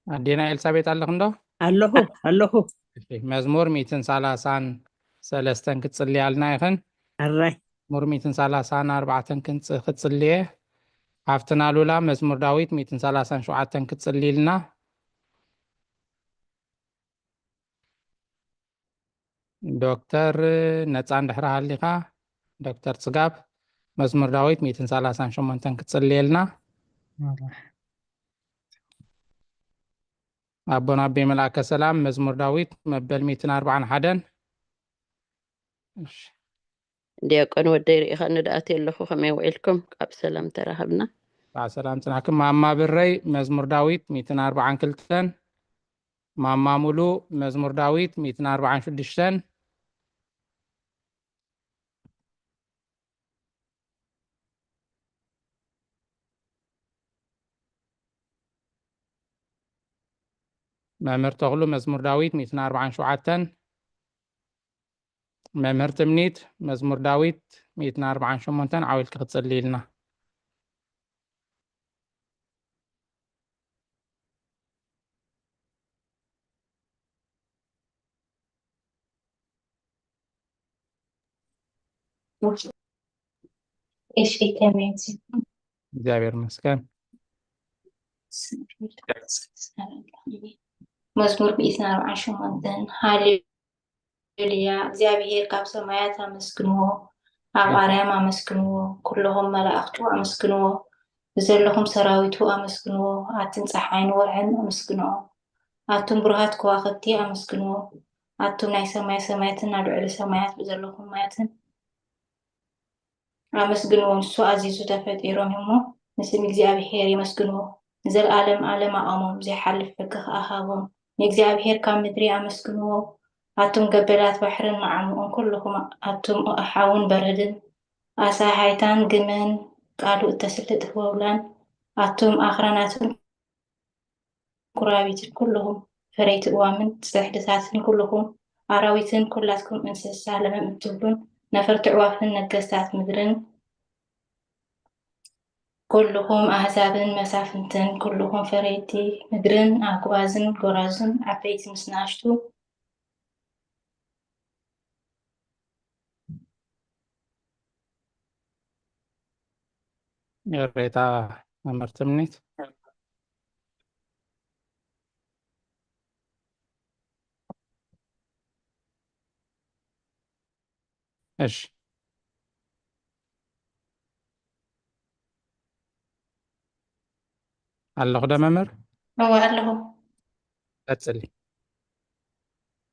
ኣዴና ኤልሳቤጥ ኣለኽን ዶ? ኣለኹ ኣለኹ። እሺ፣ መዝሙር ሚእትን ሰላሳን ሰለስተን ክትጽልያልና ኢኽን። ኣራይ መዝሙር ሚእትን ሰላሳን ኣርባዕተን ክንጽ- ክትጽልየ። ሃፍትና ሉላ መዝሙር ዳዊት ሚእትን ሰላሳን ሸውዓተን ክትጽልይልና። ዶክተር ነጻ እንድሕር ሃሊኻ፣ ዶክተር ጽጋብ መዝሙር ዳዊት ሚእትን ሰላሳን ሸሞንተን ክትጽልየልና። ኣቦና ኣቤ መልኣከ ሰላም መዝሙር ዳዊት መበል ሚእትን ኣርባዓን ሓደን። እሺ። ዲያቆን ወደይ ርኢኻኒ ደኣትየ ኣለኹ። ከመይ ውዒልኩም? ካብ ሰላም ተራኸብና። ብሰላም ጽናሕኩም። ማማ ብረይ መዝሙር ዳዊት ሚእትን ኣርባዓን ክልተን። ማማ ሙሉ መዝሙር ዳዊት ሚእትን ኣርባዓን ሽዱሽተን። መምህር ተኽሉ መዝሙር ዳዊት ሚእትን ኣርባዓን ሸውዓተን። መምህር ትምኒት መዝሙር ዳዊት ሚእትን ኣርባዓን ሸሞንተን ዓው ኢልኪ ክትጽልይልና። እሺ ከመይ እግዚኣብሔር ይመስገን። መዝሙር ሚእትን ኣርባዓን ሸሞንተን። ሃሌሉያ፣ እግዚኣብሔር ካብ ሰማያት ኣመስግንዎ፣ ኣብ ኣርያም ኣመስግንዎ፣ ኩለኹም መላእኽቱ ኣመስግንዎ፣ ብዘለኹም ሰራዊቱ ኣመስግንዎ፣ ኣትን ጸሓይን ወርሕን ኣመስግንኦ፣ ኣቱም ብሩሃት ከዋኽብቲ ኣመስግንዎ፣ ኣቱም ናይ ሰማይ ሰማያትን ኣብ ልዕሊ ሰማያት ብዘለኹም ማያትን ኣመስግንዎ፣ ንሱ ኣዚዙ ተፈጢሮም እሞ ንስም እግዚኣብሔር የመስግንዎ። ንዘለዓለም ዓለም ኣቐሞም፣ ዘይሓልፍ ሕጊ ኸኣ ሃቦም። ንእግዚኣብሔር ካብ ምድሪ ኣመስግንዎ፣ ኣቱም ገበላት ባሕርን መዓሙቕን፣ ኩልኹም ኣቱም ኣሓውን በረድን፣ ኣሳሃይታን ግመን፣ ቃሉ እተስልጥ ወውላን፣ ኣቱም ኣኽራናትን ኩራቢትን ኩልኹም ፈረይቲ እዋምን ጽሕድታትን ኩልኹም ኣራዊትን ኩላትኩም እንስሳ ለመም እትብሉን ነፈርቲ ኣዕዋፍን ነገስታት ምድርን ኩልኹም ኣህዛብን መሳፍንትን ኩልኹም ፈረይቲ ምድርን ኣጉባዝን ጎራዙን ዓበይቲ ምስ ንኣሽቱ ይቕሬታ መምህር ትምኒት። እሺ ኣለኹ ዶ መምህር? እወ ኣለኹ። ቀጽሊ።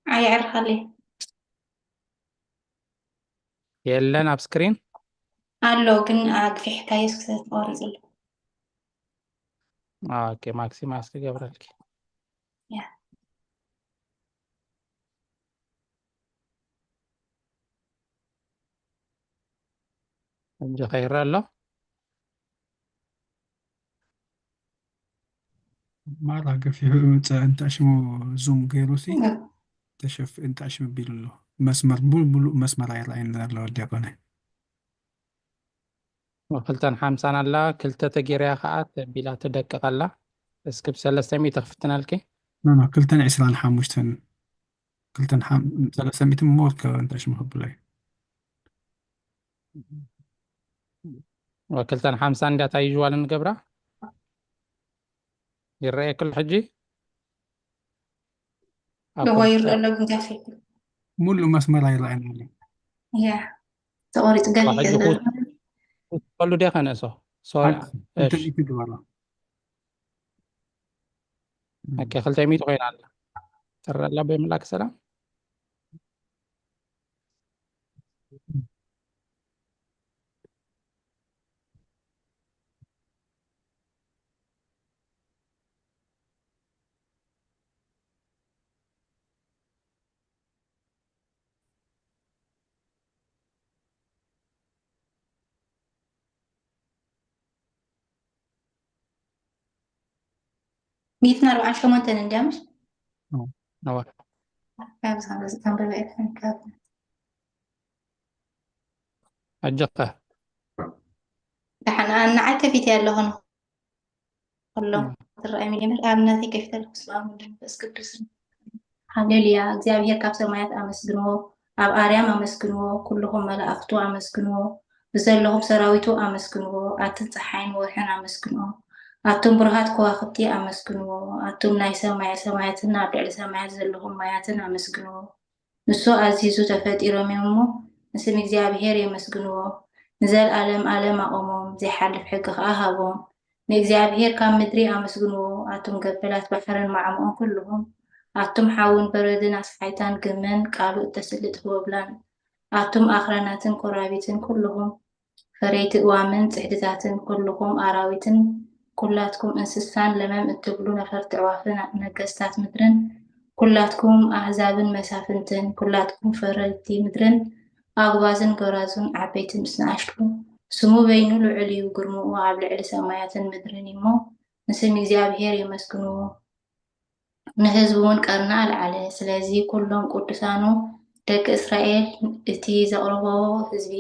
ኣየዕርኸለይ። የለን ኣብ ስክሪን ኣሎ ግን ኣግፊሕካዮስ ክተቋርጽ ኣሎ። ኦኬ ማክሲማይዝ ክገብረልኪ። ያ። ሕጂ ከይረአ ኣሎ። ማራ ገፊሑ እንተ ሽሙ ዙም ገይሩ ሲ ተሸፍ እንተ ሽሙ ቢሉ ኣሎ። መስመር ሙሉ ሙሉ መስመር ኣይረኣየን ዘሎ ዲያቆነ። ክልተን ሓምሳን ኣላ ክልተ ተጌርያ ከዓ ተቢላ ትደቅቕ ኣላ። እስኪ ብሰለስተ ሚእቲ ክፍትነልኪ። ኖ ኖ ክልተን ዕስራን ሓሙሽተን ክልተን ሓም- ሰለስተ ሚእቲ ሞር ከ እንተ ሽሙ ክብሎ እዩ። ወክልተን ሓምሳ እንዲያ ታይ ዩዋል ንገብራ ይረኣየክሉ ሕጂ ኣብ እዎ ኮምፒውተር ይረአ ኣሎ ግን ጋፊ ሙሉ መስመር ኣይረኣየን ኣሎ። ያ ተቆሪጡ ገፊ ሕጂ ዘሎ ክውስኸሉ ድየ ከነእሶ ሶሪ ሓንቲ እሺ ሚእቲ ግበራ። ኦኬ ክልተ ሚእቲ ኮይና ኣላ ትረአ ኣላ በይ ምላክ ሰላም ሚእትን ኣርባዓን ሸሞንተን እንድያ ምሽ ነዋ ካብዚ ከንበዚ ከንበበ እየ ካብ ኣጆኻ ደሓን ንዓይ ከፊተ ኣለኹ ኩሎም ትረኣይ ሚሊዮን ኣብነተይ ከፊተ ኣለኹ። ስብኣብ ወልድ መንፈስ ቅዱስን። ሃሌሉያ! እግዚኣብሔር ካብ ሰማያት ኣመስግንዎ፣ ኣብ ኣርያም ኣመስግንዎ፣ ኩልኹም መላእኽቱ ኣመስግንዎ፣ ብዘለኹም ሰራዊቱ ኣመስግንዎ፣ ኣትን ጸሓይን ወርሕን ኣመስግንኦ፣ ኣቱም ብሩሃት ከዋኽብቲ ኣመስግንዎ፣ ኣቱም ናይ ሰማየ ሰማያትን ኣብ ልዕሊ ሰማያት ዘለኹም ማያትን ኣመስግንዎ። ንሱ ኣዚዙ ተፈጢሮም እዮም እሞ፣ ንስም እግዚኣብሔር የመስግንዎ። ንዘልኣለም ኣለም ኣቖሞም፣ ዘይሓልፍ ሕጊ ኸኣ ሃቦም። ንእግዚኣብሔር ካብ ምድሪ ኣመስግንዎ፣ ኣቱም ገበላት ባሕርን ማዕሙቕን ኩልኹም፣ ኣቱም ሓውን በረድን ኣስሓይታን ግመን ቃሉ እተስሊ ትህቦ ብላን፣ ኣቱም ኣኽራናትን ኮራቢትን ኩልኹም፣ ፈረይቲ እዋምን ጽሕድታትን፣ ኩልኹም ኣራዊትን ኩላትኩም እንስሳን ለመም እትብሉ ነፈርቲ ኣዕዋፍን ነገስታት ምድርን፣ ኩላትኩም ኣህዛብን መሳፍንትን፣ ኩላትኩም ፈረይቲ ምድርን ኣጉባዝን ጎራዙን ዓበይቲ ምስ ንኣሽቱ፣ ስሙ በይኑ ልዑል እዩ፣ ግርምኡ ኣብ ልዕሊ ሰማያትን ምድርን እዩ እሞ፣ ንስም እግዚኣብሔር የመስግንዎ። ንህዝቡ እውን ቀርኒ ኣልዓለ። ስለዚ ኩሎም ቅዱሳኑ ደቂ እስራኤል እቲ ዘቕረቦ ህዝቢ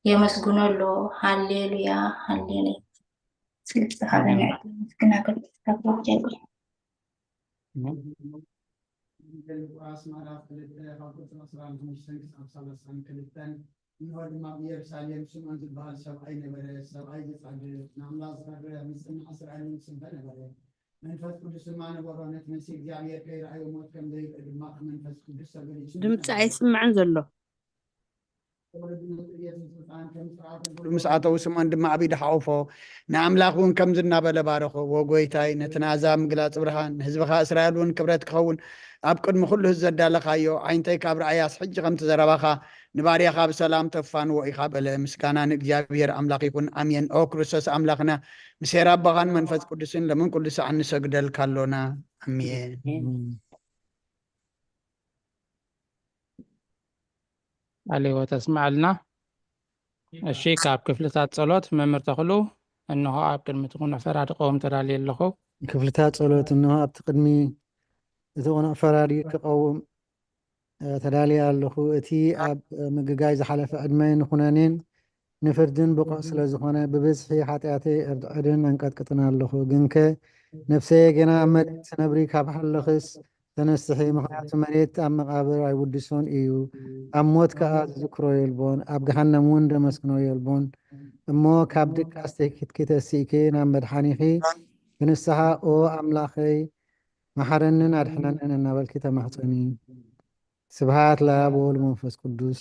የመስግኖ ኣሎ። ሃሌሉያ፣ ሃሌሉያ። ስለ ዝተሃበነ ዕድል ምስጋና ከብጽሓ። ኣስመራ ክልተ ካብ ቁጽሪ ዕስራን ሓሙሽተን ክሳብ ሰላሳን ክልተን። እንሆ ድማ ብኢየሩሳሌም ስምዖን ዝበሃል ሰብኣይ ነበረ። ሰብኣይ ዝጸግብ ንኣምላኽ ዝፈርህ ምጽናዕ ስርዓትን ጽበ ነበረ። መንፈስ ቅዱስ ድማ ነበሮ። ነቲ መሲህ እግዚኣብሔር ከይረኣዮ ሞት ከም ዘይርኢ ድማ መንፈስ ቅዱስ ተገሊጹ ድምፂ ነበረ። ኣይስማዕን ዘሎ። ምስ ኣተዉ ስምዖን ድማ ኣብ ኢዱ ሓቑፎ ንኣምላኽ እውን ከምዚ እናበለ ባረኾ። ወ ጎይታይ፣ ነቲ ናዛ ምግላጽ ብርሃን ንህዝብኻ እስራኤል እውን ክብረት ክኸውን ኣብ ቅድሚ ኩሉ ህዝቢ ዘዳለኻዮ ዓይንተይ ካብ ረኣያስ ሕጂ ከምቲ ዘረባኻ ንባርያኻ ብሰላም ተፋንዎ ኢኻ በለ። ምስጋና ንእግዚኣብሔር ኣምላኽ ይኹን፣ ኣሜን። ኦ ክርስቶስ ኣምላኽና፣ ምስ ሄር ኣቦኻን መንፈስ ቅዱስን ለምን ኩሉ ሰዓት ንሰግደልካ ኣሎና። ኣሜን። ኣሜን። ኣሌዎ ተስምዓልና። እሺ፣ ካብ ክፍልታት ጸሎት መምህር ተኽሉ፣ እንሆ ኣብ ቅድሚ እቲ ቅኑዕ ፈራዲ ቀውም ተዳልየ ኣለኹ። ክፍልታት ጸሎት፣ እንሆ ኣብቲ ቅድሚ እቲ ቅኑዕ ፈራዲ ክቐውም፣ እ፣ ተዳልየ ኣለኹ። እቲ ኣብ፣ እ፣ ምግጋይ ዝሓለፈ ዕድመይ ንኹነኔን ንፍርድን ብቑዕ ስለ ዝኾነ፣ ብብዝሒ ሓጢኣተይ እርድዕድን ኣንቀጥቅጥን ኣለኹ። ግንከ ነፍሰየ ገና ኣብ መሬት ትነብሪ ካብ ሃለኽስ ተነስሒ፣ ምኽንያቱ መሬት ኣብ መቓብር ኣይውድሶን እዩ፣ ኣብ ሞት ከኣ ዝዝክሮ የልቦን፣ ኣብ ገሃነም እውን ደመስግኖ የልቦን። እሞ ካብ ድቃስ ተኪትኪ ተሲእኪ ናብ መድሓኒኺ ብንስሓ፣ ኦ ኣምላኸይ፣ መሓረንን ኣድሕነንን እናበልኪ ተማሕጸኒ። ስብሃት ለኣብ ወወልድ መንፈስ ቅዱስ።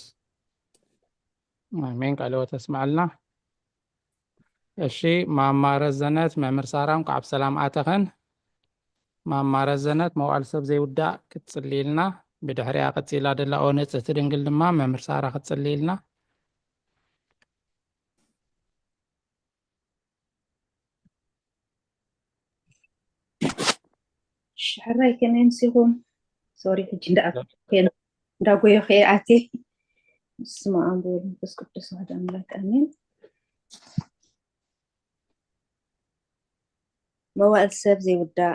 ኣሜን። ቃለ ሕይወት ተስምዓልና። እሺ፣ ማማ ረዘነት፣ መምህር ሳራ፣ እንኳዕ ብሰላም ኣተኸን። ማማ ረዘነት፣ መዋዕል ሰብ ዘይውዳእ ክትጽልይልና፣ ብድሕሪኣ ቀጺላ ደላ ኦ ንጽህቲ ድንግል ድማ መምህር ሳራ ክትጽልይልና። እሺ፣ ሕራይ ከመይ ኣምሲኹም? ሶሪ፣ ሕጂ እንዳ-፣ እንዳጎየኹ እየ ኣትየ። በስመ ኣብ ወወልድ ወመንፈስ ቅዱስ ኣሐዱ ኣምላክ ኣሜን። መዋእል ሰብ ዘይውዳእ፣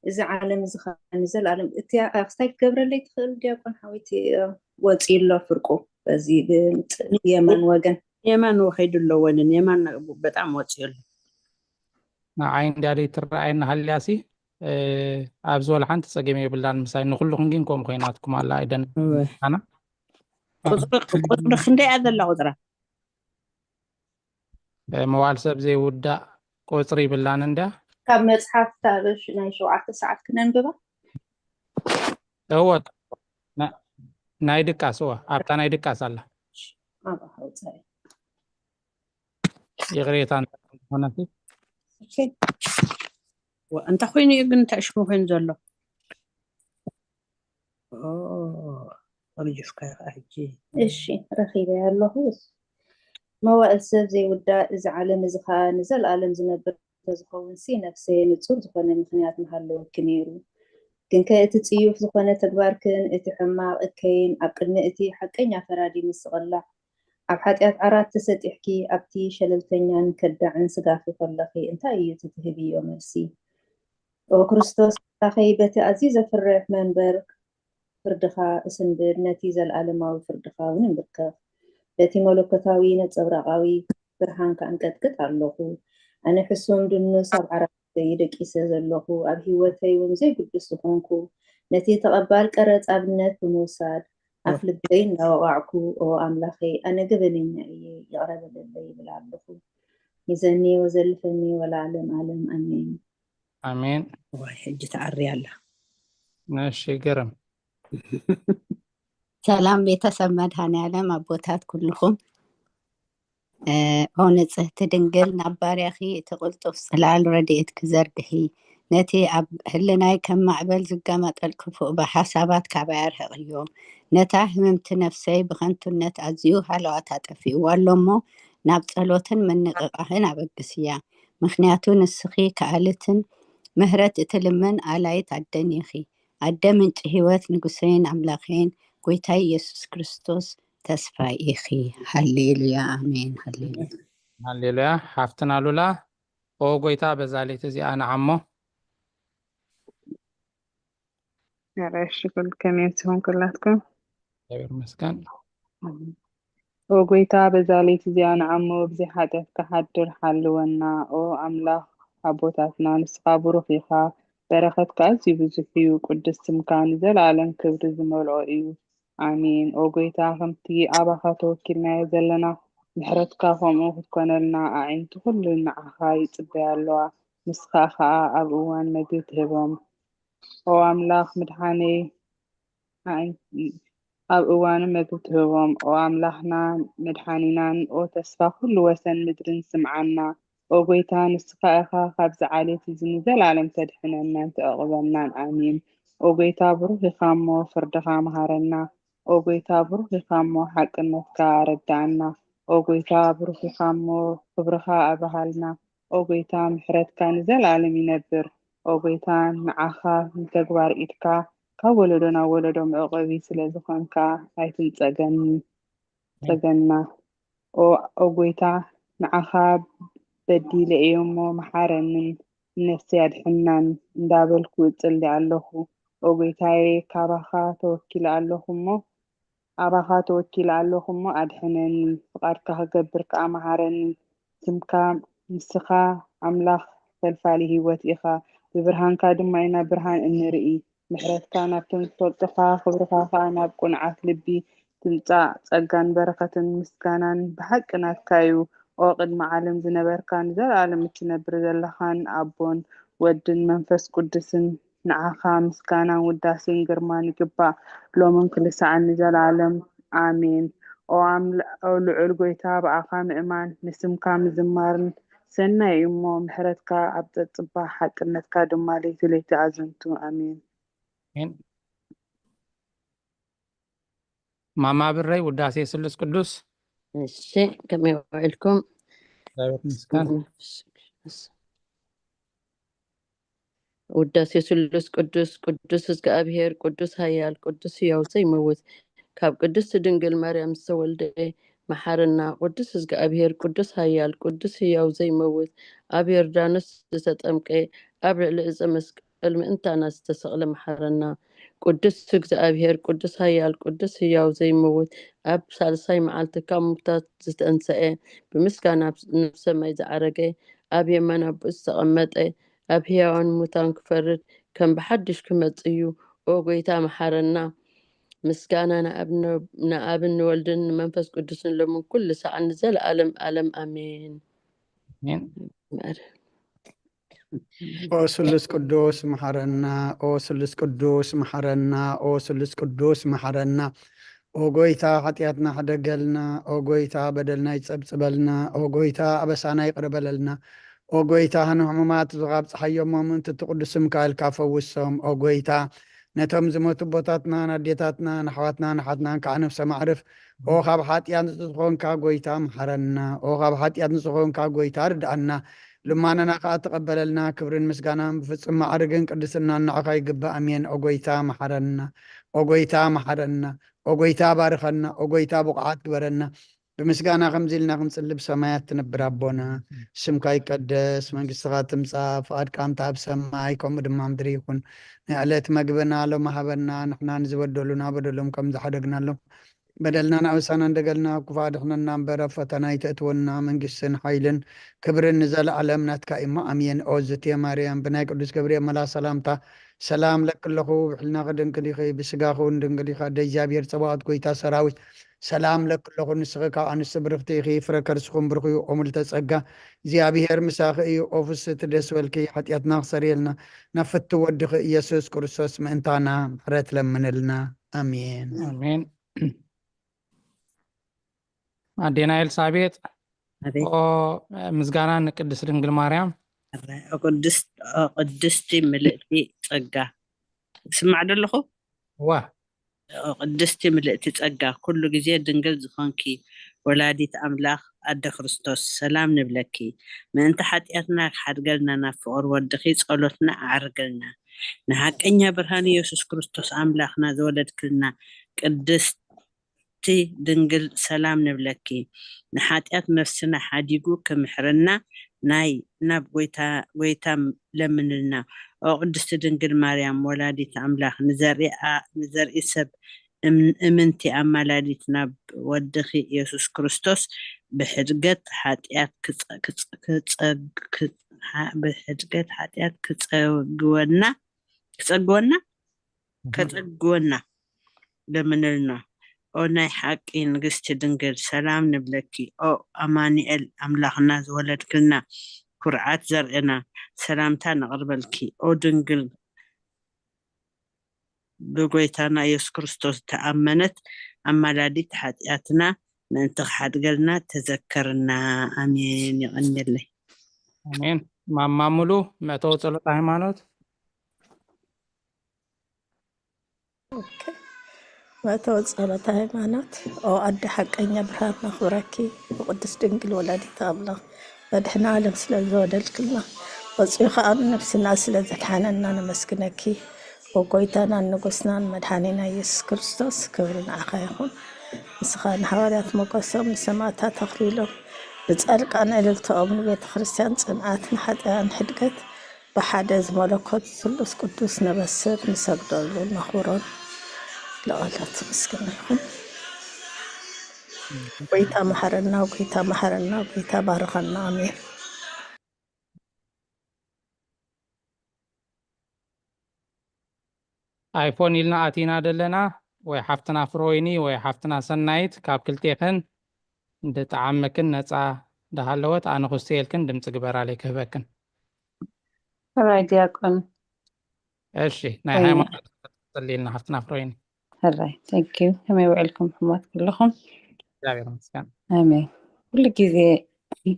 እዚ ዓለም እዚ ኸዓ ንዘለኣለም፣ እቲ ክስታይ ክትገብረለይ ትኽእል ዲያቆን ሓወይቲ? ወፂኡ ኣሎ ፍርቁ፣ በዚ ብየማን ወገን። የማን ወኸይዱ ኣለዎ፣ ንን የማን በጣም ወፂኡ ኣሎ። ንዓይ እንድያ ደይ ትረኣየኒ ሃልያሲ፣ እ፣ ኣብዚ ወላ ሓንቲ ጸገም የብላን ምሳይ። ንኹልኹም ግን ከምኡ ኮይናትኩም ኣላ፣ ኣይደን-፣ እወ። ኣና? ቁጽሪ፣ ቁጽሪ ክንደይ እያ ዘላ ቁጽራ? እ፣ መዋል ሰብ ዘይውዳእ ቁጽሪ ይብላን እንድያ። ካብ መጽሓፍ ካብ ናይ ሸውዓተ ሰዓት ክነንብባ? እወ፣ ና-፣ ናይ ድቃስ፣ እወ፣ ኣብታ ናይ ድቃስ ኣላ። ኣብኣ ኣውጻኢ። ይቕሬታ እንተኾነሲ። ኦኬ። ወ-፣ እንታይ ኮይኑ እዩ ግን እንታይ ሽሙ ኮይኑ ዘሎ? ኦ፣ ኣግዲፍካ ኢኻ ሕጂ። እሺ፣ ረኺበያ ኣለኹ። መዋእል ሰብ ዘይውዳእ፣ እዚ ዓለም እዚ ኸኣ ንዘለኣለም ዝነብር እንተዝኸውንሲ፣ ነፍሰየ ንጹር ዝኾነ ምኽንያት ምሃለወኪ ነይሩ። ግንከ እቲ ጽዩፍ ዝኾነ ተግባርክን እቲ ሕማቕ እከይን ኣብ ቅድሚ እቲ ሓቀኛ ፈራዲ ምስ ዝቕላዕ፣ ኣብ ሓጢኣት ዓራት ተሰጢሕኪ ኣብቲ ሸለልተኛን ከዳዕን ስጋኺ ከለኺ እንታይ እዩ እቲ ትህብዮ መልሲ? ኦ ክርስቶስ ኣምላኸይ፣ በቲ ኣዝዩ ዘፍርሕ መንበር ፍርድኻ እስንብድ፣ ነቲ ዘለኣለማዊ ፍርድኻ እውን እንብርከኽ። በቲ መለኮታዊ ነጸብራቓዊ ብርሃንካ እንቀጥቅጥ ኣለኹ። ኣነ ሕሱም ድኑስ ኣብ ዓራተይ ደቂሰ ዘለኹ፣ ኣብ ህይወተይ እውን ዘይግዱስ ዝኾንኩ፣ ነቲ ተቐባል ቀረጽ ኣብነት ብምውሳድ፣ ኣፍ ልበይ እናወቓዕኩ፣ "ኦ ኣምላኸይ፣ ኣነ ገበነኛ እየ፣ ይቕረ በለለይ" ይብል ኣለኹ። ይዘኒ ወዘልፈኒ ወለዓለም ዓለም። ኣሜን። ኣሜን። ዋይ፣ ሕጂ ተዓርያ ኣላ። ነሺ፣ ግርም። ሰላም ቤተሰብ መድኃኔዓለም ኣቦታት ኩልኹም። እ፣ ኦ ንጽህቲ ድንግል፣ ናብ ባርያኺ እቲ ቅልጡፍ ጽላል ረድኤትኪ ዘርግሒ። ነቲ ኣብ ህልናይ ከም ማዕበል ዝገመጠል ክፉእ ብሓሳባት ካባይ ኣርሕቕዮ። ነታ ህምምቲ ነፍሰይ ብኸንቱነት ኣዝዩ ሃለዋታ ጠፊእዋ ኣሎ እሞ፣ ናብ ጸሎትን ምንቕቓሕን ኣበግስያ። ምኽንያቱ ንስኺ ከኣልትን ምህረት እትልምን ኣላይት ኣደን ኢኺ። ኣደ ምንጪ ህይወት፣ ንጉሰይን ኣምላኸይን፣ ጎይታይ ኢየሱስ ክርስቶስ ተስፋይ ኢኺ። ሃሌሉያ፣ ኣሜን፣ ሃሌሉያ። ሃሌሉያ። ሓፍትና ሉላ፣ ኦ ጎይታ፣ በዛ ሌት እዚኣ ንዓሞ። ኧረ እሺ፣ ኩል ከመይ ትኹን ኩላትኩም? እግዚኣብሔር ይመስገን። ኦ ጎይታ፣ በዛ ሌት እዚኣ ንዓሞ ብዘይ ሓጢኣት ክሓድር ሓልወና። ኦ ኣምላኽ ኣቦታትና፣ ንስኻ ብሩኽ ኢኻ፣ በረኸትካ ኣዝዩ ብዙሕ እዩ፣ ቅዱስ ስምካ ንዘለኣለም ክብሪ ዝመልኦ እዩ። ኣሜን። ኦ ጎይታ፣ ከምቲ ኣባኻ ተወኪልናዮ ዘለና፣ ምሕረትካ ከምኡ ክትኮነልና ኣዒንቲ ኩሉ ንዓኻ ይጽበያ ኣለዋ። ንስኻ ኸኣ ኣብ እዋን መግቢ ትህቦም። ኦ ኣምላኽ ምድሓነይ፣ ኣዒን-፣ ኣብ እዋኑ መግቢ ትህቦም። ኦ ኣምላኽና መድሓኒናን፣ ኦ ተስፋ ኩሉ ወሰን ምድርን ስምዓና። ኦ ጎይታ፣ ንስኻ ኢኻ ካብዚ ዓሌት እዚ ንዘለኣለም ተድሕነናን ተዕቑበናን። ኣሜን። ኦ ጎይታ፣ ብሩኽ ኢኻ እሞ ፍርድኻ መሃረና። ኦ ጎይታ፣ ብሩኽ ኢኻ እሞ ሓቅነትካ ኣረድኣና። ኦ ጎይታ፣ ብሩኽ ኢኻ እሞ ክብርኻ ኣብርሃልና። ኦ ጎይታ፣ ምሕረትካ ንዘለኣለም ይነብር። ኦ ጎይታ፣ ንዓኻ ንተግባር ኢድካ ካብ ወለዶ ናብ ወለዶ መዕቆቢ ስለ ዝኾንካ ኣይትንጸገኒ፣ ጸገና። ኦ፣ ኦ ጎይታ፣ ንዓኻ በዲለ እየ እሞ መሓረንን ንነፍሰይ ኣድሕናን እንዳበልኩ እጽሊ ኣለኹ። ኦ ጎይታየ፣ ካባኻ ተወኪለ ኣለኹ እሞ፣ ኣባኻ ተወኪለ ኣለኹ እሞ ኣድሕነኒ፣ ፍቓድካ ክገብር ከኣ መሃረኒ። ስምካ፣ ንስኻ ኣምላኽ ፈልፋሊ ህይወት ኢኻ፣ ብብርሃንካ ድማ ኢና ብርሃን እንርኢ። ምሕረትካ ናብቶም ዝፈልጡኻ፣ ክብርኻ ከኣ ናብ ቅኑዓት ልቢ ትምጻእ። ጸጋን በረኸትን ምስጋናን ብሓቂ ናትካ እዩ። ኦ ቅድሚ ዓለም ዝነበርካ፣ ንዘለኣለም እትነብር ዘለኻን ኣቦን ወድን መንፈስ ቅዱስን፣ ንዓኻ ምስጋናን ውዳሴን ግርማን ይግባእ፣ ሎምን ክልሳዕን ንዘለኣለም ኣሜን። ኦ ኣምላ-፣ ኦ ልዑል ጎይታ፣ ብኣኻ ምእማን፣ ንስምካ ምዝማርን ሰናይ እዩ እሞ፣ ምሕረትካ ኣብ ጸጽባ፣ ሓቅነትካ ድማ ለይቲ ለይቲ ኣዘንቱ። ኣሜን። ኣሜን። ማማ ብረይ፣ ውዳሴ ስሉስ ቅዱስ። እሺ፣ ከመይ ውዒልኩም? እግዚኣብሔር ይመስገን። ውዳሴ ስሉስ ቅዱስ፣ ቅዱስ እግዚኣብሔር፣ ቅዱስ ኃያል፣ ቅዱስ ሕያው ዘይመውት፣ ካብ ቅድስት ድንግል ማርያም ዝተወልደ መሓረና። ቅዱስ እግዚኣብሔር፣ ቅዱስ ኃያል፣ ቅዱስ ሕያው ዘይመውት፣ ኣብ ዮርዳኖስ ዝተጠምቀ፣ ኣብ ልዕሊ ዕፀ መስቀል ምእንታና ዝተሰቕለ መሓረና። ቅዱስ እግዚኣብሔር፣ ቅዱስ ኃያል፣ ቅዱስ ሕያው ዘይመውት፣ ኣብ ሳልሳይ መዓልቲ ካብ ሙታት ዝተንሰአ፣ ብምስጋና ናብ ሰማይ ዝዓረገ፣ ኣብ የማን ኣቦኡ ዝተቐመጠ፣ ኣብ ሕያዋን ሙታን ክፈርድ ከም ብሓድሽ ክመጽእ እዩ። ኦ ጎይታ መሓረና። ምስጋና ንኣብን ንወልድን ንመንፈስ ቅዱስን ሎምን ኩሉ ሰዓን ንዘለኣለም ኣለም ኣሜን። ኣሜን። ኦ ስሉስ ቅዱስ መሓረና፣ ኦ ስሉስ ቅዱስ መሓረና፣ ኦ ስሉስ ቅዱስ መሓረና። ኦ ጎይታ ሓጢኣትና ሕደገልና፣ ኦ ጎይታ በደልና ይጸብጽበልና፣ ኦ ጎይታ ኣበሳና ይቕረ በለልና። ኦ ጎይታ ንሕሙማት ዝኻብ ጸሓዮም ምእንቲ ቅዱስ ስምካ ኢልካ ፈውሶም። ኦ ጎይታ ነቶም ዝሞቱ ኣቦታትናን ኣዴታትናን ኣሕዋትናን ኣሓትናን ከዓ ነፍሰ ማዕርፍ። ኦ ካብ ሓጢኣት ንጹህ ዝኾንካ ጎይታ መሓረና። ኦ ካብ ሓጢኣት ንጹህ ዝኾንካ ጎይታ ርድኣና። ልማናና ከዓ ተቐበለልና። ክብርን ምስጋናን ብፍጹም ማዕርግን ቅድስናን ንዓኻ ይግባእ። ኣሜን። ኦ ጎይታ መሓረና። ኦ ጎይታ መሓረና። ኦ ጎይታ ባርኸና። ኦ ጎይታ ብቑዓት ግበረና። ብምስጋና ከምዚ ኢልና ክንጽሊ። ብሰማያት ትነብር ኣቦና፣ ስምካ ይቀደስ፣ መንግስትኻ ትምጻእ፣ ፍቓድካ ከምቲ ኣብ ሰማይ ከምኡ ድማ ምድሪ ይኹን። ናይ ዕለት መግብና ሎሚ ሃበና፣ ንሕና ንዝበደሉና በደሎም ከም ዝሓደግናሎም በደልናን ኣበሳናን ደገልና ኣብ ክፉእ ኣድሕነና እምበር፣ ኣብ ፈተና ኣይተእትወና። መንግስትን ሓይልን ክብርን ንዘለኣለም ናትካ እዩ እሞ፣ ኣሜን። ኦ ዝትየ ማርያም፣ ብናይ ቅዱስ ገብርኤል መልኣኽ ሰላምታ ሰላም እለኪ ኣለኹ። ብሕልናኺ ድንግል ኢኺ፣ ብስጋኺ እውን ድንግል ኢኺ። ኣደ እግዚኣብሔር ጸባኦት፣ ጐይታ ሰራዊት፣ ሰላም እለኪ ኣለኹ። ንስኺ ካብ ኣንስቲ ብርኽቲ ኢኺ፣ ፍረ ከርስኺ እውን ብሩኽ እዩ። ኦ ምልእተ ጸጋ፣ እግዚኣብሔር ምሳኺ እዩ። ኦ ፍስሕቲ ደስ በልኪ፣ ሓጢኣትና ክሰርየልና ናብ ፍትው ወድኺ ኢየሱስ ክርስቶስ ምእንታና ምሕረት ለምንልና። ኣሜን። ኣሜን። ኣዴና ኤልሳቤጥ፣ ኣቤት። ኦ ምስጋና ንቅድስት ድንግል ማርያም። ኦ ቅድስት-፣ ኦ ቅድስቲ ምልእቲ ጸጋ። ስማዕ ደለኹ? ዋ ኦ ቅድስቲ ምልእቲ ጸጋ፣ ኩሉ ግዜ ድንግል ዝኾንኪ ወላዲት ኣምላኽ ኣደ ክርስቶስ፣ ሰላም ንብለኪ። ምእንቲ ሓጢኣትና ክሓድገልና ናብ ፍቕር ወድኺ ጸሎትና ኣዕርግልና። ንሓቀኛ ብርሃን ኢየሱስ ክርስቶስ ኣምላኽና ዝወለድክልና ቅድስቲ ድንግል ሰላም ንብለኪ። ንሓጢኣት ነፍስና ሓዲጉ ክምሕረና ናይ ናብ ጎይታ፣ ጎይታ ለምንልና። ኦ ቅድስቲ ድንግል ማርያም ወላዲት ኣምላኽ፣ ንዘርኢ ኣ-፣ ንዘርኢ ሰብ እም-፣ እምንቲ ኣማላዲት ናብ ወድኺ ኢየሱስ ክርስቶስ ብሕድገት ሓጢኣት ክጸ-፣ ክጸ-፣ ክጸግ-፣ ክጸ-፣ ሓ-፣ ብሕድገት ሓጢኣት ክጸግወና፣ ክጸግወና፣ ከጸግወና ለምንልና። ኦ ናይ ሓቂ ንግስቲ ድንግል ሰላም ንብለኪ። ኦ ኣማኑኤል ኣምላኽና ዝወለድክልና ኩርዓት ዘርእና ሰላምታ ነቕርበልኪ። ኦ ድንግል ብጎይታና ኢየሱስ ክርስቶስ ዝተኣመነት ኣማላዲት ሓጢኣትና ምእንቲ ክሓድገልና ተዘከርና። ኣሜን። የቐንየለይ። ኣሜን። ማማ ሙሉ መእተዊ ጸሎት ሃይማኖት። ኦኬ። መእተዊ ጸሎት ሃይማኖት። ኦ ኣደ ሓቀኛ ብርሃን ነኽብረኪ፣ ብቅድስት ድንግል ወላዲት ኣምላኽ መድሕና ዓለም ስለ ዝወለድክልና፣ ወፂኡ ከዓ ንነፍስና ስለ ዘድሓነና ነመስግነኪ። ኦ ጎይታናን ንጉስናን መድሓኒና ኢየሱስ ክርስቶስ፣ ክብሪ ንዓኻ ይኹን። ንስኻ ንሃዋርያት ሞገሶም፣ ንሰማዕታት ኣኽሊሎም፣ ንጻድቃን ዕልልታኦም፣ ንቤተ ክርስቲያን ጽንዓት፣ ንሓጥኣን ሕድገት፣ ብሓደ ዝመለኮት ስሉስ ቅዱስ ነበስር ንሰግደሉ ነኽብሮን። ለቓላት ምስግና ይኹን። ጎይታ መሓረና፣ ጎይታ መሓረና፣ ጎይታ ባርኸና። ኣሜን። ኣይፎን ኢልና ኣቲና ደለና፣ ወይ ሓፍትና ፍሮይኒ ወይ ሓፍትና ሰናይት፣ ካብ ክልቴኽን እንድጠዓመክን ነፃ እንዳሃለወት ኣነ ክስተ ኢልክን ድምፂ ግበራለይ ክህበክን። ሕራይ ዲያቆን። እሺ፣ ናይ ወይ ሃይማኖት ክትጽሊ ኢልና ሓፍትና ፍሮይኒ። ሕራይ፣ thank you። ከመይ ውዕልኩም ሕማት ኩልኹም? እግዚኣብሔር ይመስገን። ኣሜን። ኩሉ ግዜ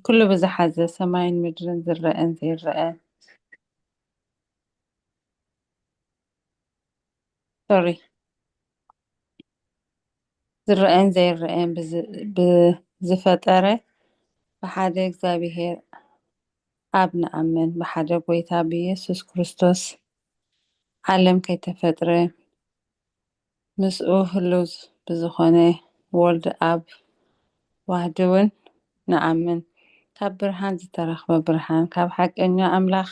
ኩሉ ብዝሓዘ ሰማይን ምድርን ዝረአን ዘይረአን፣ ሶሪ፣ ዝረአን ዘይረአን ብዝ-፣ ብዝፈጠረ ብሓደ እግዚኣብሔር ኣብ ንኣምን፣ ብሓደ ጎይታ ብኢየሱስ ክርስቶስ ዓለም ከይተፈጥረ ምስኡ ህሉው ብዝኾነ ወልድ ኣብ ዋህዲ እውን ንኣምን። ካብ ብርሃን ዝተረኽበ ብርሃን፣ ካብ ሓቀኛ ኣምላኽ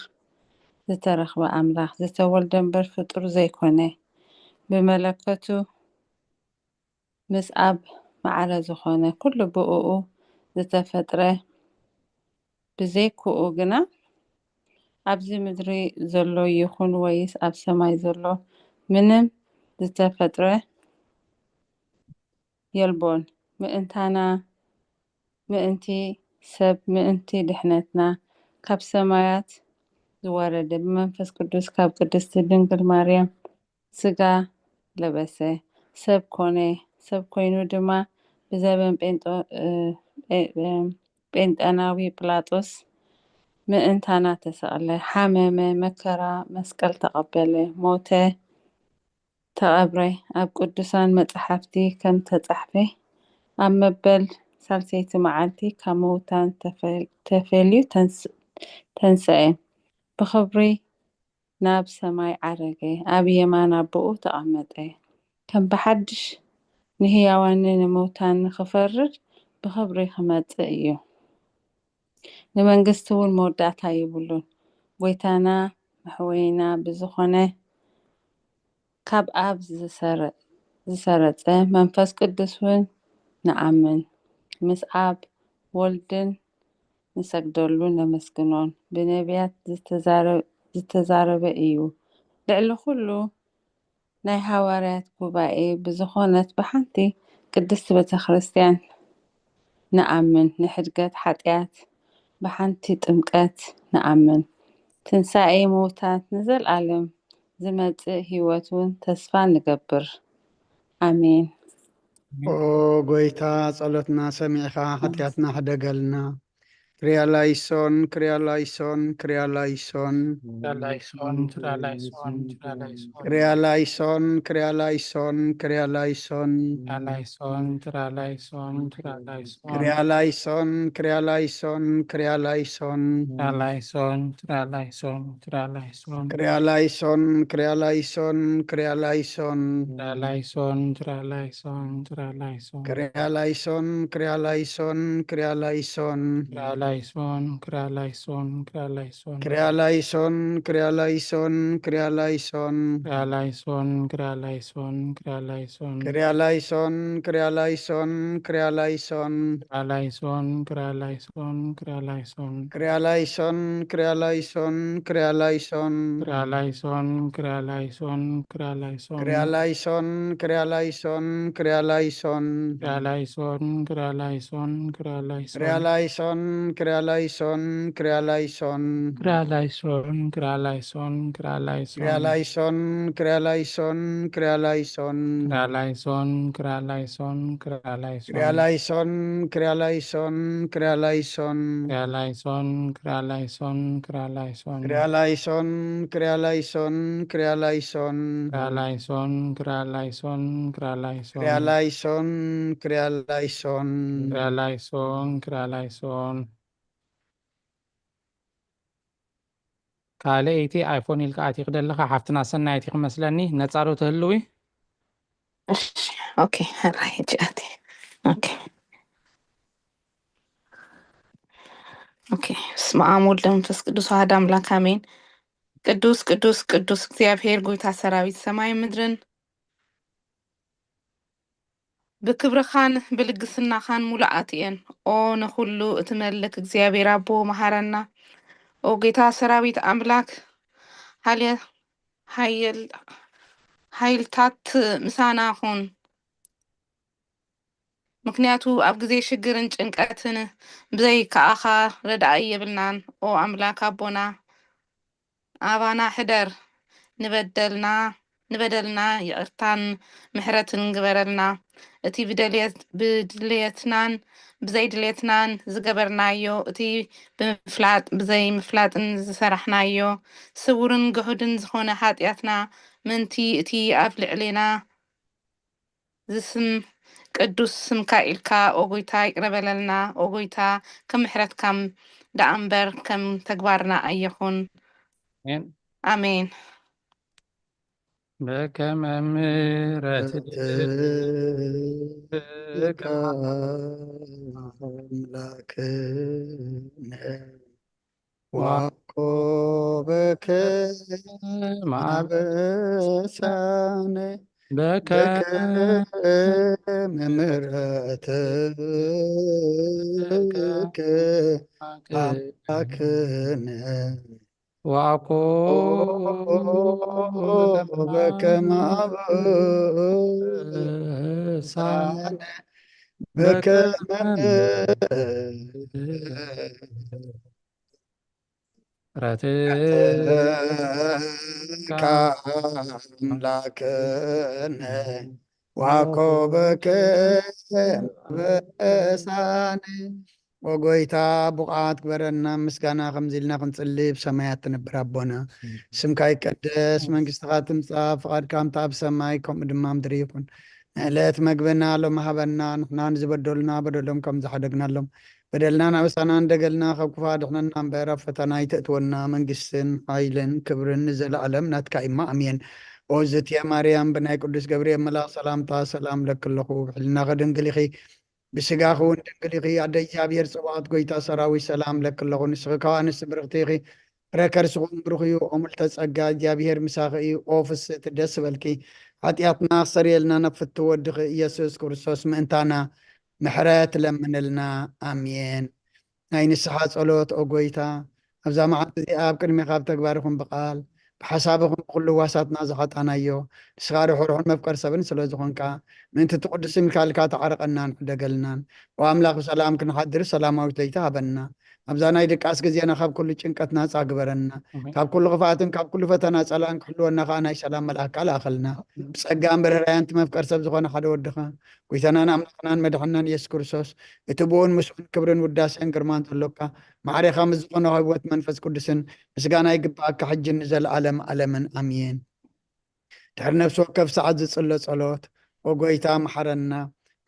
ዝተረኽበ ኣምላኽ፣ ዝተወልደ እምበር ፍጡር ዘይኮነ፣ ብመለኮቱ ምስ ኣብ ማዕረ ዝኾነ ኩሉ ብእኡ ዝተፈጥረ፣ ብዘይክኡ ግና ኣብዚ ምድሪ ዘሎ ይኹን ወይስ ኣብ ሰማይ ዘሎ ምንም ዝተፈጥረ የልቦን። ምእንታና፣ ምእንቲ ሰብ፣ ምእንቲ ድሕነትና ካብ ሰማያት ዝወረደ ብመንፈስ ቅዱስ ካብ ቅድስቲ ድንግል ማርያም ስጋ ለበሰ፣ ሰብ ኮነ። ሰብ ኮይኑ ድማ ብዘበን ጴንጦ-፣ እ፣ ጴ-፣ እ፣ ጴንጠናዊ ጲላጦስ ምእንታና ተሰቕለ፣ ሓመመ፣ መከራ መስቀል ተቐበለ፣ ሞተ፣ ተቐብረ። ኣብ ቅዱሳን መጻሕፍቲ ከም ተጻሕፈ፣ ኣብ መበል ሳልሰይቲ መዓልቲ ካብ ምውታን ተፈል-፣ ተፈልዩ ተንስ-፣ ተንስአ፣ ብኽብሪ ናብ ሰማይ ዓረገ፣ ኣብ የማን ኣቦኡ ተቐመጠ። ከም ብሓድሽ ንህያዋንን ንምውታን ንኽፈርድ ብኽብሪ ክመጽእ እዩ። ንመንግስቲ እውን መወዳእታ የብሉን። ጎይታና መሕወይና ብዝኾነ ካብ ኣብ ዝሰረ-፣ ዝሰረጸ መንፈስ ቅዱስ እውን ንኣምን። ምስ ኣብ ወልድን ንሰግደሉ ነመስግኖን። ብነቢያት ዝተዛረ- ዝተዛረበ እዩ። ልዕሊ ኩሉ ናይ ሃዋርያት ጉባኤ ብዝኾነት ብሓንቲ ቅድስቲ ቤተ ክርስቲያን ንኣምን። ንሕድገት ሓጢኣት ብሓንቲ ጥምቀት ንኣምን። ትንሳኤ ምውታት ንዘለኣለም ዝመጽእ ህይወት እውን ተስፋ ንገብር። ኣሜን። ኦ ጎይታ፣ ጸሎትና ሰሚዕኻ ሓጢኣትና ሕደገልና። ክሪያ ላይሶን፣ ክሪያ ላይሶን፣ ክሪያ ላይሶን። ትራላይሶን ትራላይሶን ትራላይሶን ክሪያ ላይሶን፣ ክሪያ ላይሶን፣ ክሪያ ላይሶን። ትራላይሶን ትራላይሶን ትራላይሶን ክሪያ ላይሶን፣ ክሪያ ላይሶን፣ ክሪያ ላይሶን። ትራላይሶን ትራላይሶን ትራላይሶን ክሪያ ላይሶን፣ ክሪያ ላይሶን፣ ክሪያ ላይሶን። ትራላይሶን ትራላይሶን ትራላይሶን ክሪያ ላይሶን፣ ክሪያ ላይሶን፣ ክሪያ ላይሶን። ትራላይሶን ትራላይሶን ትራላይሶን ክሪያ ላይሶን፣ ክሪያ ላይሶን፣ ክሪያ ላይሶን። ትራላይሶን ትራላይሶን ትራላይሶን ክሪያ ላይሶን፣ ክሪያ ላይሶን፣ ክሪያ ላይሶን። ትራላይሶን ትራላይሶን ትራላይሶን ክሪያ ላይሶን፣ ክሪያ ላይሶን፣ ክሪያ ላይሶን። ትራላይሶን ትራላይሶን ትራላይሶን ክሪያ ላይሶን፣ ክሪያ ላይሶን፣ ክሪያ ላይሶን። ትራላይሶን ትራላይሶን ትራላይሶን ክሪያ ላይሶን፣ ክሪያ ላይሶን፣ ክሪያ ላይሶን። ትራላይሶን ትራላይሶን ትራላይሶን ክሪያ ላይሶን፣ ክሪያ ላይሶን፣ ክሪያ ላይሶን። ትራላይሶን ትራላይሶን ትራላይሶን ክሪያ ላይሶን፣ ክሪያ ላይሶን፣ ክሪያ ላይሶን። ትራላይሶን ትራላይሶን ትራላይሶን ክሪያ ላይሶን፣ ክሪያ ላይሶን፣ ክሪያ ላይሶን። ትራላይሶን ትራላይሶን ትራላይሶን ክሪያ ላይሶን፣ ክሪያ ላይሶን። ትራላይሶን ትራላይሶን። ካልኣይቲ ኣይፎን ኢልካ ኣቲኺ ደለኻ ሓፍትና ሰናይቲ ክመስለኒ ነጻ ዶ ትህልዊ? እሺ ኦኬ። ሕራይ ሕጂ ኣቲ ኦኬ ኦኬ። በስመ ኣብ ወወልድ ወመንፈስ ቅዱስ ኣሐዱ ኣምላክ ኣሜን። ቅዱስ ቅዱስ ቅዱስ እግዚኣብሔር ጎይታ ሰራዊት ሰማይ ምድርን ብክብርኻን ብልግስናኻን ሙሉኣት እየን። ኦ ንኹሉ እትመልክ እግዚኣብሔር ኣቦ መሃረና። ኦ ጌታ ሰራዊት ኣምላክ ሓይልታት ምሳና ኩን። ምክንያቱ ኣብ ግዜ ሽግርን ጭንቀትን ብዘይ ከኣኻ ረዳኢ የብልናን። ኦ ኣምላክ ኣቦና ኣባና ሕደር። ንበደልና ንበደልና ይቕርታን ምሕረትን ግበረልና። እቲ ብድልየትናን ብዘይድልየትናን ዝገበርናዮ፣ እቲ ብምፍላጥ ብዘይምፍላጥን ዝሰራሕናዮ፣ ስውርን ግሁድን ዝኾነ ሓጢኣትና፣ ምእንቲ እቲ ኣብ ልዕሌና ዝስም ቅዱስ ስምካ ኢልካ፣ ኦ ጎይታ፣ ይቕረ በለልና። ኦ ጎይታ፣ ከም ምሕረትካ ደኣ እምበር ከም ተግባርና ኣይኹን። ኣሜን። ኣሜን። በከመ ምሕረትከ ኣምላክነ ዋኮ በከመ አበሳነ በከመ በከመ ምሕረትከ አምላክነ ዋኮ በከመ ሳነ በከመ ረትካ አምላክነ ዋኮ በከመ አበሳነ። ኦ ጎይታ፣ ብቑዓት ግበረና ምስጋና፣ ከምዚ ኢልና ክንጽሊ። ብሰማያት ትነብር ኣቦና፣ ስምካ ይቀደስ፣ መንግስትኻ ትምጻእ፣ ፍቓድካ ከምታ ኣብ ሰማይ ከምኡ ድማ ምድሪ ይኹን። ንዕለት መግብና ሎሚ ሃበና፣ ንሕና ንዝበደሉና በደሎም ከም ዝሓደግናሎም፣ በደልናን ኣበሳናን ደገልና ካብ ክፉእ ኣድሕነና እምበር፣ ኣብ ፈተና ኣይተእትወና፣ መንግስትን ሓይልን ክብርን ንዘለኣለም ናትካ እዩ፣ ኣሜን። ኦ ዝትየ ማርያም፣ ብናይ ቅዱስ ገብርኤል መልኣኽ ሰላምታ ሰላም እለኪ ኣለኹ፣ ብሕልናኺ ድንግል ኢኺ፣ ብስጋኺ እውን ድንግል ኢኺ። ኣደ እግዚኣብሔር ጽባኦት፣ ጎይታ ሰራዊት፣ ሰላም እለኪ ኣለኹ። ንስኺ ካብ ኣንስቲ ብርኽቲ ኢኺ፣ ፍረ ከርስኹም ብሩኽ እዩ፣ ኦ ምልተ ጸጋ፣ እግዚኣብሔር ምሳኺ እዩ። ኦ ፍስሕቲ ደስ በልኪ፣ ሓጢኣትና ክሰርየልና ናብ ፍትው ወድኺ ኢየሱስ ክርስቶስ ምእንታና ምሕረት ለምንልና። ኣሜን። ናይ ንስሓ ጸሎት። ኦ ጎይታ፣ ኣብዛ መዓልቲ እዚኣ ኣብ ቅድሜኻ ብተግባር ይኹን ብቓል፣ ብሓሳብ ይኹን ብኹሉ ዋሳትና ዝሓጣናዮ፣ ንስኻ ርሑሩሕን መፍቀር ሰብን ስለ ዝኾንካ፣ ምእንቲ እቲ ቅዱስ ሚካኤልካ ተዓረቐናን ሕደገልናን። ኦ ኣምላኽ፣ ብሰላም ክንሓድር ሰላማዊት ለይቲ ሃበና። ኣብዛ ናይ ድቃስ ግዜና ካብ ኩሉ ጭንቀት ናጻ ግበረና። ኣሜን። ካብ ኩሉ ክፍኣትን ካብ ኩሉ ፈተና ጸላእን ክሕልወና ከኣ ናይ ሰላም መልኣካ ለኣኸልና። ብጸጋን ብርህራያን እቲ መፍቀር ሰብ ዝኾነ ሓደ ወድኻ፣ ጎይታናን ኣምላኽናን መድሓናን ኢየሱስ ክርስቶስ፣ እቲ ብኡን ምስኡን ክብርን ውዳሴን ግርማን ዘሎካ፣ ማዕሬኻ ምስ ዝኾነ ህይወት መንፈስ ቅዱስን ምስጋና ይግብኣካ፣ ሕጂ ንዘለኣለም ኣለምን። ኣሜን። ድሕሪ ነፍሲ ወከፍ ሰዓት ዝጽሎ ጸሎት፣ ኦ ጎይታ፣ መሓረና፣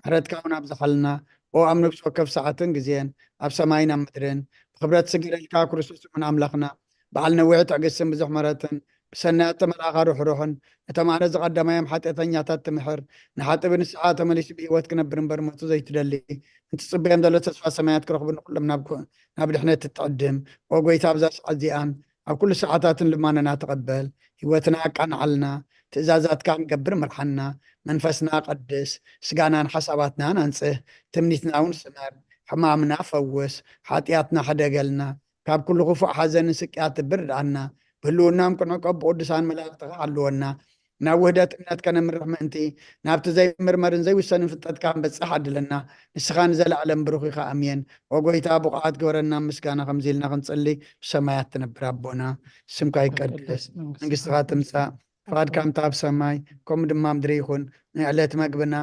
ምሕረትካ እውን ኣብዝሓልና። ኦ ኣብ ነፍሲ ወከፍ ሰዓትን ግዜን፣ ኣብ ሰማይን ኣብ ምድርን፣ ብኽብረት ስግደልካ፣ ክርስቶስ እውን ኣምላኽና፣ በዓል ነዊሕ ትዕግስትን ብዙሕ ምሕረትን፣ ብሰናያት ተመልኣኻ ርሑሩሕን፣ ነቶም ኣነ ዝቐደማዮም ሓጢኣተኛታት ትምሕር፣ ንሓጥቢ ንስሓ ተመሊሱ ብህይወት ክነብር እምበር ሞቱ ዘይትደሊ፣ እንትጽበዮም ዘሎ ተስፋ ሰማያት ክረኽቡ ንኹሎም ናብ ጎ-፣ ናብ ድሕነት እትዕድም። ኦ ጎይታ፣ ኣብዛ ሰዓት እዚኣን ኣብ ኩሉ ሰዓታትን ልማነና ተቐበል። ህይወትና ኣቃንዓልና። ትእዛዛትካ ክንገብር ምርሓና። መንፈስና ቀድስ፣ ስጋናን ሓሳባትናን ኣንጽህ። ትምኒትና እውን ስመር። ሕማምና ፈውስ። ሓጢኣትና ሕደገልና። ካብ ኩሉ ክፉእ ሓዘንን ስቅያት ትብር ርድኣና። ብህልውናም ክንዕቆብ ብቅዱሳን መላእክትኻ ሓልወና። ናብ ውህደት እምነት ከነምርሕ ምእንቲ፣ ናብቲ ዘይምርመርን ዘይውሰንን ፍልጠትካ ክንበጽሕ ዓድለና። ንስኻ ንዘለኣለም ብሩኽ ኢኻ። ኣሜን። ኦ ጎይታ፣ ብቑዓት ግበረና ምስጋና ከምዚ ኢልና ክንጽሊ፣ ብሰማያት ትነብር ኣቦና፣ ስምካ ይቀደስ፣ መንግስትኻ ትምጻእ፣ ፍቓድካ ከምታ ኣብ ሰማይ፣ ከምኡ ድማ ኣብ ምድሪ ይኹን። ንዕለት መግብና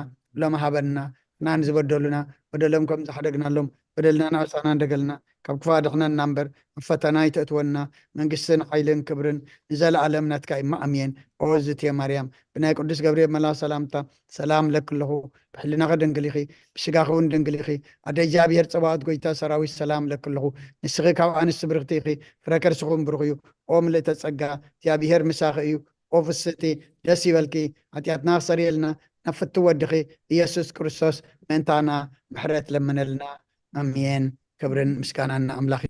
ሎሚ ሃበና፣ ንሕና ንዝበደሉና፣ በደሎም ከም ዝሓደግናሎም፣ በደልና ንዕሳና እንደገልና፣ ካብ ክፉእ ኣድሕነና እምበር፣ ኣብ ፈተና ኣይተእትወና። መንግስትን ሓይልን ክብርን ንዘለኣለም ናትካ እዩ። ኣሜን። ኦ ዝትየ ማርያም፣ ብናይ ቅዱስ ገብርኤል መልኣኽ ሰላምታ ሰላም እለኪ ኣለኹ። ብሕልናኺ ድንግል ኢኺ፣ ብስጋኺ እውን ድንግል ኢኺ። ኣደ እግዚኣብሔር ጸባኦት፣ ጎይታ ሰራዊት፣ ሰላም እለኪ ኣለኹ። ንስኺ ካብ ኣንስቲ ብርኽቲ ኢኺ፣ ፍረ ከርስኺ እውን ብሩኽ እዩ። ኦ ምልእተ ጸጋ፣ እግዚኣብሔር ምሳኺ እዩ። ኦ ፍስሕቲ፣ ደስ ይበልኪ፣ ሓጢኣትና ክሰርየልና ናብ ፍትው ወድኺ ኢየሱስ ክርስቶስ ምእንታና ምሕረት ለምነልና። ኣሜን። ክብርን ምስጋናን ንኣምላኽ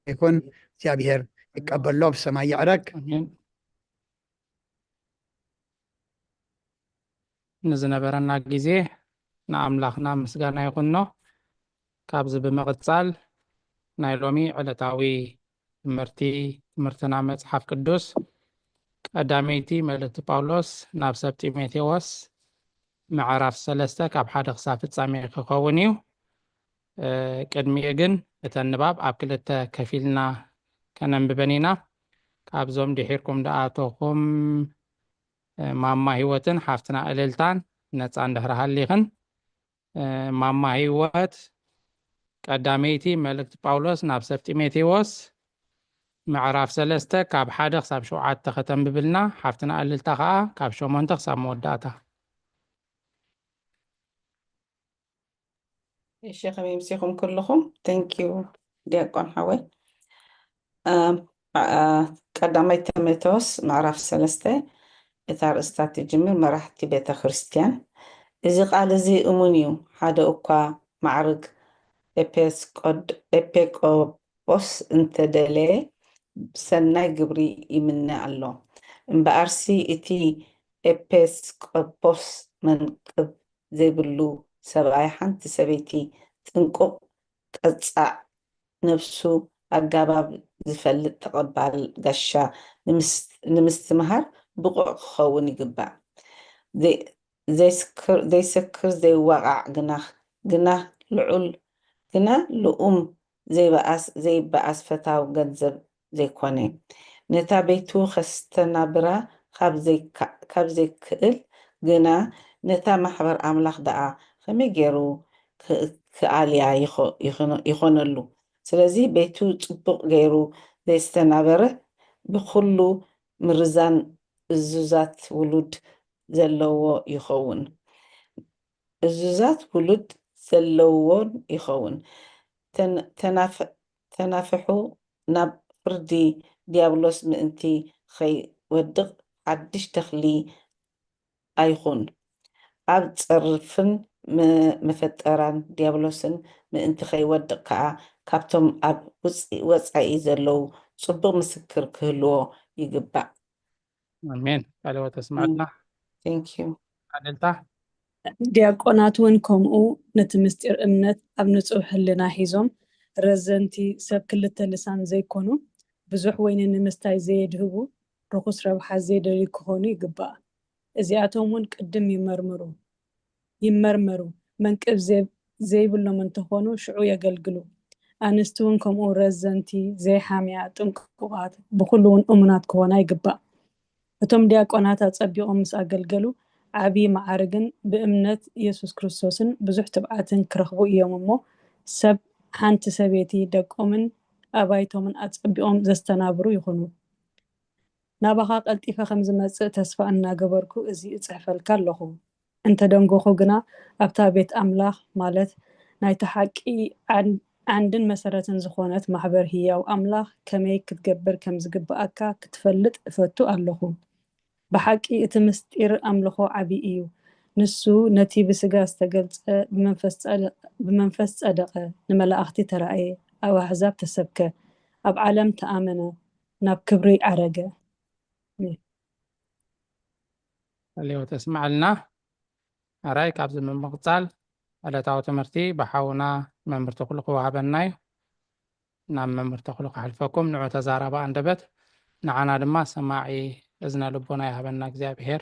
ይኹን። እግዚኣብሔር ይቀበሎ፣ ብሰማይ ይዕረግ። ኣሜን። ንዝነበረና ግዜ ንኣምላኽና ምስጋና ይኹኖ። ካብዚ ብምቕጻል ናይ ሎሚ ዕለታዊ ትምህርቲ፣ ትምህርትና መጽሓፍ ቅዱስ ቀዳመይቲ መልእኽቲ ጳውሎስ ናብ ሰብ ጢሞቴዎስ ምዕራፍ ሰለስተ ካብ ሓደ ክሳብ ፍጻሜ ክኸውን እዩ። እ፣ ቅድሚኡ ግን እተን ንባብ ኣብ ክልተ ከፊልና ከነንብበን ኢና። ካብዞም ድሒርኩም ደኣተኹም፣ እ፣ ማማ ህይወትን ሓፍትና እልልታን ነጻ እንድሕር ሃሊኽን፣ እ፣ ማማ ህይወት፣ ቀዳመይቲ መልእክቲ ጳውሎስ ናብ ሰብ ጢሞቴዎስ፣ ምዕራፍ ሰለስተ ካብ ሓደ ክሳብ ሸውዓተ ከተንብብልና፣ ሓፍትና እልልታ ኸኣ ካብ ሸሞንተ ክሳብ መወዳእታ። እሺ፣ ከመይ ምሲኹም ኩልኹም? Thank you ዲያቆን ሓወይ። ኣም፣ ዓ-፣ ዓ-፣ ቀዳማይ ጢሞቴዎስ ምዕራፍ ሰለስተ፣ እታ ርእስታ ትጅምር መራሕቲ ቤተ ክርስቲያን። እዚ ቃል እዚ እሙን እዩ። ሓደ እኳ ማዕርግ ኤፔስቆድ-፣ ኤፔቆጶስ እንተደለየ፣ ሰናይ ግብሪ ይምነ ኣሎ። እምበኣርሲ እቲ ኤፔስቆጶስ መንቅብ ዘይብሉ ሰብኣይ፣ ሓንቲ ሰበይቲ ጥንቁቕ ቀጻዕ፣ ነፍሱ ኣጋባብ ዝፈልጥ ተቐባል ጋሻ ንምስ-፣ ንምስትምሃር ብቑዕ ክኸውን ይግባእ። ዘይ-፣ ዘይስክር፣ ዘይሰክር፣ ዘይዋቓዕ፣ ግና፣ ግና ልዑል፣ ግና ልኡም ዘይበኣስ፣ ዘይበኣስ ፈታው ገንዘብ ዘይኮነ፣ ነታ ቤቱ ከስተናብራ ካብ ዘይካ-፣ ካብ ዘይክእል፣ ግና ነታ ማሕበር ኣምላኽ ደኣ ከመይ ገይሩ ክ-፣ ክኣልያ ይኾ-፣ ይኾነ-፣ ይኾነሉ? ስለዚ ቤቱ ጽቡቕ ገይሩ ዘይስተናበረ ብኹሉ ምርዛን እዙዛት ውሉድ ዘለዎ ይኸውን። እዙዛት ውሉድ ዘለዎን ይኸውን። ተን-፣ ተናፍ-፣ ተናፍሑ ናብ ፍርዲ ዲያብሎስ ምእንቲ ኸይወድቕ ሓድሽ ተኽሊ ኣይኹን። ኣብ ጸርፍን መ-፣ መፈጠራን ዲያብሎስን ምእንቲ ኸይወድቕ ከኣ፣ ካብቶም ኣብ ውጽ-፣ ወጻኢ ዘለዉ ጽቡቕ ምስክር ክህልዎ ይግባእ። ኣሜን። ቃለ ሕይወት ኣስምዓልና። Thank you። ኣደልታ ዲያቆናት እውን ከምኡ ነቲ ምስጢር እምነት ኣብ ንጹህ ሕልና ሒዞም፣ ረዘንቲ፣ ሰብ ክልተ ልሳን ዘይኮኑ፣ ብዙሕ ወይኒ ንምስታይ ዘየድህቡ፣ ርኹስ ረብሓ ዘይደልዩ ክኾኑ ይግባእ። እዚኣቶም እውን ቅድም ይመርምሩ ይመርመሩ፣ መንቅብ ዘይ- ዘይብሎም እንተኾኑ ሽዑ የገልግሉ። ኣንስቲ እውን ከምኡ ረዘንቲ፣ ዘይሓምያ፣ ጥንቁቓት፣ ብኹሉ እውን እሙናት ክኾና ይግባእ። እቶም ዲያቆናት ኣጸቢቖም ምስ ኣገልገሉ ዓቢ መዓርግን ብእምነት ኢየሱስ ክርስቶስን ብዙሕ ትብዓትን ክረኽቡ እዮም እሞ ሰብ ሓንቲ ሰበይቲ ደቆምን ኣባይቶምን ኣጸቢቖም ዘስተናብሩ ይኹኑ። ናባኻ ቀልጢፈ ከም ዝመጽእ ተስፋ እናገበርኩ እዚ እጽሕፈልካ ኣለኹ። እንተደንጎኹ ግና ኣብታ ቤት ኣምላኽ ማለት ናይቲ ሓቂ ዓን- ዓንድን መሰረትን ዝኾነት ማሕበር ህያው ኣምላኽ ከመይ ክትገብር ከም ዝግብኣካ ክትፈልጥ እፈቱ ኣለኹ። ብሓቂ እቲ ምስጢር ኣምልኾ ዓቢ እዩ። ንሱ ነቲ ብስጋ ዝተገልጸ ብመንፈስ ጸደ- ብመንፈስ ጸደቐ፣ ንመላእኽቲ ተራእየ፣ ኣብ ኣህዛብ ተሰብከ፣ ኣብ ዓለም ተኣመነ፣ ናብ ክብሪ ዓረገ። ሌው ተስምዓልና ኣራይ ካብዚ ብምቕጻል ዕለታዊ ትምህርቲ ብሓውና መምህር ተኽሉ ክወሃበና እዩ። ናብ መምህር ተኽሉ ክሓልፈኩም ንዑ ተዛራባ ኣንደበት ንዓና ድማ ሰማዒ እዝነ ልቦና ይሃበና እግዚኣብሔር።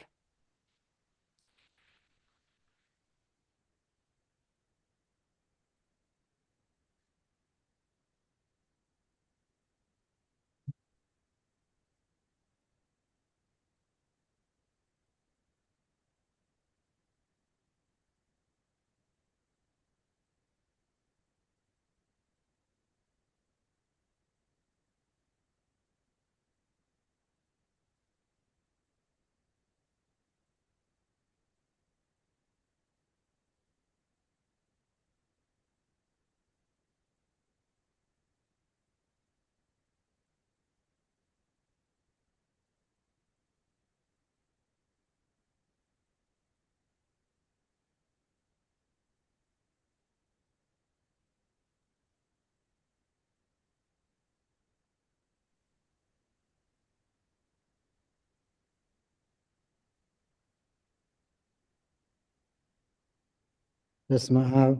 በስመ አብ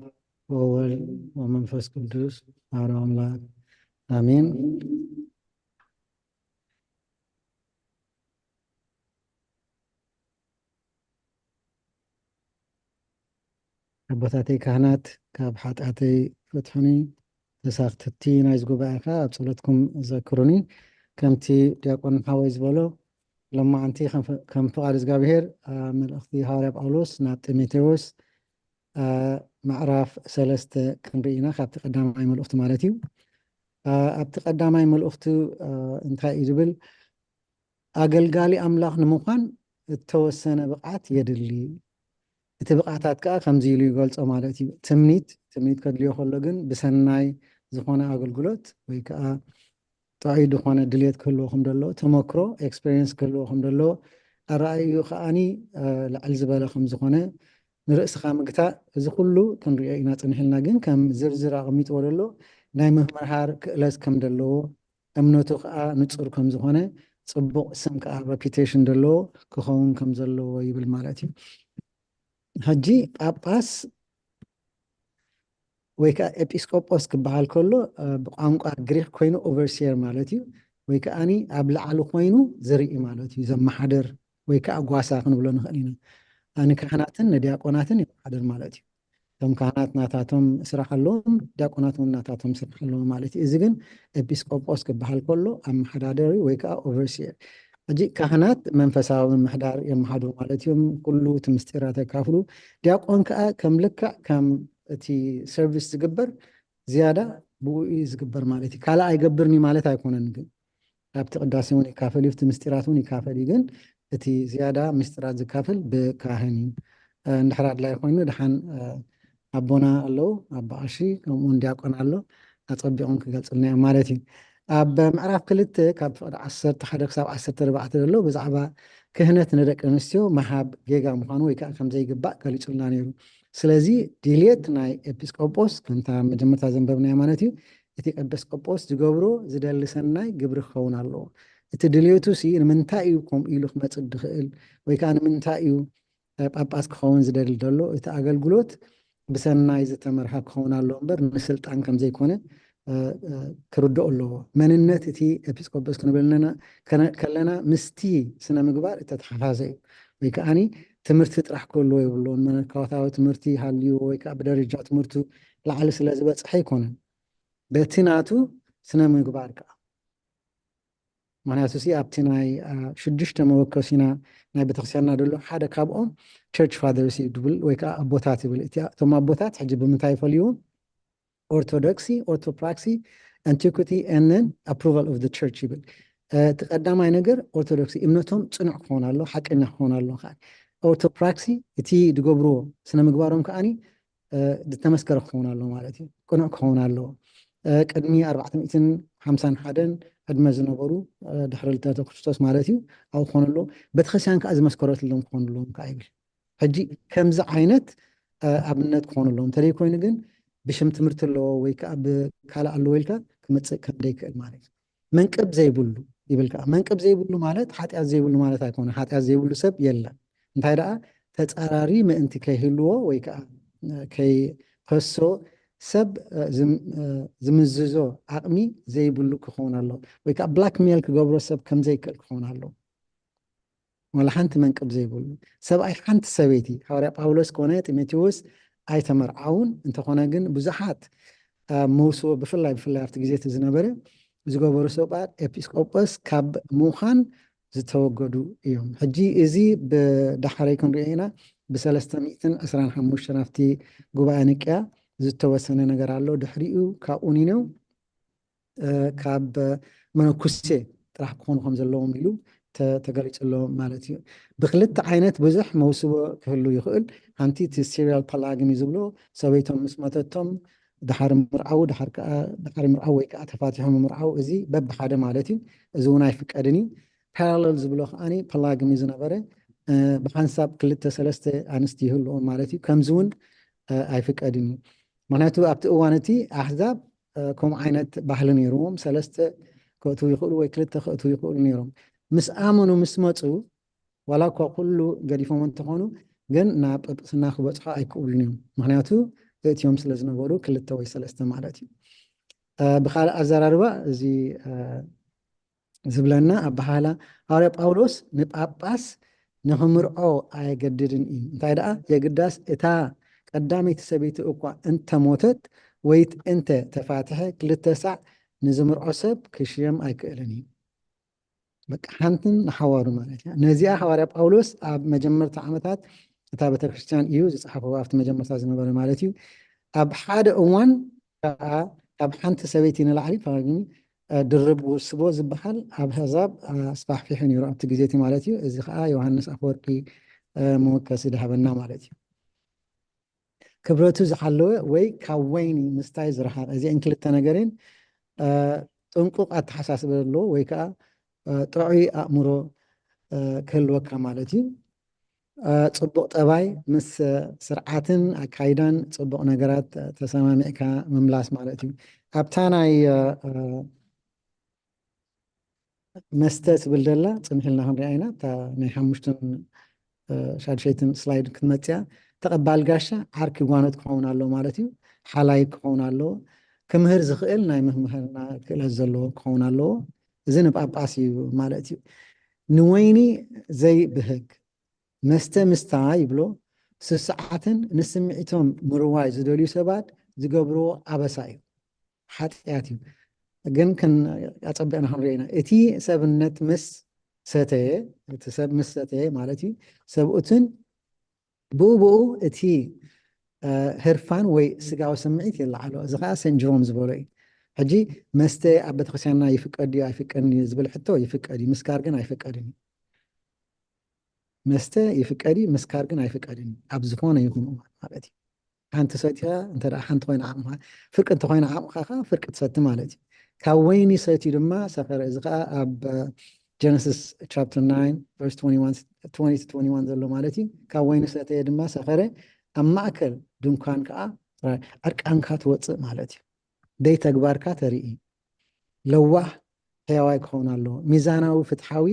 ወወልድ ወመንፈስ ቅዱስ አሐዱ አምላክ አሜን። ኣቦታተይ ካህናት ካብ ሓጢኣተይ ፈትሑኒ፣ ተሳኽትቲ ናይዚ ጉባኤ ከኣ ኣብ ጸሎትኩም ዘክሩኒ። ከምቲ ዲያቆን ሓወይ ዝበሎ፣ ሎማዓንቲ ከም ፍቓድ እግዚኣብሔር መልእኽቲ ሃዋርያ ጳውሎስ ናብ ጢሞቴዎስ ምዕራፍ ሰለስተ ክንርኢ ኢና፣ ካብቲ ቀዳማይ መልእኽቱ ማለት እዩ። ኣብቲ ቀዳማይ መልእኽቱ እንታይ እዩ ዝብል? ኣገልጋሊ ኣምላኽ ንምዃን እተወሰነ ብቕዓት የድሊ። እቲ ብቕዓታት ከኣ ከምዚ ኢሉ ይገልጾ ማለት እዩ። ትምኒት፣ ትምኒት ከድልዮ ከሎ ግን ብሰናይ ዝኾነ ኣገልግሎት ወይ ከኣ ጥዑይ ዝኾነ ድልየት ክህልዎ ከም ዘለዎ፣ ተመክሮ፣ ኤክስፔሪየንስ ክህልዎ ከም ዘለዎ፣ ኣረኣእዩ ከኣኒ ልዕል ዝበለ ከም ዝኾነ፣ ንርእስኻ ምግታእ፣ እዚ ኩሉ ክንሪኦ ኢና ጽኒሕ ኢልና፣ ግን ከም ዝርዝር ኣቐሚጥዎ ዘሎ ናይ ምምሃር ክእለት ከም ዘለዎ፣ እምነቱ ከኣ ንጹር ከም ዝኾነ፣ ጽቡቕ ስም ከኣ ሬፒቴሽን ዘለዎ ክኸውን ከም ዘለዎ ይብል ማለት እዩ። ሕጂ ጳጳስ ወይ ከኣ ኤጲስቆጶስ ክበሃል ከሎ ብቋንቋ ግሪክ ኮይኑ ኦቨርሲየር ማለት እዩ። ወይ ከኣኒ ኣብ ላዕሊ ኮይኑ ዝርኢ ማለት እዩ። ዘመሓደር ወይ ከኣ ጓሳ ክንብሎ ንኽእል ኢና። ንካህናትን ንዲያቆናትን የመሓድር ማለት እዩ። እቶም ካህናት ናታቶም ስራሕ ኣለዎም፣ ዲያቆናት እውን ናታቶም ስራሕ ኣለዎም ማለት እዩ። እዚ ግን ኤጲስቆጶስ ክበሃል ከሎ ኣመሓዳደሪ ወይ ከኣ ኦቨርሲየር። ሕጂ ካህናት መንፈሳዊ ምምሕዳር የመሓድሩ ማለት እዮም። ኩሉ እቲ ምስጢራት የካፍሉ። ዲያቆን ከኣ ከም ልክዕ ከም እቲ ሰርቪስ ዝግበር ዝያዳ ብኡ እዩ ዝግበር ማለት እዩ። ካልእ ኣይገብርን እዩ ማለት ኣይኮነን፣ ግን ኣብቲ ቅዳሴ እውን ይካፈል እዩ፣ ኣብቲ ምስጢራት እውን ይካፈል እዩ። ግን እቲ ዝያዳ ምስጢራት ዝካፈል ብካህን እዩ። እንድሕር ኣድላይ ኮይኑ ድሓን ኣቦና ኣለዉ፣ ኣቦ ቀሺ፣ ከምኡውን ዲያቆን ኣሎ፣ ኣጸቢቖም ክገልጽልና እዮም ማለት እዩ። ኣብ ምዕራፍ ክልተ ካብ ፍቕዲ ዓሰርተ ሓደ ክሳብ ዓሰርተ ኣርባዕተ ዘሎ ብዛዕባ ክህነት ንደቂ ኣንስትዮ ምሃብ ጌጋ ምዃኑ ወይ ከዓ ከም ዘይግባእ ገሊጹልና ነይሩ። ስለዚ ድልየት ናይ ኤጲስቆጶስ ከምታ መጀመርታ ዘንበብናዮ ማለት እዩ፣ እቲ ኤጲስቆጶስ ዝገብሮ ዝደሊ ሰናይ ግብሪ ክኸውን ኣለዎ። እቲ ድልየቱ ሲ ንምንታይ እዩ ከምኡ ኢሉ ክመጽእ ዝኽእል ወይ ከዓ ንምንታይ እዩ ጳጳስ ክኸውን ዝደሊ ዘሎ? እቲ ኣገልግሎት ብሰናይ ዝተመርሃ ክኸውን ኣለዎ እምበር ንስልጣን ከም ዘይኮነ ክርድኦ ኣለዎ። መንነት እቲ ኤጲስቆጶስ ክንብል ከለና ምስቲ ስነ ምግባር እተተሓሓዘ እዩ። ወይ ከዓኒ ትምህርቲ ጥራሕ ክህልዎ የብሉን። መለኮታዊ ትምህርቲ ሃልዩ ወይ ከዓ ብደረጃ ትምህርቱ ላዕሊ ስለ ዝበፅሐ ኣይኮነን። በቲ ናቱ ስነ ምግባር ከዓ ምክንያቱ ሲ ኣብቲ ናይ ሽዱሽተ መወከሲና ናይ ቤተክርስትያንና ደሎ ሓደ ካብኦም ቸርች ፋደርስ እዩ ድብል ወይ ከዓ ኣቦታት ይብል። እቶም ኣቦታት ሕጂ ብምንታይ ይፈልይዎም? ኦርቶዶክሲ፣ ኦርቶፕራክሲ፣ antiquity and then approval of the church ይብል። እቲ ቀዳማይ ነገር ኦርቶዶክሲ እምነቶም ፅኑዕ ክኸውን ኣሎ፣ ሓቀኛ ክኸውን ኣሎ። ከዓ ኦርቶፕራክሲ እቲ ዝገብርዎ ስነ ምግባሮም ከዓኒ ዝተመስከረ ክኸውን ኣሎ ማለት እዩ። ቅኑዕ ክኸውን ኣለዎ። ቅድሚ ኣርባዕተ ሚእትን ሓምሳን ሓደን ዕድመ ዝነበሩ ድሕሪ ልደተ ክርስቶስ ማለት እዩ ኣብኡ ክኾኑ ኣለዎ። ቤተክርስትያን ከዓ ዝመስከረትሎም ክኾኑ ኣለዎም ከዓ ይብል። ሕጂ ከምዚ ዓይነት ኣብነት ክኾኑ ኣለዎም። እንተደይ ኮይኑ ግን ብሽም ትምህርቲ ኣለዎ ወይ ከዓ ብካልእ ኣለዎ ኢልካ ክመፅእ ከም ዘይክእል ማለት እዩ። መንቅብ ዘይብሉ ይብል ከዓ። መንቅብ ዘይብሉ ማለት ሓጢኣት ዘይብሉ ማለት ኣይኮነ። ሓጢኣት ዘይብሉ ሰብ የለን። እንታይ ደኣ ተፃራሪ ምእንቲ ከይህልዎ ወይ ከዓ ከይከሶ ሰብ ዝምዝዞ ዓቕሚ ዘይብሉ ክኸውን ኣለዎ ወይ ከዓ ብላክሜል ክገብሮ ሰብ ከም ዘይክእል ክኸውን ኣለዎ። ዋላ ሓንቲ መንቅብ ዘይብሉ ሰብኣይ ሓንቲ ሰበይቲ። ሃዋርያ ጳውሎስ ኮነ ጢሞቴዎስ ኣይተመርዓውን። እንተኾነ ግን ብዙሓት መውስቦ ብፍላይ ብፍላይ ኣብቲ ግዜ እቲ ዝነበረ ዝገበሩ ሰባት ኤጲስቆጶስ ካብ ምዃን ዝተወገዱ እዮም። ሕጂ እዚ ብዳሕረይ ክንሪኦ ኢና። ብሰለስተ ሚእትን ዕስራን ሓሙሽተን ኣብቲ ጉባኤ ንቅያ ዝተወሰነ ነገር ኣሎ። ድሕሪኡ ካብኡ ኒነው ካብ መነኩሴ ጥራሕ ክኾኑ ከም ዘለዎም ኢሉ ተገሊፁ ኣሎ ማለት እዩ። ብክልተ ዓይነት ብዙሕ መውስቦ ክህሉ ይኽእል። ሓንቲ እቲ ሲሪያል ፖላጋሚ ዝብሎ ሰበይቶም ምስ መተቶም ድሓር ምርዓው ድሓር ከዓ ድሓር ምርዓው ወይ ከዓ ተፋቲሖም ምርዓው፣ እዚ በብሓደ ማለት እዩ። እዚ እውን ኣይፍቀድን እዩ። ፓራለል ዝብሎ ከዓኒ ፖላጋሚ ዝነበረ ብሓንሳብ ክልተ ሰለስተ ኣንስቲ ይህልዎም ማለት እዩ። ከምዚ እውን ኣይፍቀድን እዩ። ምክንያቱ ኣብቲ እዋን እቲ ኣሕዛብ ከምኡ ዓይነት ባህሊ ነይርዎም። ሰለስተ ክእትዉ ይኽእሉ ወይ ክልተ ክእትዉ ይኽእሉ ነይሮም። ምስ ኣመኑ ምስ መፁ ዋላ እኳ ኩሉ ገዲፎም እንተኾኑ ግን ናብ ጵጵስና ክበፅሑ ኣይክእሉን እዮም። ምክንያቱ እእትዮም ስለ ዝነበሩ ክልተ ወይ ሰለስተ ማለት እዩ። ብካልእ ኣዘራርባ እዚ ዝብለና ኣበሃህላ ሃዋርያ ጳውሎስ ንጳጳስ ንኽምርዖ ኣየገድድን እዩ። እንታይ ደኣ የግዳስ እታ ቀዳመይቲ ሰበይቲ እኳ እንተሞተት ወይ እንተ ተፋትሐ ክልተ ሳዕ ንዝምርዖ ሰብ ክሽየም ኣይክእልን እዩ። በቃ ሓንትን ንሓዋሩ ማለት እያ። ነዚኣ ሃዋርያ ጳውሎስ ኣብ መጀመርታ ዓመታት እታ ቤተክርስትያን እዩ ዝፅሓፎ፣ ኣብቲ መጀመርታ ዝነበረ ማለት እዩ። ኣብ ሓደ እዋን ከዓ ካብ ሓንቲ ሰበይቲ ንላዕሊ ፓራግሚ ድርብ ውስቦ ዝበሃል ኣብ ኣህዛብ ኣስፋሕፊሑ ነይሩ ኣብቲ ግዜ እቲ ማለት እዩ። እዚ ከዓ ዮሃንስ ኣፈወርቂ መወከሲ ድሃበና ማለት እዩ። ክብረቱ ዝሓለወ ወይ ካብ ወይኒ ምስታይ ዝረሓቐ፣ እዚአን ክልተ ነገርን ጥንቁቕ ኣተሓሳስበ ዘለዎ ወይ ከዓ ጥዑይ ኣእምሮ ክህልወካ ማለት እዩ። ፅቡቕ ጠባይ ምስ ስርዓትን ኣካይዳን ፅቡቕ ነገራት ተሰማሚዕካ ምምላስ ማለት እዩ። ኣብታ ናይ መስተ ትብል ዘላ ፅንሕ ኢልና ክንሪኣ ኢና። እታ ናይ ሓሙሽተን ሻድሸይትን ስላይድ ክትመፅያ፣ ተቐባል ጋሻ ዓርኪ ጓኖት ክኸውን ኣሎ ማለት እዩ። ሓላይ ክኸውን ኣለዎ። ክምህር ዝኽእል ናይ ምምህርና ክእለት ዘለዎ ክኸውን ኣለዎ። እዚ ንጳጳስ እዩ ማለት እዩ። ንወይኒ ዘይብህግ መስተ ምስታ ይብሎ ስስዓትን ንስምዒቶም ምርዋይ ዝደልዩ ሰባት ዝገብርዎ ኣበሳ እዩ፣ ሓጢኣት እዩ። ግን ኣፀቢቕና ክንሪኦ ኢና። እቲ ሰብነት ምስ ሰተየ፣ እቲ ሰብ ምስ ሰተየ ማለት እዩ፣ ሰብኡትን ብኡ ብኡ እቲ ህርፋን ወይ ስጋዊ ስምዒት ይለዓሎ። እዚ ከዓ ሰንት ጀሮም ዝበሎ እዩ። ሕጂ መስተ ኣብ ቤተክርስትያንና ይፍቀድ ድዩ ኣይፍቀድን እዩ ዝብል ሕቶ ይፍቀድ እዩ፣ ምስካር ግን ኣይፍቀድን እዩ። መስተ ይፍቀድ እዩ፣ ምስካር ግን ኣይፍቀድን እዩ ኣብ ዝኾነ ይኹን እዋን ማለት እዩ። ሓንቲ ሰቲኻ እንተ ሓንቲ ኮይና ዓቕምኻ፣ ፍርቂ እንተኮይና ዓቕምኻ ከዓ ፍርቂ ትሰቲ ማለት እዩ። ካብ ወይኒ ሰትዩ ድማ ሰኸረ። እዚ ከዓ ኣብ ጀነሲስ ቻፕተር ናይን ቨርስ ትወንቲ ዋን ዘሎ ማለት እዩ። ካብ ወይኒ ሰተየ ድማ ሰኸረ፣ ኣብ ማእከል ድንኳን ከዓ ዕርቃንካ ትወፅእ ማለት እዩ። ደይ ተግባርካ ተርኢ። ለዋህ ሕያዋይ ክኸውን ኣለዎ። ሚዛናዊ ፍትሓዊ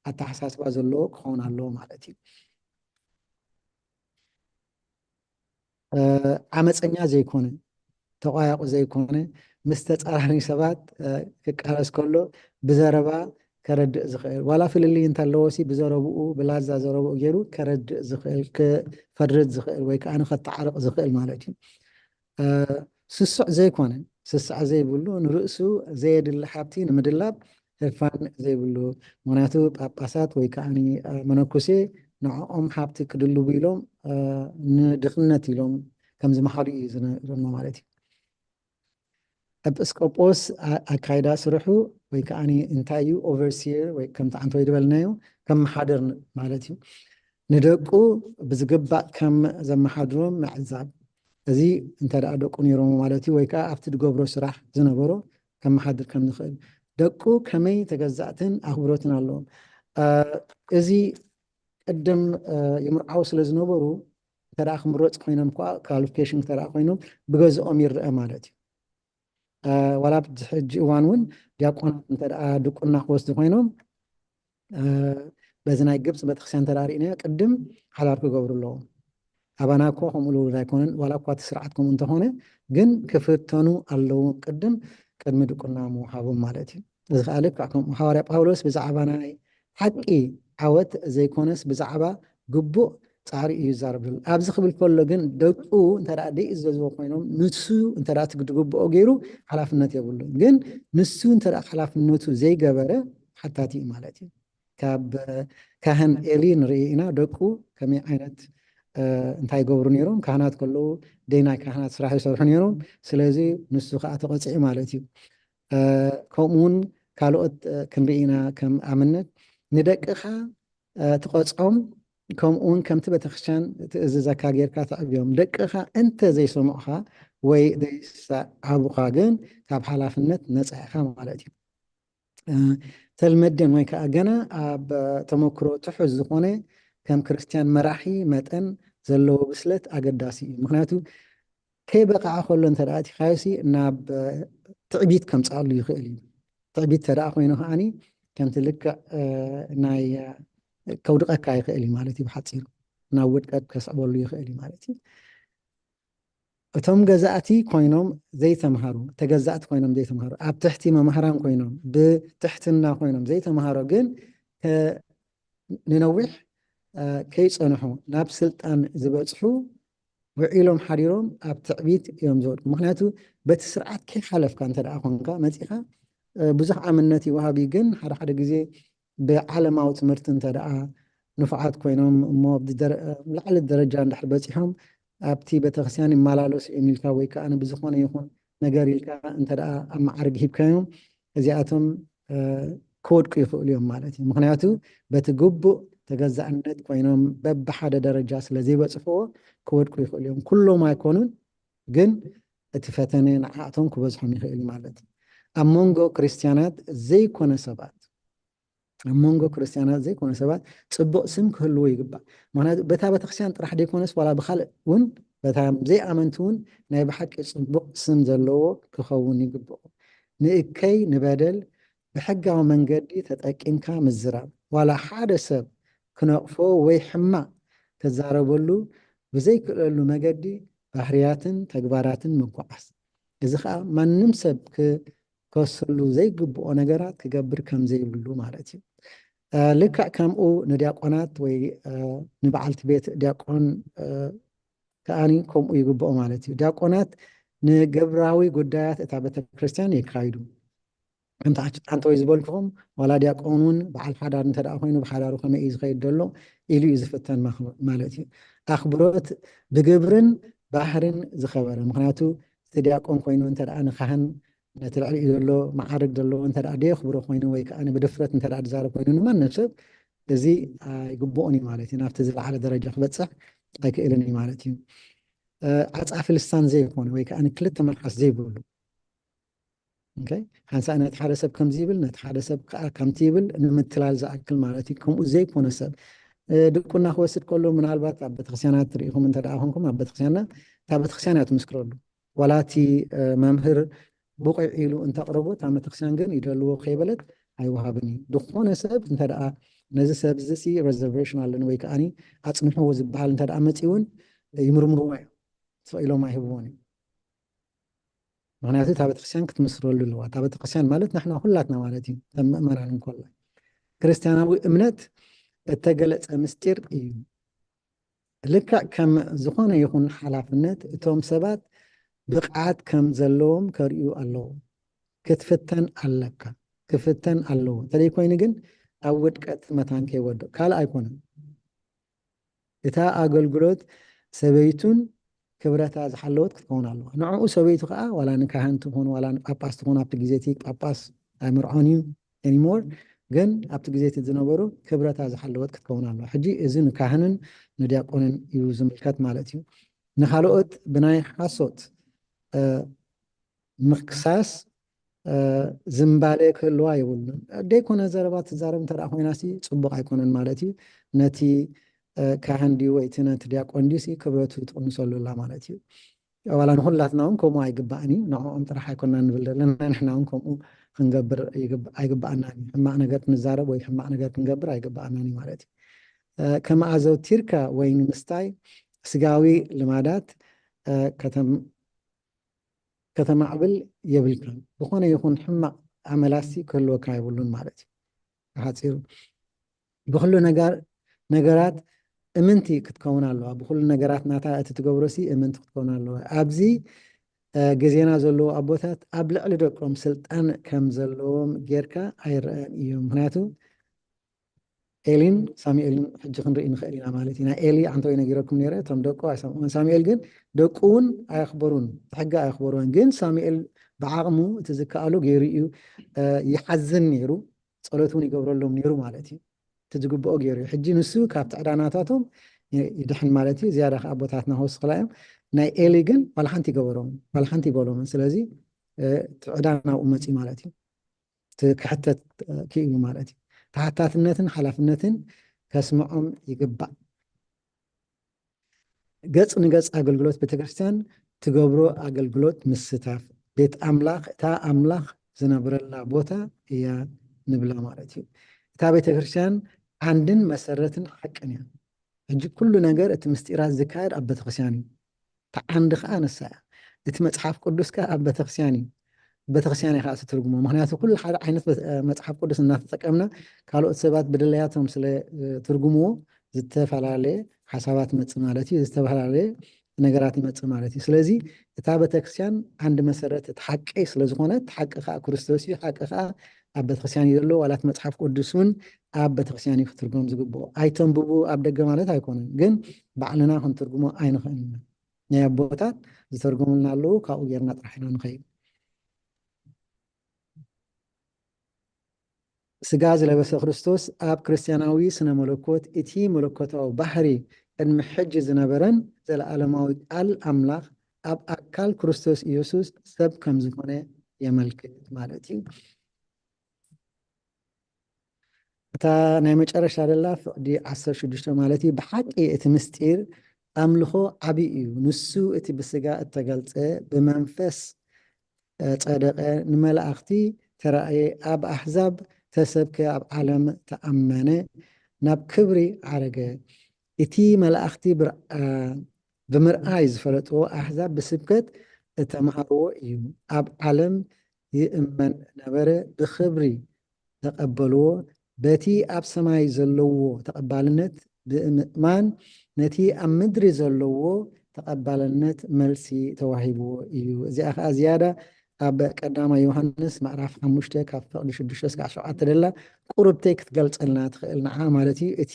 ኣተሓሳስባ ዘለዎ ክኸውን ኣለዎ ማለት እዩ። ዓመፀኛ ዘይኮነ፣ ተቋያቑ ዘይኮነ፣ ምስ ተፃራሪ ሰባት ክቃለስ ከሎ ብዘረባ ከረድእ ዝኽእል፣ ዋላ ፍልልይ እንተለዎ ሲ ብዘረብኡ ብላዛ ዘረብኡ ገይሩ ከረድእ ዝኽእል፣ ክፈርድ ዝኽእል ወይ ከዓ ከተዓርቕ ዝኽእል ማለት እዩ። ስሱዕ ዘይኮነ፣ ስስዕ ዘይብሉ፣ ንርእሱ ዘየድሊ ሃብቲ ንምድላብ ህርፋን ዘይብሉ። ምክንያቱ ጳጳሳት ወይ ከዓ መነኩሴ ንዕኦም ሃብቲ ክድልቡ ኢሎም ንድኽነት ኢሎም ከም ዝመሃሩ እዩ ዝነግረና ማለት እዩ። ኤጲስቆጶስ ኣካይዳ ስርሑ ወይ ከዓ እንታይ እዩ፣ ኦቨርሲየር ወይ ከምቲ ዓንተወይ ዝበልናዮ ከመሓድር ማለት እዩ። ንደቁ ብዝግባእ ከም ዘመሓድሮም ምዕዛብ። እዚ እንተ ደኣ ደቁ ነይሮም ማለት እዩ፣ ወይ ከዓ ኣብቲ ዝገብሮ ስራሕ ዝነበሮ ከመሓድር ከም ዝኽእል፣ ደቁ ከመይ ተገዛእትን ኣኽብሮትን ኣለዎም። እዚ ቅድም ይምርዓው ስለ ዝነበሩ እንተ ደኣ ክምረፁ ኮይኖም እኳ፣ ኳሊፊኬሽን እንተ ደኣ ኮይኖም ብገዝኦም ይረአ ማለት እዩ። ዋላ ኣብዚ ሕጂ እዋን እውን ዲያቆናት እንተ ደኣ ድቁና ክወስዱ ኮይኖም በዚ ናይ ግብፂ ቤተክርስትያን እንተ ደኣ ርኢናዮ ቅድም ሓዳር ክገብሩ ኣለዎም። ኣባና እኮ ከምኡ ልውሉድ ኣይኮነን፣ ዋላ እኳ እቲ ስርዓት ከምኡ እንተኾነ ግን ክፍተኑ ኣለዎም ቅድም ቅድሚ ድቁና ምውሃቦም ማለት እዩ። እዚ ከዓ ልክዕ ከምኡ ሃዋርያ ጳውሎስ ብዛዕባ ናይ ሓቂ ዓወት ዘይኮነስ ብዛዕባ ግቡእ ፃዕሪ እዩ ዝዛረብ ዘሎ። ኣብዚ ክብል ከሎ ግን ደቁ እንተ ደኣ ዘይእዘዝዎ ኮይኖም ንሱ እንተ ደኣ እቲ ዝግብኦ ገይሩ ሓላፍነት የብሉን። ግን ንሱ እንተ ደኣ ሓላፍነቱ ዘይገበረ ሓታቲ እዩ ማለት እዩ። ካብ ካህን ኤሊ ንርኢ ኢና ደቁ ከመይ ዓይነት እንታይ ይገብሩ ነይሮም። ካህናት ከለዉ ደይ ናይ ካህናት ስራሕ ይሰርሑ ነይሮም። ስለዚ ንሱ ከዓ ተቐፂዑ ማለት እዩ። ከምኡውን ካልኦት ክንርኢ ኢና። ከም ኣብነት ንደቅኻ ትቐፅዖም፣ ከምኡውን ከምቲ ቤተክርስትያን ትእዝዘካ ጌርካ ተዕብዮም። ደቅኻ እንተ ዘይሰምዑኻ ወይ ዘይሰዓቡኻ ግን ካብ ሓላፍነት ነፃ ኢኻ ማለት እዩ። ተልመደን ወይ ከዓ ገና ኣብ ተመክሮ ትሑዝ ዝኾነ ከም ክርስትያን መራሒ መጠን ዘለዎ ብስለት ኣገዳሲ እዩ። ምክንያቱ ከይበቕዐ ከሎ እንተ ደኣ ኣቲኻዮሲ ናብ ትዕቢት ከምፅኣሉ ይኽእል እዩ። ትዕቢት እንተ ደኣ ኮይኑ ከዓኒ ከምቲ ልክዕ ናይ ከውድቐካ ይኽእል እዩ ማለት እዩ። ብሓፂሩ ናብ ውድቀት ከስዕበሉ ይኽእል እዩ ማለት እዩ። እቶም ገዛእቲ ኮይኖም ዘይተምሃሩ፣ ተገዛእቲ ኮይኖም ዘይተምሃሩ፣ ኣብ ትሕቲ መማህራን ኮይኖም ብትሕትና ኮይኖም ዘይተምሃሩ ግን ንነዊሕ ከይፀንሑ ናብ ስልጣን ዝበፅሑ ውዒሎም ሓዲሮም ኣብ ትዕቢት እዮም ዝወድቁ። ምክንያቱ በቲ ስርዓት ከይሓለፍካ እንተ ደኣ ኮንካ መፂኻ ብዙሕ ኣምነት ይወሃብ እዩ። ግን ሓደ ሓደ ግዜ ብዓለማዊ ትምህርቲ እንተ ደኣ ንፉዓት ኮይኖም እሞ ላዕሊ ደረጃ እንድሕር በፂሖም ኣብቲ ቤተክርስትያን ይመላለሱ እዮም ኢልካ ወይ ከዓ ብዝኾነ ይኹን ነገር ኢልካ እንተ ደኣ ኣብ መዓርግ ሂብካዮም እዚኣቶም ክወድቁ ይኽእሉ እዮም ማለት እዩ። ምክንያቱ በቲ ግቡእ ተገዛእነት ኮይኖም በብሓደ ደረጃ ስለ ዘይበፅሕዎ ክወድቁ ይኽእሉ እዮም። ኩሎም ኣይኮኑን፣ ግን እቲ ፈተነ ንዓኣቶም ክበዝሖም ይኽእል እዩ ማለት እዩ። ኣብ መንጎ ክርስትያናት ዘይኮነ ሰባት ኣብ መንጎ ክርስትያናት ዘይኮነ ሰባት ፅቡቕ ስም ክህልዎ ይግባእ። ምክንያቱ በታ ቤተክርስትያን ጥራሕ ዘይኮነስ ዋላ ብካልእ እውን በታ ዘይኣመንቲ እውን ናይ ብሓቂ ፅቡቕ ስም ዘለዎ ክኸውን ይግብኦ። ንእከይ ንበደል ብሕጋዊ መንገዲ ተጠቂምካ ምዝራብ፣ ዋላ ሓደ ሰብ ክነቕፎ ወይ ሕማቕ ክዛረበሉ ብዘይክእለሉ መገዲ ባህርያትን ተግባራትን ምጉዓዝ። እዚ ከዓ ማንም ሰብ ክከሰሉ ዘይግብኦ ነገራት ክገብር ከም ዘይብሉ ማለት እዩ። ልክዕ ከምኡ ንዲያቆናት ወይ ንበዓልቲ ቤት ዲያቆን ከዓኒ ከምኡ ይግብኦ ማለት እዩ። ዲያቆናት ንግብራዊ ጉዳያት እታ ቤተክርስትያን የካይዱ። ከምቲ ኣንተ ወይ ዝበልኩኹም ዋላ ዲያቆን እውን በዓል ሓዳር እንተ ደኣ ኮይኑ ብሓዳሩ ከመይ እዩ ዝኸይድ ዘሎ ኢሉ እዩ ዝፍተን ማለት እዩ። ኣኽብሮት ብግብርን ባህርን ዝኸበረ። ምክንያቱ እቲ ዲያቆን ኮይኑ እንተ ደኣ ንካህን ነቲ ልዕሊኡ ዘሎ መዓርግ ዘለዎ እንተ ደኣ ደየኽብሮ ኮይኑ ወይ ከዓ ብድፍረት እንተ ደኣ ዝዛረብ ኮይኑ ንማንም ሰብ እዚ ኣይግብኦን እዩ ማለት እዩ። ናብቲ ዝለዓለ ደረጃ ክበፅሕ ኣይክእልን እዩ ማለት እዩ። ዓፃፊ ልሳን ዘይኮነ ወይ ከዓ ክልተ መልሓስ ዘይብሉ ሓንሳእ ነቲ ሓደ ሰብ ከምዚ ይብል ነቲ ሓደ ሰብ ከዓ ከምቲ ይብል ንምትላል ዝኣክል ማለት እዩ። ከምኡ ዘይኮነ ሰብ ድቁና ክወስድ ከሎ ምናልባት ኣብ ቤተክርስትያናት ትሪኢኹም እንተ ደኣ ኮንኩም ኣብ ቤተክርስትያንና እታ ቤተክርስትያን እያ ትምስክረሉ። ዋላ እቲ መምህር ብቑዕ ኢሉ እንተቕርቦ፣ እታ ቤተክርስትያን ግን ይደልዎ ከይበለት ኣይወሃብን እዩ። ዝኾነ ሰብ እንተ ደኣ ነዚ ሰብ እዚ ሲ ሬዘርቬሽን ኣለኒ ወይ ከዓኒ ኣጽንሕዎ ዝበሃል እንተ ደኣ መጺኡ እውን ይምርምርዎ እዮም። ስቕ ኢሎም ኣይህብዎን እዮም። ምኽንያቱ እታ ቤተክርስትያን ክትምስረሉ ኣለዋ። እታ ቤተክርስትያን ማለት ንሕና ኩላትና ማለት እዩ፣ ከም ምእመናን እንኮላ። ክርስትያናዊ እምነት እተገለጸ ምስጢር እዩ። ልክዕ ከም ዝኾነ ይኹን ሓላፍነት፣ እቶም ሰባት ብቕዓት ከም ዘለዎም ከርእዩ ኣለዎም። ክትፍተን ኣለካ። ክፍተን ኣለዎ። እንተደይ ኮይኑ ግን ኣብ ውድቀት መታን ከይወድቕ። ካልእ ኣይኮነን። እታ ኣገልግሎት ሰበይቱን ክብረታ ዝሓለወት ክትከውን ኣለዋ። ንዕኡ ሰበይቱ ከኣ ዋላ ንካህን ትኹን፣ ዋላ ንጳጳስ ትኹን፣ ኣብቲ ግዜ እቲ ጳጳስ ኣይምርዖን እዩ ኤኒሞር፣ ግን ኣብቲ ግዜ እቲ ዝነበሩ ክብረታ ዝሓለወት ክትከውን ኣለዋ። ሕጂ እዚ ንካህንን ንዲያቆንን እዩ ዝምልከት ማለት እዩ። ንኻልኦት ብናይ ሓሶት፣ እ፣ ምክሳስ፣ እ፣ ዝምባሌ ክህልዋ የብሉን። ደይኮነ ዘረባ ትዛረብ እንተ ደኣ ኮይና ሲ ጽቡቕ ኣይኮነን ማለት እዩ። ነቲ፣ እ፣ ካህን ድዩ ወይ እቲ ነቲ ዲያቆን ድዩ ሲ ክብረቱ ትቕንሰሉ ኣላ ማለት እዩ። ዋላ ንኹላትና እውን ከምኡ ኣይግባእን እዩ። ንዕኦም ጥራሕ ኣይኮና ንብል ዘለና፣ ንሕና እውን ከምኡ ክንገብር ይግብ-፣ ኣይግባኣናን እዩ። ሕማቕ ነገር ክንዛረብ ወይ ሕማቕ ነገር ክንገብር ኣይግባኣናን እዩ ማለት እዩ። እ፣ ከም ኣዘውቲርካ ወይኒ ምስታይ ስጋዊ ልማዳት፣ እ፣ ከተም-፣ ከተማዕብል የብልካን። ዝኾነ ይኹን ሕማቕ ኣመላሲ ክህልወካ የብሉን ማለት እዩ። ብሓጺሩ ብኹሉ ነገር-፣ ነገራት እምንቲ ክትከውን ኣለዋ። ብኹሉ ነገራት ናታ እቲ ትገብሮ ሲ እምንቲ ክትከውን ኣለዋ። ኣብዚ፣ እ፣ ግዜና ዘለዉ ኣቦታት ኣብ ልዕሊ ደቆም ስልጣን ከም ዘለዎም ጌርካ ኣይረኣን እዩ። ምኽንያቱ ኤሊን ሳሙኤልን ሕጂ ክንርኢ ንኽእል ኢና ማለት እዩ። ናይ ኤሊ ኣንተ ወይ ነጊረኩም ነይረ፣ እቶም ደቁ ኣይሰምዑን። ሳሙኤል ግን ደቁ እውን ኣየኽበሩን፣ እቲ ሕጊ ኣየኽበሩን። ግን ሳሙኤል ብዓቕሙ እቲ ዝከኣሎ ገይሩ እዩ፣ እ፣ ይሓዝን ነይሩ፣ ጸሎት እውን ይገብረሎም ነይሩ ማለት እዩ። እቲ ዝግብኦ ገይሩ እዩ። ሕጂ ንሱ ካብቲ ዕዳ ናታቶም ይ-፣ ይድሕን ማለት እዩ። ዝያዳ ከኣ ኣቦታትና ክውስኽላ እዮም። ናይ ኤሊ ግን ዋላ ሓንቲ ይገበሮም፣ ዋላ ሓንቲ ይበሎምን። ስለዚ፣ እ፣ እቲ ዕዳ ናብኡ መጺኡ ማለት እዩ። እቲ ክሕተት፣ እ፣ ክኢሉ ማለት እዩ። ተሓታትነትን ሓላፍነትን ከስምዖም ይግባእ። ገጽ ንገጽ ኣገልግሎት ቤተክርስትያን ትገብሮ ኣገልግሎት ምስታፍ ቤት ኣምላኽ፣ እታ ኣምላኽ ዝነብረላ ቦታ እያ ንብላ ማለት እዩ። እታ ቤተክርስትያን ዓንድን መሰረትን ሓቅን እያ። ሕጂ ኩሉ ነገር እቲ ምስጢራት ዝካየድ ኣብ ቤተክርስትያን እዩ። እታ ዓንዲ ከኣ ንሳ እያ። እቲ መጽሓፍ ቅዱስ ከኣ ኣብ ቤተክርስትያን እዩ። ቤተክርስትያን እያ ከኣ ትትርጉሞ። ምኽንያቱ ኩሉ ሓደ ዓይነት ቤተ-፣ መጽሓፍ ቅዱስ እናተጠቀምና ካልኦት ሰባት ብድለያቶም ስለ፣ እ፣ ትርጉምዎ ዝተፈላለየ ሓሳባት ይመጽእ ማለት እዩ። ዝተፈላለየ ነገራት ይመጽእ ማለት እዩ። ስለዚ እታ ቤተክርስትያን ዓንዲ መሰረት እቲ ሓቂ ስለ ዝኾነት፣ ሓቂ ከኣ ክርስቶስ እዩ። ሓቂ ከኣ ኣብ ቤተክርስትያን እዩ ዘሎ። ዋላ እቲ መጽሓፍ ቅዱስ እውን ኣብ ቤተክርስትያን እዩ ክትርጎም ዝግብኦ። ኣይተንብቡ ኣብ ደገ ማለት ኣይኮነን፣ ግን ባዕልና ክንትርጉሞ ኣይንኽእልን ኢና። ናይ ኣቦታት ዝተርጎሙልና ኣለዉ፣ ካብኡ ጌርና ጥራሕ ኢና ንኸይድ። ስጋ ዝለበሰ ክርስቶስ ኣብ ክርስትያናዊ ስነ መለኮት እቲ መለኮታዊ ባህሪ ቅድሚ ሕጂ ዝነበረን ዘለኣለማዊ ቃል ኣምላኽ ኣብ ኣካል ክርስቶስ ኢየሱስ ሰብ ከም ዝኾነ የመልክት ማለት እዩ። እታ ናይ መጨረሻ ደላ ፍቕዲ ዓሰርተ ሽዱሽተ ማለት እዩ። ብሓቂ እቲ ምስጢር ኣምልኾ ዓቢ እዩ። ንሱ እቲ ብስጋ እተገልጸ፣ ብመንፈስ ጸደቐ፣ ንመላእኽቲ ተራእየ፣ ኣብ ኣሕዛብ ተሰብከ፣ ኣብ ዓለም ተኣመነ፣ ናብ ክብሪ ዓረገ። እቲ መላእኽቲ ብር-፣ አ፣ ብምርኣይ ዝፈለጥዎ ኣሕዛብ ብስብከት እተምሃርዎ እዩ። ኣብ ዓለም ይእመን ነበረ፣ ብኽብሪ ተቐበልዎ። በቲ ኣብ ሰማይ ዘለዎ ተቐባልነት ብምእማን ነቲ ኣብ ምድሪ ዘለዎ ተቐባልነት መልሲ ተዋሂብዎ እዩ። እዚኣ ኸዓ ዝያዳ ኣብ ቀዳማይ ዮሃንስ ምዕራፍ ሓሙሽተ ካብ ፍቕዲ ሽዱሽተ እስካዕ ሸውዓተ ደላ ቁርብተይ ክትገልጸልና ትኽእል ንዓ ማለት እዩ። እቲ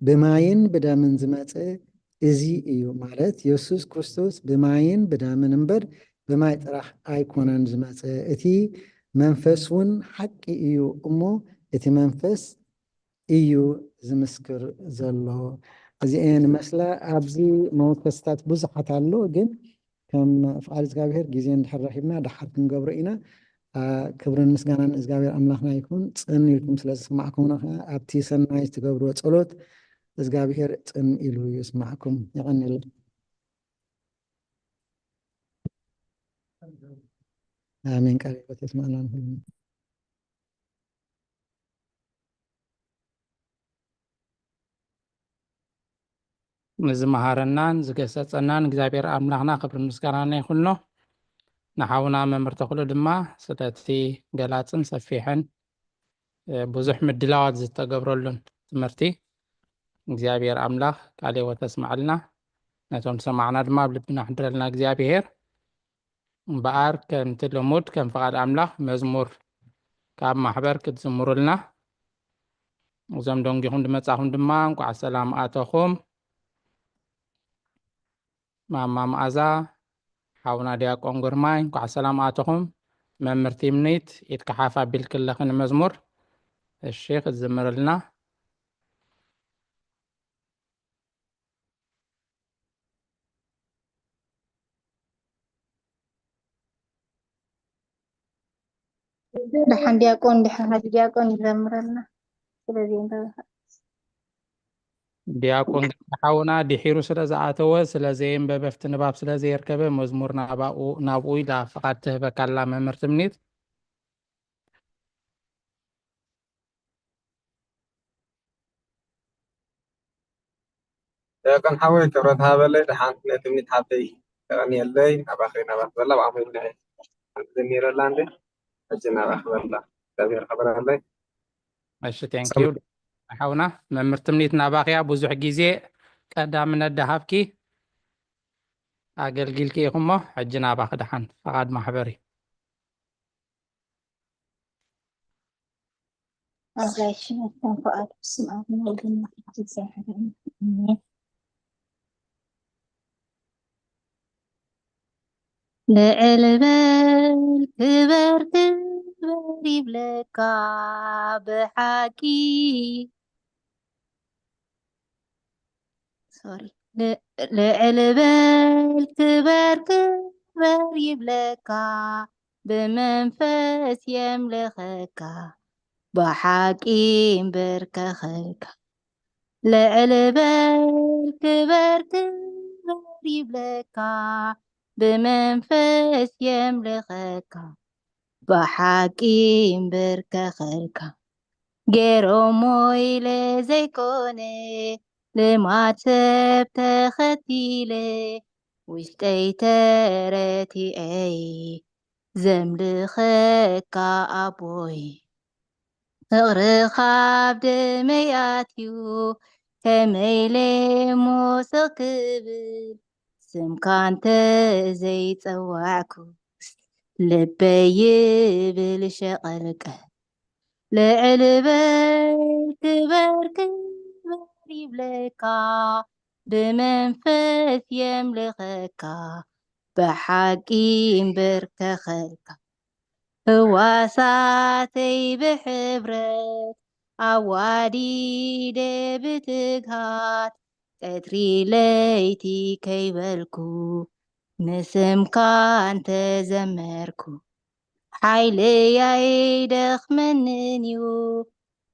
ብማይን ብደምን ዝመጸ እዚ እዩ ማለት የሱስ ክርስቶስ ብማይን ብደምን እምበር ብማይ ጥራሕ ኣይኮነን ዝመጸ። እቲ መንፈስ እውን ሓቂ እዩ እሞ እቲ መንፈስ እዩ ዝምስክር ዘሎ። እዚኤን መስላ ኣብዚ መወከስታት ብዙሓት ኣሎ፣ ግን ከም ፍቓድ እግዚኣብሔር ግዜ እንድሕር ረኺብና ደሓር ክንገብሮ ኢና። አ፣ ክብርን ምስጋናን እግዚኣብሔር ኣምላኽና ይኹን። ጽን ኢልኩም ስለ ዝሰማዕኩምና ኸዓ ኣብቲ ሰናይ ትገብርዎ ጸሎት እግዚኣብሔር ጽን ኢሉ ይስማዕኩም። የቐንየልና። ኣሜን። ቃል ሕይወት የስማዕና ንኹልና። ንዝመሃረናን ዝገሰጸናን እግዚኣብሔር ኣምላኽና ክብርን ምስጋናን ይኹኖ። ንሓውና መምህር ተኽሉ ድማ ስለቲ ገላጽን ሰፊሕን፣ እ፣ ብዙሕ ምድላዋት ዝተገብረሉን ትምህርቲ እግዚኣብሔር ኣምላኽ ቃለ ሕይወት የስማዕልና። ነቶም ዝሰማዕና ድማ ኣብ ልብና ሕድረልና እግዚኣብሔር። እምበኣር ከምቲ ልሙድ ከም ፍቓድ ኣምላኽ መዝሙር ካብ ማሕበር ክትዝምሩልና። እዞም ደንጊኹም ዝመጻኹም ድማ እንቋዕ ሰላም ኣተኹም። ማማ መኣዛ፣ ሓውና ዲያቆን ግርማይ፣ እንቋዕ ሰላም ኣተኹም። መምህር ትምኒት፣ ኢድካ ሓፍ ኣቢልክለኺ ንመዝሙር። እሺ፣ ክትዝምርልና። ደሓን ዲያቆን፣ ደሓን ሓጂ ዲያቆን ይዘምረልና። ስለዚ እንተበኻ ዲያቆን ገዛ ሓውና ድሒሩ ስለ ዝኣተወ፣ ስለ ዘየንበበ፣ ኣብቲ ንባብ ስለ ዘየርከበ፣ መዝሙር ናባኡ፣ ናብኡ ኢላ ፍቓድ ትህበካ ኣላ መምህር ትምኒት። ዲያቆን ሓወይ፣ ክብረት ሃበለይ። ደሓን ናይ ትምኒት ሓብተይ፣ የቐንየለይ። ናባኸይ ናባ ክበላ ብኣመልና እየ ሓንቲ ዘሚረላ እንዴ። ሕጂ ናባ ክበላ፣ እግዚኣብሔር ክብረለይ። እሺ፣ thank you ሓውና። መምህር ትምኒት፣ ናባኽያ ብዙሕ ግዜ ቀዳምነት ዳሃብኪ ኣገልጊልኪ ኢኹሞ፣ ሕጂ ናባኺ ደሓን። ፍቓድ ማሕበር እዩ። ኣጋይሽ መስተንክኦ ኣልፍስም ኣብ መግቢ መኽሊት እግዚኣብሔር ኣሜን። ልዕል በል ክበር ክበር ይብለካ ብሓቂ። ሶሪ። ል- ልዕል በል ክበር ክበር ይብለካ ብመንፈስ የምልኸካ ብሓቂ እምበር ከኸልካ። ልዕል በል ክበር ክበር ይብለካ ብመንፈስ የምልኸካ ብሓቂ እምበር ከኸልካ። ገይሮሞ ኢለ ዘይኮነ ልማድ ሰብ ተኸቲለ ውሽጠይ ተረቲዐይ ዘምልኸካ ኣቦይ። ፍቕርኻ ኣብ ደመይ ኣትዩ ከመይ ኢለ እሞ ስቕ ክብል ስምካ እንተ ዘይጸዋዕኩስ ልበይ ይብል ሸቐልቀል። ልዕል በል ክበር ክበር ይብለካ ብመንፈስ የምልኸካ ብሓቂ እምበር ከኸልካ። ህዋሳተይ ብሕብረት ኣዋዲደ ብትግሃት ቀትሪ ለይቲ ከይበልኩ ንስምካ እንተዘመርኩ ሓይለይ ኣይደኽመንን እዩ፣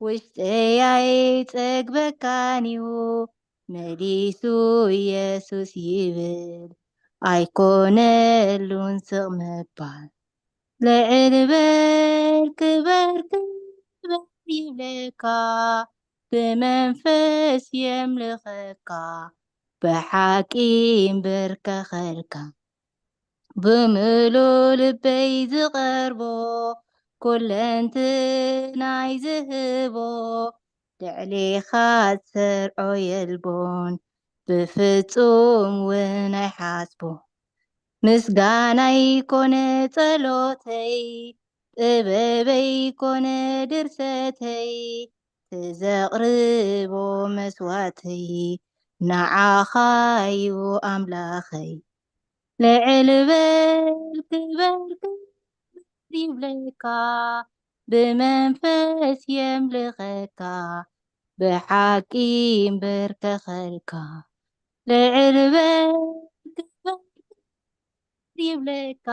ውሽጠይ ኣይጸግበካን እዩ። መሊሱ ኢየሱስ ይብል ኣይኮነሉን ስቕ ምባል። ልዕል በል ክበር ክበር ይብለካ ብመንፈስ የምልኸካ ብሓቂ እምበር ከኸልካ። ብምሉእ ልበይ ዝቐርቦ ኩለንትናይ ዝህቦ ልዕሌኻ ዝሰርዖ የልቦን ብፍጹም እውን ኣይሓስቦ። ምስጋናይ ኮነ ጸሎተይ ጥበበይ ኮነ ድርሰተይ ተዘቕርቦ መስዋእተይ ንዓኻ እዩ ኣምላኸይ። ልዕል በል ክበር ክበር ይብለካ ብመንፈስ የምልኸካ ብሓቂ እምበር ከኸልካ። ልዕል በል ክበር ይብለካ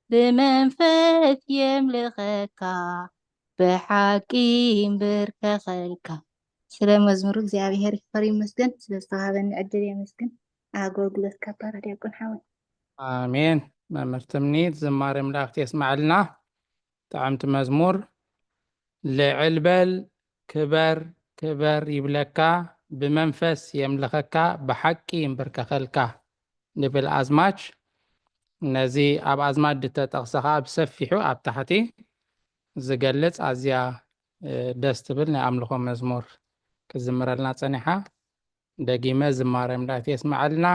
ብመንፈስ የምልኸካ ብሓቂ እምበር ከኸልካ። ስለ መዝሙሩ እግዚኣብሔር ይኽበር ይመስገን፣ ስለ ዝተዋሃበኒ ዕድል የመስግን። ኣገልግሎትካ ባርኽ ዲያቆን ሓወይ። ኣሜን። መምህር ትምኒት ዝማሬ መላእክት የስማዕልና። ጥዕምቲ መዝሙር። ልዕል በል ክበር ክበር ይብለካ፣ ብመንፈስ የምልኸካ፣ ብሓቂ ይንብርከኸልካ። ንብል ኣዝማች። ነዚ ኣብ ኣዝማች ዝተጠቕሰ ኸኣ ብሰፊሑ ኣብ ታሕቲ ዝገልጽ ኣዝያ ደስ ትብል ናይ ኣምልኾ መዝሙር ክዝምረልና ጸኒሓ። ደጊመ ዝማሬ መላእክት የስምዓልና።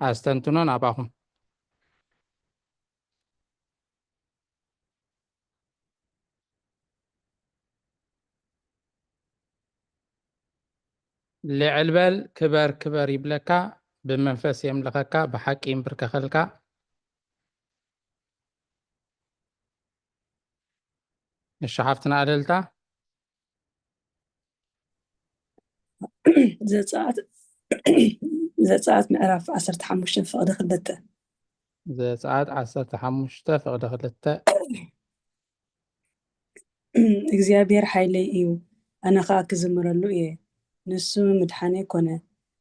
ኣስተንትኖ ናባኹም። ልዕል በል ክበር ክበር ይብለካ፣ ብመንፈስ የምልኸካ፣ ብሓቂ ይንብርከኸልካ። ንሻሓፍትና ኣለልታ። ዘጸኣት ዘጸኣት ምዕራፍ ዓሰርተ ሓሙሽተ ፍቕዲ ክልተ። ዘጸኣት ዓሰርተ ሓሙሽተ ፍቕዲ ክልተ። እግዚኣብሔር ሓይለይ እዩ፣ ኣነ ኸኣ ክዝምረሉ እየ። ንሱ ምድሓነይ ኮነ፣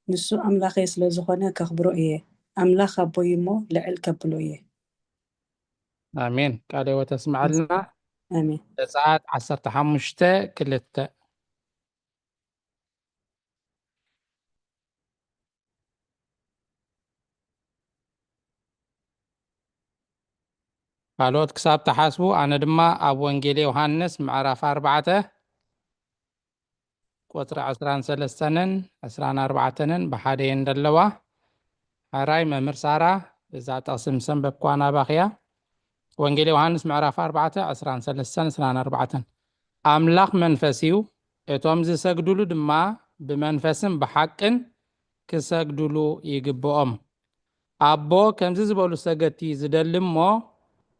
ንሱ ኣምላኸይ ስለ ዝኾነ ከኽብሮ እየ። ኣምላኽ ኣቦይ እሞ ልዕል ከብሎ እየ። ኣሜን። ቃለ ሕይወት ኣስምዓልና። ኣሜን። ዘጸኣት ዓሰርተ ሓሙሽተ ክልተ። ካልኦት ክሳብ ትሓስቡ፣ ኣነ ድማ ኣብ ወንጌል ዮሃንስ ምዕራፍ ኣርባዕተ ቁጽሪ ዕስራን ሰለስተን ዕስራን ኣርባዕተን ብሓደ እየን ዘለዋ። ሕራይ መምህር ሳራ፣ እዛ ጥቕሲ ምስ ኣንበብክዋ ናባኺ እያ። ወንጌል ዮሃንስ ምዕራፍ ኣርባዕተ ዕስራን ሰለስተን ዕስራን ኣርባዕተን። ኣምላኽ መንፈስ እዩ፣ እቶም ዝሰግድሉ ድማ ብመንፈስን ብሓቅን ክሰግድሉ ይግብኦም። ኣቦ ከምዚ ዝበሉ ሰገድቲ ዝደሊ እሞ፣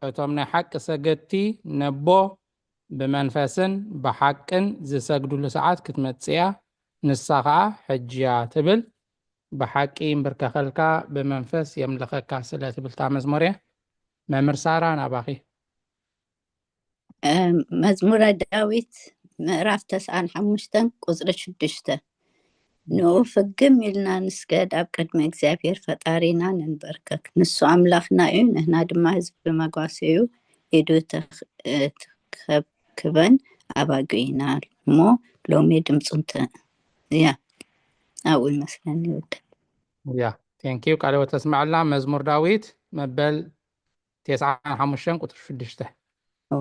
እቶም ናይ ሓቂ ሰገድቲ ነቦ ብመንፈስን ብሓቅን ዝሰግድሉ ሰዓት ክትመጽእ እያ፣ ንሳ ኸኣ ሕጂ እያ ትብል። ብሓቂ ይንብርከኸልካ፣ ብመንፈስ የምልኸካ ስለ ትብል እታ መዝሙር እያ። መምህር ሳራ ናባኺ። መዝሙረ ዳዊት ምዕራፍ ተስዓን ሓሙሽተን ቁጽሪ ሽዱሽተ። ንኡ ፍግም ኢልና ንስገድ፣ ኣብ ቅድሚ እግዚኣብሔር ፈጣሪና ንንበርከክ። ንሱ ኣምላኽና እዩ፣ ንህና ድማ ህዝቢ መጓሰዩ፣ ኢዱ ተኸብክበን ኣባጊኡ ኢና። እሞ ሎሚ ድምፁ እንተ-፣ እያ፣ ኣብኡ ይመስለኒ ይውድእ። እያ፣ ቴንኪዩ። ቃለ ሕይወት ተስምዐልና። መዝሙር ዳዊት መበል ተስዓን ሓሙሽተን ቁፅሪ ሽዱሽተ። ኦ።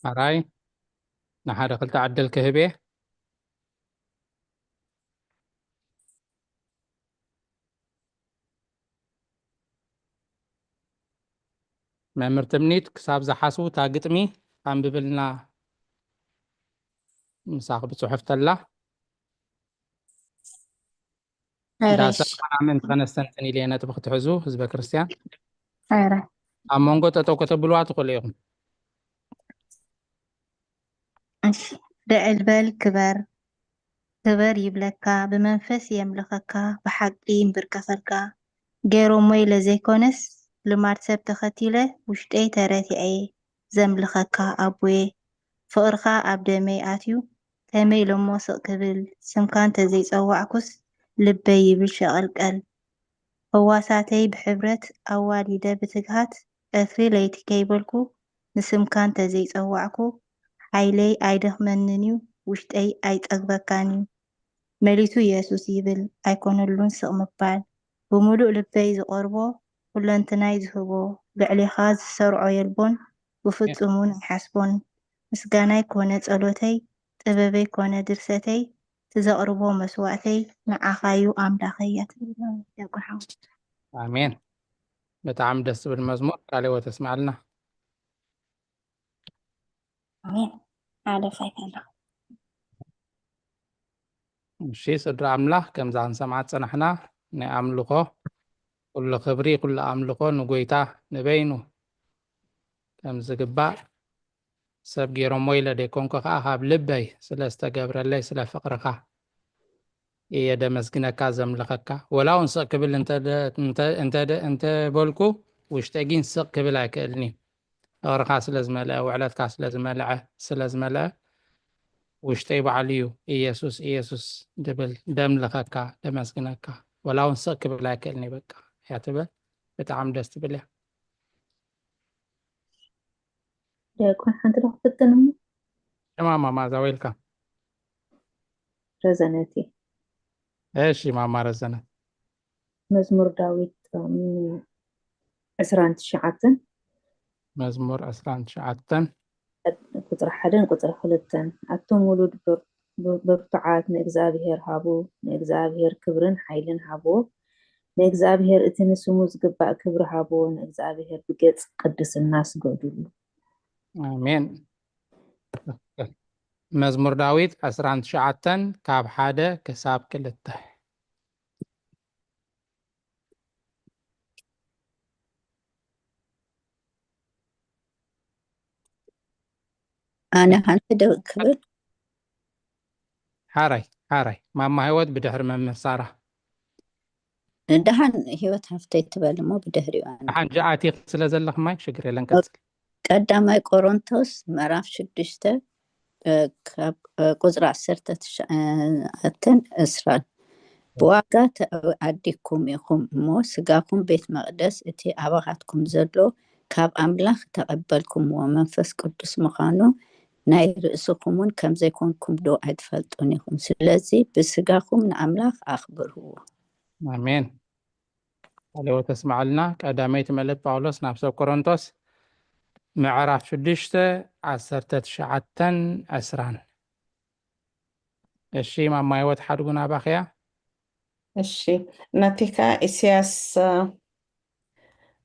ኣራይ፣ ንሓደ ክልተ ዕድል ክህብ እየ። መምህር ትምኒት ክሳብ ዝሓስቡ እታ ግጥሚ ኣንብብልና፣ ምሳኺ ብጽሑፍ ተላ። ሕራይ። ዳሰና ምእንቲ ከነስተንትን ኢለ ነጥቢ ክትሕዙ ህዝበ ክርስቲያን። ሕራይ። ኣብ መንጎ ጠጠው ከተብልዋ ትኽእሉ ኢኹም። እሺ፣ ልዕል በል ክበር፣ ክበር ይብለካ፣ ብመንፈስ የምልኸካ፣ ብሓቂ ይንብርከኸልካ። ገይሮሞ ኢለ ዘይኮነስ፣ ልማድ ሰብ ተኸቲለ፣ ውሽጠይ ተረቲዐ ዘምልኸካ ኣቦየ። ፍቕርኻ ኣብ ደመይ ኣትዩ፣ ከመይ ኢለሞ ስቕ ክብል፣ ስምካ እንተዘይጸዋዕኩስ፣ ልበይ ይብል ሸቐልቀል። ህዋሳተይ ብሕብረት ኣዋዲደ ብትግሃት፣ ቀትሪ ለይቲ ከይበልኩ፣ ንስምካ እንተዘይጸዋዕኩ፣ ሓይለይ ኣይደኽመንን እዩ፣ ውሽጠይ ኣይጸግበካን እዩ። መሊሱ የሱስ ይብል ኣይኮነሉን ስቕ ምባል። ብምሉእ ልበይ ዝቐርቦ፣ ኩለንትናይ ዝህቦ፣ ልዕሌኻ ዝሰርዖ የልቦን፣ ብፍጹም እውን ኣይሓስቦን። ምስጋናይ ኮነ ጸሎተይ፣ ጥበበይ ኮነ ድርሰተይ፣ እቲ ዘቕርቦ መስዋእተይ ንዓኻዩ ኣምላኸይ እያ ትብል መምህር ዲያቆን ሓወት። ኣሜን። ብጣዕሚ ደስ ዝብል መዝሙር፣ ቃለ ሕይወት የስምዓልና። ኣሜን። ሓለፋይ ከላ። እሺ፣ ስድራ ኣምላኽ፣ ከምዛ ክንሰምዓ ዝጸናሕና ናይ ኣምልኾ፣ ኩሉ ክብሪ፣ ኩሉ ኣምልኾ ንጎይታ ንበይኑ ከም ዝግባእ፣ ሰብ ገይሮሞ ኢለ ደይኮንኩ፣ ከኣ ካብ ልበይ ስለ ዝተገብረለይ፣ ስለ ፍቕርኻ፣ እየ ደመስግነካ፣ ዘምልኸካ። ወላ እውን ስቕ ክብል እንተ ደ-፣ እንተ-፣ እንተ ደ-፣ እንተ በልኩ፣ ውሽጠይ ግን ስቕ ክብል ኣይክእልን እዩ። ፍቕርኻ ስለ ዝመልአ፣ ውዕለትካ ስለ ዝመልዐ፣ ስለ ዝመልአ፣ ውሽጠይ ባዕሉ እዩ ኢየሱስ፣ ኢየሱስ ድብል፣ ደምልኸካ፣ ደመስግነካ። ወላ እውን ስቕ ክብል ኣይክእልን እዩ። በቃ፣ እያ ትብል። ብጣዕሚ ደስ ትብል እያ። ዲያቆን ሓንቲ ዶ ክፍትን እሞ? ሽማ ማማ ዛወይልካ። ረዘነት እየ። እሺ ማማ ረዘነት። መዝሙር ዳዊት፣ እም፣ ዕስራን ትሽዓተን። መዝሙር ዕስራን ትሽዓተን። ቁጽሪ ሓደን ቁጽሪ ክልተን። ኣቱም ውሉድ ብር-፣ ብር-፣ ብርቱዓት ንእግዚኣብሔር ሃቡ፣ ንእግዚኣብሔር ክብርን ሓይልን ሃብዎ። ንእግዚኣብሔር እቲ ንስሙ ዝግባእ ክብሪ ሃብዎ፣ ንእግዚኣብሔር ብገጽ ቅድስና ስገዱሉ። ኣሜን። መዝሙር ዳዊት ዕስራን ትሽዓተን ካብ ሓደ ክሳብ ክልተ። ኣነ ሓንቲ ደው ክብል። ሓራይ፣ ሓራይ። ማማ ህይወት ብድሕሪ መምህር ሳራ። ደሓን ህይወት ሃፍተይ ትበል እሞ ብድሕሪኡ ኣነ። ደሓን ጃኣቲ ስለ ዘለኽ ማይ ሽግር የለን፣ ቀጽል። ቀዳማይ ቆሮንቶስ ምዕራፍ ሽዱሽተ፣ እ፣ ካብ፣ እ፣ ቁጽሪ ዓሰርተ ትሽዓተን ዕስራን። ብዋጋ ተዓዲግኩም ኢኹም እሞ፣ ስጋኹም ቤት መቕደስ እቲ ኣባኻትኩም ዘሎ ካብ ኣምላኽ ተቐበልኩምዎ መንፈስ ቅዱስ ምዃኑ ናይ ርእስኹም እውን ከም ዘይኮንኩም ዶ ኣይትፈልጡን ኢኹም? ስለዚ ብስጋኹም ንኣምላኽ ኣኽብርዎ። ኣሜን። ቃለ ሕይወት ተስምዓልና። ቀዳመይቲ መልእኽቲ ጳውሎስ ናብ ሰብ ቆሮንቶስ ምዕራፍ ሽዱሽተ፣ ዓሰርተ ትሽዓተን ዕስራን። እሺ ማማ ህይወት ሓድጉና ኣባኽያ። እሺ፣ ናቲካ ኢሳያስ፣ እ፣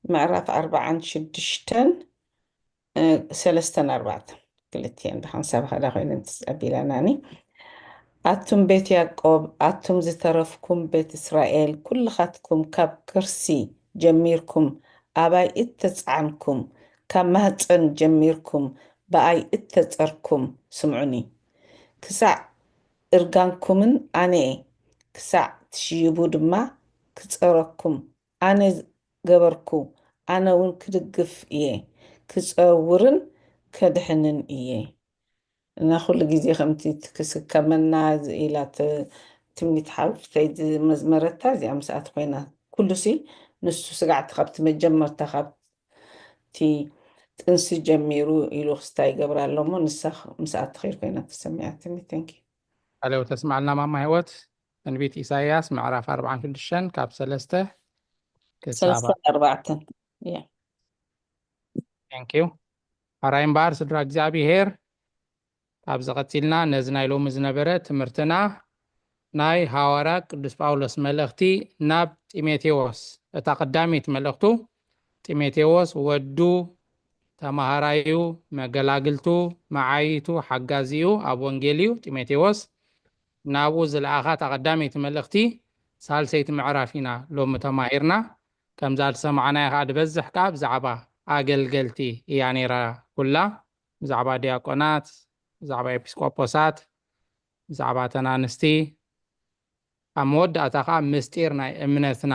ምዕራፍ ኣርባዓን ሽዱሽተን፣ እ፣ ሰለስተን ኣርባዕተን ክልቲኤን ደሓን ሳብ ሃዳ ኮይነን ትጸቢላናኒ። ኣቱም ቤት ያዕቆብ፣ ኣቱም ዝተረፍኩም ቤት እስራኤል፣ ኩልኻትኩም ካብ ከርሲ ጀሚርኩም ኣባይ እተጻዕንኩም፣ ካብ ማህጸን ጀሚርኩም ብኣይ እተጸርኩም፣ ስምዑኒ። ክሳዕ እርጋንኩምን ኣነ እየ፣ ክሳዕ ትሽይቡ ድማ ክጸረኩም። ኣነ ገበርኩ፣ ኣነ እውን ክድግፍ እየ፣ ክጸውርን ከድሕንን እየ። እና ኩሉ ግዜ ከምቲ ትክስከመና ኢላ ት-፣ ትምኒት ሓፍተይ ዝመዝመረታ እዚኣ ምስኣት ኮይና። ኩሉሲ ንሱ ስጋዕቲ ካብቲ መጀመርታ ካብቲ ጥንሲ ጀሚሩ ኢሉ ክስታይ ይገብራ ኣሎ እሞ ንሳ ምስኣት ትኸይድ ኮይና ተሰሚዓትኒ። Thank you። ቃለ ሕይወት ተስምዓልና ማማ ህይወት። ትንቢት ኢሳይያስ ምዕራፍ ኣርባዓን ሽዱሽተን ካብ ሰለስተ ክሳብ ሰለስተን ኣርባዕተን። Yeah። Thank you። ሕራይ እምበኣር ስድራ እግዚኣብሔር፣ ካብዚ ቀጺልና ነዚ ናይ ሎሚ ዝነበረ ትምህርትና ናይ ሃዋርያ ቅዱስ ጳውሎስ መልእኽቲ ናብ ጢሞቴዎስ፣ እታ ቀዳመይቲ መልእኽቱ፣ ጢሞቴዎስ ወዱ፣ ተማሃራዩ፣ መገላግልቱ፣ መዓይቱ፣ ሓጋዚኡ ኣብ ወንጌል እዩ። ጢሞቴዎስ ናብኡ ዝለኣኻ እታ ቀዳመይቲ መልእኽቲ ሳልሰይቲ ምዕራፍ ኢና ሎሚ ተማሂርና። ከምዛ ዝሰማዕናዮ ከዓ ዝበዝሕ ከዓ ብዛዕባ ኣገልገልቲ እያ ነይራ ኩላ። ብዛዕባ ዲያቆናት፣ ብዛዕባ ኤጲስቆጶሳት፣ ብዛዕባ እተን ኣንስቲ፣ ኣብ መወዳእታ ከዓ ምስጢር ናይ እምነትና፣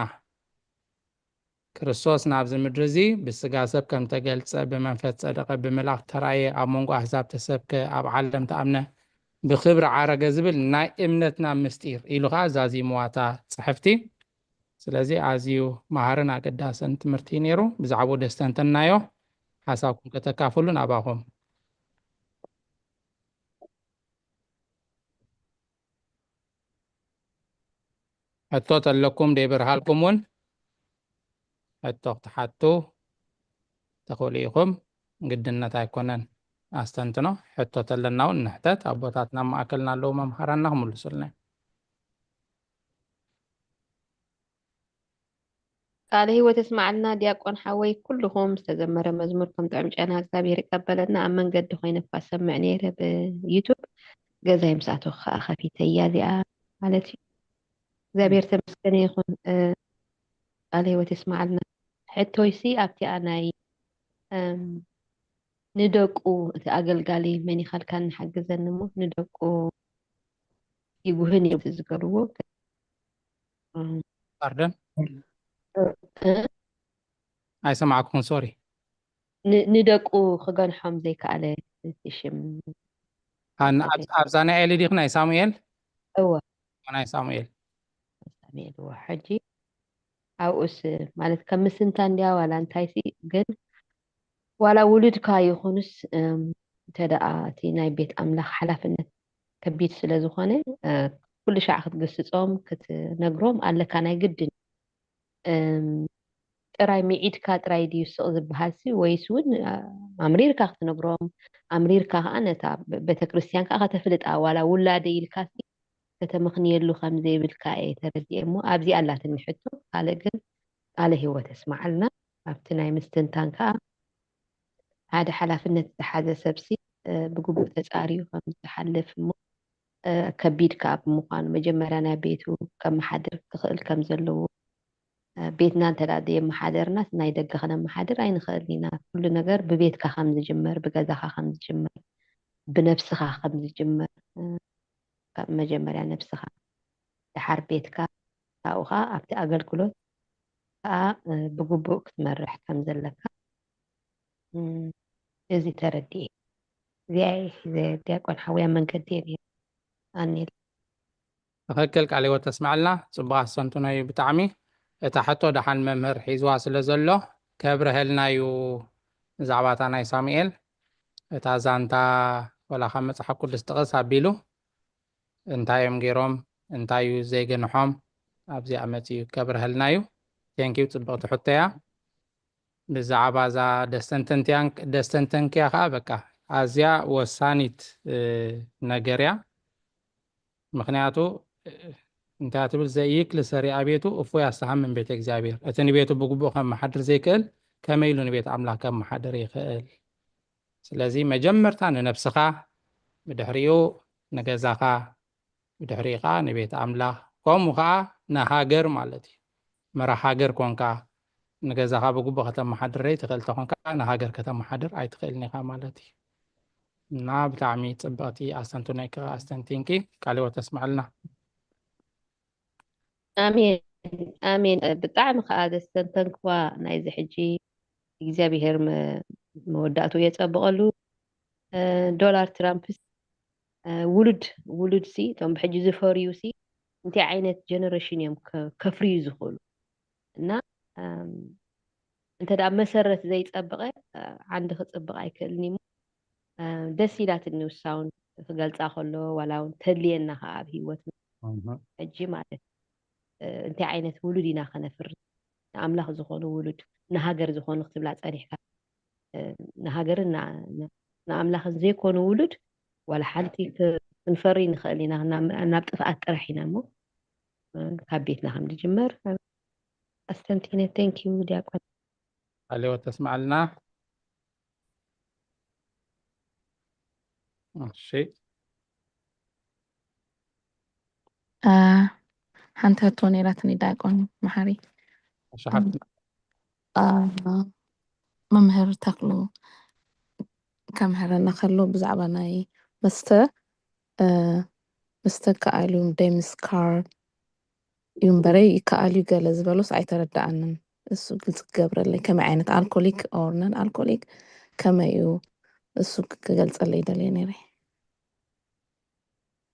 ክርስቶስ ናብዚ ምድሪ እዚ ብስጋ ሰብ ከም ተገልጸ፣ ብመንፈስ ጸደቐ፣ ብመልኣኽ ተራእየ፣ ኣብ መንጎ ኣህዛብ ተሰብከ፣ ኣብ ዓለም ተኣምነ፣ ብክብሪ ዓረገ ዝብል ናይ እምነትና ምስጢር ኢሉ ከዓ ዛዚምዋ እታ ጽሕፍቲ። ስለዚ ኣዝዩ መሃርን ኣገዳስን ትምህርቲ እዩ ነይሩ። ብዛዕባኡ ደስተንተናዮ ሓሳብኩም ከተካፍሉ ናባኹም። ሕቶ ተለኩም ደይበርሃልኩም እውን ሕቶ ክትሓቱ ትኽእሉ ኢኹም። ግድነት ኣይኮነን ኣስተንትኖ። ሕቶ ተለና እውን ንሕተት። ኣቦታትና ማእከልና ኣለዉ መምሃራንና ክምልሱልና እዮም። ቃለ ህይወት የስማዓልና ዲያቆን ሓወይ፣ ኩልኹም ዝተዘመረ መዝሙር ከም ጥዑም ጨና እግዚኣብሔር ይቀበለልና። ኣብ መንገዲ ኮይነ እኳ ሰምዕ ነይረ ብዩቱብ፣ ገዛይ ምስ ኣተኹ ከዓ ከፊተያ እዚኣ ማለት እዩ። እግዚኣብሔር ተመስገነ ይኹን። እ፣ ቃለ ህይወት የስማዓልና። ሕቶይሲ ኣብቲኣ ናይ፣ እም፣ ንደቁ እቲ ኣገልጋሊ መን ይኻልካ ንሓግዘኒ እሞ ንደቁ ይጉህን እዩ ዝገብርዎ። እም፣ ፓርደን እ፣ እ፣ ኣይሰማዕኩኹን፣ ሶሪ። ን- ንደቁ ክገንሖም ዘይከኣለ፣ እቲ ሽም ኣን- እንታይ ኣብ- ኣብዛ ናይ ኤሊ ዲኺ ናይ ሳሙኤል? እወ ናይ ሳሙኤል። ሳሙኤል እወ። ሕጂ ኣብኡስ ማለት ከም ምስንታ እንድያ ዋላ እንታይ ሲ፣ ግን ዋላ ውሉድካ ይኹንስ፣ እም፣ እንተ ደኣ እቲ ናይ ቤት ኣምላኽ ሓላፍነት ከቢድ ስለ ዝኾነ፣ እ፣ ኩሉ ሻዕ ክትግስጾም ክትነግሮም ኣለካ ናይ ግድን። እም፣ ጥራይ ምዒድካ ጥራይ ድዩ ስቕ ዝበሃል ሲ፣ ወይስ እውን፣ እ፣ ኣምሪርካ ክትነግሮም፣ ኣምሪርካ ከኣ ነታ በ- ቤተክርስትያን ከኣ ከተፍልጣ፣ ዋላ ውላደይ ኢልካ ሲ ከተመኽንየሉ ከም ዘይብልካ እየ ተረዲኤ እሞ፣ ኣብዚኣ ኣላትኒ ሕቶ። ካልእ ግን ቃለ ህይወት የስምዓልና። ኣብቲ ናይ ምስትንታን ከኣ ሓደ ሓላፍነት ዝሓዘ ሰብሲ፣ እ፣ ብግቡእ ተጻርዩ ከም ዝሓልፍ እሞ፣ እ፣ ከቢድ ከኣ ብምዃኑ መጀመርያ ናይ ቤቱ ከመሓድር ክኽእል ከም ዘለዎ፣ እ፣ ቤትና እንተ ደኣ ዘየመሓደርናስ ናይ ደገ ከነመሓድር ኣይንኽእልን ኢና። ኩሉ ነገር ብቤትካ ከም ዝጅመር፣ ብገዛኻ ከም ዝጅመር፣ ብነብስኻ ከም ዝጅመር፣ እ፣ ካብ መጀመርያ ነብስኻ፣ ደሓር ቤትካ፣ ካብኡ ኸኣ ኣብቲ ኣገልግሎት ከኣ፣ እ፣ ብግቡእ ክትመርሕ ከም ዘለካ፣ እም፣ እዚ ተረዲኤ። እዚኣ እየ ሒዘ፣ ዲያቆን ሓውያ መንገዲ እየ ነይረ። ኣኔል። ትኽክል፣ ቃለ ህይወት ተስምዐልና። ጽቡቕ ኣስተንትኖ እዩ ብጣዕሚ። እታ ሕቶ ደሓን መምህር ሒዝዋ ስለ ዘሎ ከብርሀልና እዩ ብዛዕባ እታ ናይ ሳሙኤል። እታ ዛንታ ወላ ካብ መጽሓፍ ቅዱስ ጥቕስ ኣቢሉ እንታይ እዮም ገይሮም፣ እንታይ እዩ ዘይገንሖም ኣብዚኣ መጺኡ ከብርሀልና እዩ። ቴንኪዩ፣ ጽብቕቲ ሕቶ እያ። ብዛዕባ እዛ ደስተንተንትያን- ደስተንተንክያ ከኣ በቃ ኣዝያ ወሳኒት እ፣ ነገር እያ። ምኽንያቱ እ፣ እንታይ ትብል፣ ዘይክል ሰሪኣ ቤቱ እፎይ ኣስተሃምን ቤተ እግዚኣብሔር። እቲ ንቤቱ ብግቡእ ከመሓድር ዘይክእል ከመይ ኢሉ ንቤት ኣምላኽ ከመሓድር ይኽእል? ስለዚ መጀመርታ ንነብስኻ፣ ብድሕሪኡ ንገዛኻ፣ ብድሕሪኡ ኸዓ ንቤት ኣምላኽ፣ ከምኡ ኸዓ ንሃገር ማለት እዩ። መራሕ ሃገር ኮንካ ንገዛኻ ብግቡእ ከተመሓድር ዘይትኽእል ተኾንካ ንሃገር ከተመሓድር ኣይትኽእልን ኢኻ ማለት እዩ። እና ብጣዕሚ ጽብቕቲ ኣስተንትኖ ኢኻ ኣስተንቲንኪ፣ ቃለ ህይወት ተስምዐልና። ኣሜን ኣሜን። ብጣዕሚ ከዓ ዘስተንተንክዋ ናይዚ ሕጂ እግዚኣብሄር መ- መወዳእቱ የጸብቐሉ። እ፣ ዶናልድ ትራምፕስ፣ እ፣ ውሉድ ውሉድ ሲ እቶም ብሕጂ ዝፈርዩ ሲ እንታይ ዓይነት ጀነሬሽን እዮም ከ- ከፍርዩ ዝኽእሉ? እና እም፣ እንተ ደኣ መሰረት ዘይጸብቐ፣ እ፣ ዓንዲ ክጽብቕ ኣይክእልን እዩ። እ፣ ደስ ኢላትኒ ውሳውን ክገልጻ ከሎ ዋላ እውን ተድልየና ከዓ ኣብ ህይወትና ሕጂ ማለት እ፣ እንታይ ዓይነት ውሉድ ኢና ከነፍሪ? ንኣምላኽ ዝኾኑ ውሉድ፣ ንሃገር ዝኾኑ ክትብላ ጸኒሕካ፣ እ፣ ንሃገርን ና- ን- ንኣምላኽን ዘይኮኑ ውሉድ ዋላ ሓንቲ ክ- ክንፈሪ ንኽእል ኢና። ናብ ናብ ጥፍኣት ጥራሕ ኢና እሞ፣ እ፣ ካብ ቤትና ከም ዝጅመር ኣስተንቲነ። ቴንኪዩ ዲያቆን። ቃለ ህይወት ተስምዓልና። እሺ። አ፣ ሓንቲ ሕቶ ነይራትኒ ዳቆን መሓሪ። እሺ ሓፍትና። አ፣ መምህር ተክሉ ከምህረና ከሎ ብዛዕባ ናይ መስተ፣ እ፣ መስተ ከኣልዩ ደይ ምስካር እዩ እምበረይ ይከኣል እዩ ገለ ዝበሎስ ኣይተረድኣንን። እሱ ግልፂ ክገብረለይ ከመይ ዓይነት ኣልኮሊክ ኦር ነን ኣልኮሊክ ከመይ እዩ እሱ ክገልፀለይ ደልየ ነይረ።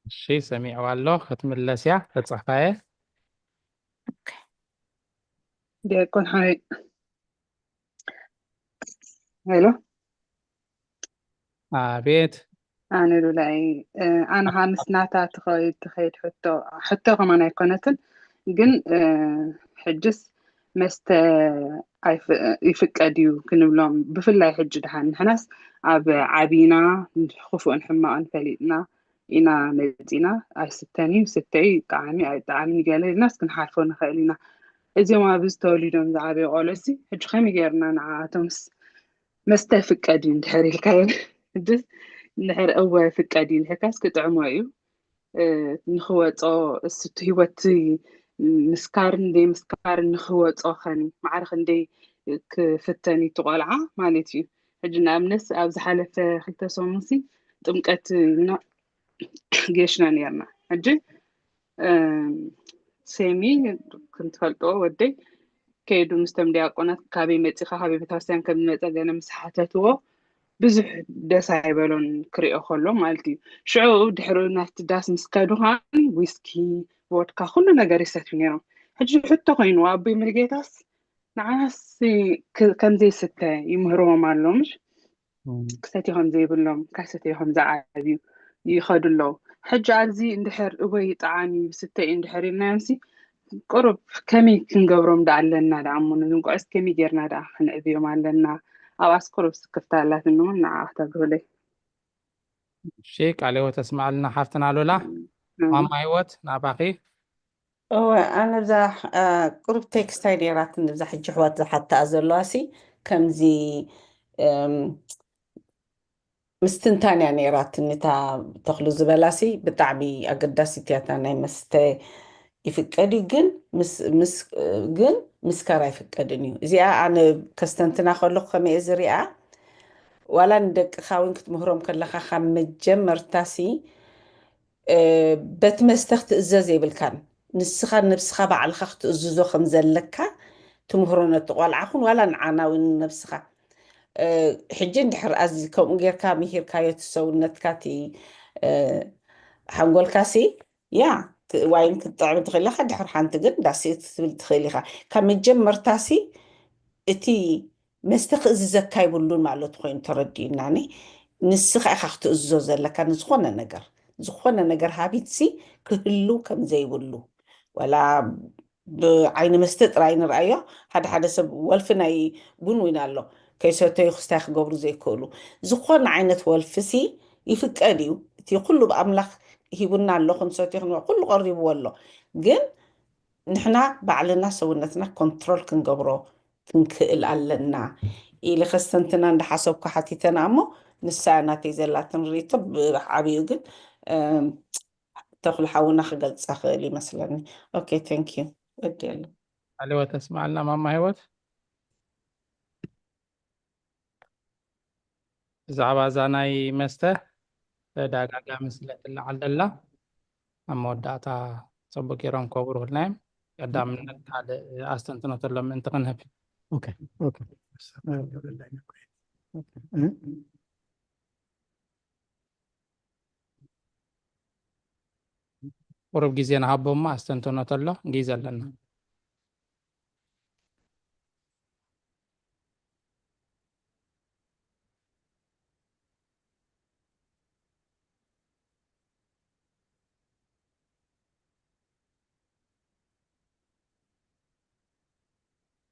እሺ ሰሚዕዋ ኣሎ ክትምለስ እያ ተፅሕፋየ። ኦኬ። ዲያቆን ሓይ ሄሎ ኣቤት። ኣነ ሉላይ ኣነ ካ ምስ ናታ ትኸይድ ትኸይድ ሕቶ ሕቶ ከማን ኣይኮነትን ግን ሕጅስ መስተ ይፍቀድ እዩ ክንብሎም ብፍላይ ሕጂ ድሓን ንሕናስ ኣብ ዓቢና ክፉእን ሕማቕን ፈሊጥና ኢና መፂና ኣይስተን እዩ ስተይ ጣዕሚ ኣይጣዕምን ገለ ኢልናስ ክንሓልፎ ንኽእል ኢና እዚኦም ኣብዚ ተወሊዶም ዝዓበዩ ቆልዑ ሲ ሕጂ ከመይ ገይርና ንዓኣቶምስ መስተ ፍቀድ እዩ እንድሕር ኢልካዮም ሕጅስ እንድሕር እወ ፍቀድ እዩ እንድሕርካስ ክጥዕሞ እዩ ንኽወፆ እስቲ ህይወት ምስካርን ዘይምስካርን ንኽወፆ ኸኒ ማዕረ ክንደይ ክፍተን እዩ እቲ ቆልዓ ማለት እዩ ሕጂ ንኣብነት ኣብ ዝሓለፈ ክልተ ሰሙን ሲ ጥምቀት ጌሽና ነርና ሕጂ ሴሚ፣ ከም ትፈልጥዎ ወደይ ከይዱ ምስቶም ዲያቆናት ካበይ መፂኻ፣ ካበይ ቤተክርስትያን ከም ዝመፀ ገለ ምስ ሓተትዎ፣ ብዙሕ ደስ ኣይበሎን ክሪኦ ከሎ ማለት እዩ። ሽዑ ድሕሪ ናብቲ ዳስ ምስ ከዱ ከዓኒ ዊስኪ፣ ቮድካ፣ ኩሉ ነገር ይሰትዩ ነይሮም። ሕጂ ሕቶ ኮይኑ፣ ኣቦይ ሙሉጌታስ ንዓናስ ክ-፣ ከም ዘይስተ ይምህርዎም ኣሎ፣ ምሽ? እም። ክሰትዩ ከም ዘይብሎም፣ ከይሰተዩ ከም ዝዓብዩ ይኸዱ ኣለዉ። ሕጂ ኣብዚ እንድሕር እወ ይጥዓም እዩ፣ ይስተ እዩ እንድሕር ኢልናዮምሲ፣ ቁሩብ ከመይ ክንገብሮም ደኣ ኣለና ደኣ እሞ፣ ነዞም ቆልዑስ ከመይ ጌርና ደኣ ከነዕብዮም ኣለና? ኣብኣስ ቁሩብ ስክፍታ ኣላትኒ እውን ንዓ ክተብርሁለይ። እሺ፣ ቃለ ህይወት ተስማዕልና ሓፍትና ሉላ። እም። ማማ ህይወት፣ ናባኺ። እወ፣ ኣነ ብዛ፣ እ፣ ቁሩብ ቴክስት ኣይ ነይራትኒ፣ ብዛ ሕጂ ኣሕዋት ዝሓትኣ ዘለዋ ሲ፣ ከምዚ፣ እም፣ ምስትንታን እያ ነይራትኒ፣ እታ ተኽሉ ዝበላ ሲ፣ ብጣዕሚ ኣገዳሲት እያ፣ እታ ናይ መስተ ይፍቀድ እዩ፣ ግን ምስ፣ ምስ፣ ግን ምስካር ኣይፍቀድን እዩ። እዚኣ ኣነ ከስተንትና ከለኹ ከመይ እየ ዝሪኣ፣ ዋላ ንደቅኻ እውን ክትምህሮም ከለኻ ካብ መጀመርታ ሲ፣ እ፣ በቲ መስተ ክትእዘዝ የብልካን። ንስኻ ነብስኻ ባዕልኻ ክትእዝዞ ከም ዘለካ ትምህሮ ነቲ ቆልዓ ኹን ዋላ ንዓና እውን ነብስኻ። እ፣ ሕጂ እንድሕር ኣዚ ከምኡ ጌርካ ምሂርካዮ እቲ ሰውነትካ እቲ፣ እ፣ ሓንጎልካ ሲ፣ ያ፣ ት-፣ ዋይን ክትጥዕም ትኽእል ኢኻ፣ ድሕሪ ሓንቲ ግን ዳስ ኢት ክትብል ትኽእል ኢኻ። ካብ መጀመርታ ሲ፣ እቲ መስተ ክእዝዘካ ይብሉን ማለት ኮይኑ ተረዲኡናኒ። ንስኻ ኢኻ ክትእዝዞ ዘለካ ንዝኾነ ነገር። ዝኾነ ነገር ሃቢት ሲ ክህሉ ከም ዘይብሉ። ዋላ ብዓይኒ መስተ ጥራይ ንርኣዮ፣ ሓደ ሓደ ሰብ ወልፊ ናይ ቡን ዊን ኣሎ፣ ከይሰተዩ ክስታይ ክገብሩ ዘይክእሉ። ዝኾነ ዓይነት ወልፊ ሲ ይፍቀድ እዩ። እቲ ኩሉ ብኣምላኽ ሂቡና ኣሎ፣ ክንሰትዮ ክንበ-፣ ኩሉ ቀሪብዎ ኣሎ። ግን ንሕና ባዕልና ሰውነትና ኮንትሮል ክንገብሮ ክንክእል ኣለና ኢለ ከስተንትና እንዳሓሰብኩ ሓቲተና እሞ፣ ንሳ ናተይ ዘላትን ርእይቶ ብዓብዩ ግን፣ እም፣ ተኽሉ ሓውና ክገልጻ ክእል ይመስለኒ። ኦኬ፣ ቴንክ ዩ። ወዲ ኣሎ። ቃለ ህይወት ተስማዕልና ማማ ህይወት። ብዛዕባ እዛ ናይ መስተ ተደጋጋሚ ስለ ትለዓል ዘላ፣ ኣብ መወዳእታ ጽቡቅ ገይሮም ከብርሁልና እዮም። ቀዳምነት ካልእ ኣስተንትኖ ተሎ ምእንቲ ክንህብ። ኦኬ፣ ኦኬ። ኦኬ። እ? ቁሩብ ግዜ ንሃቦ እሞ ኣስተንትኖ ተሎ ግዜ ኣለና።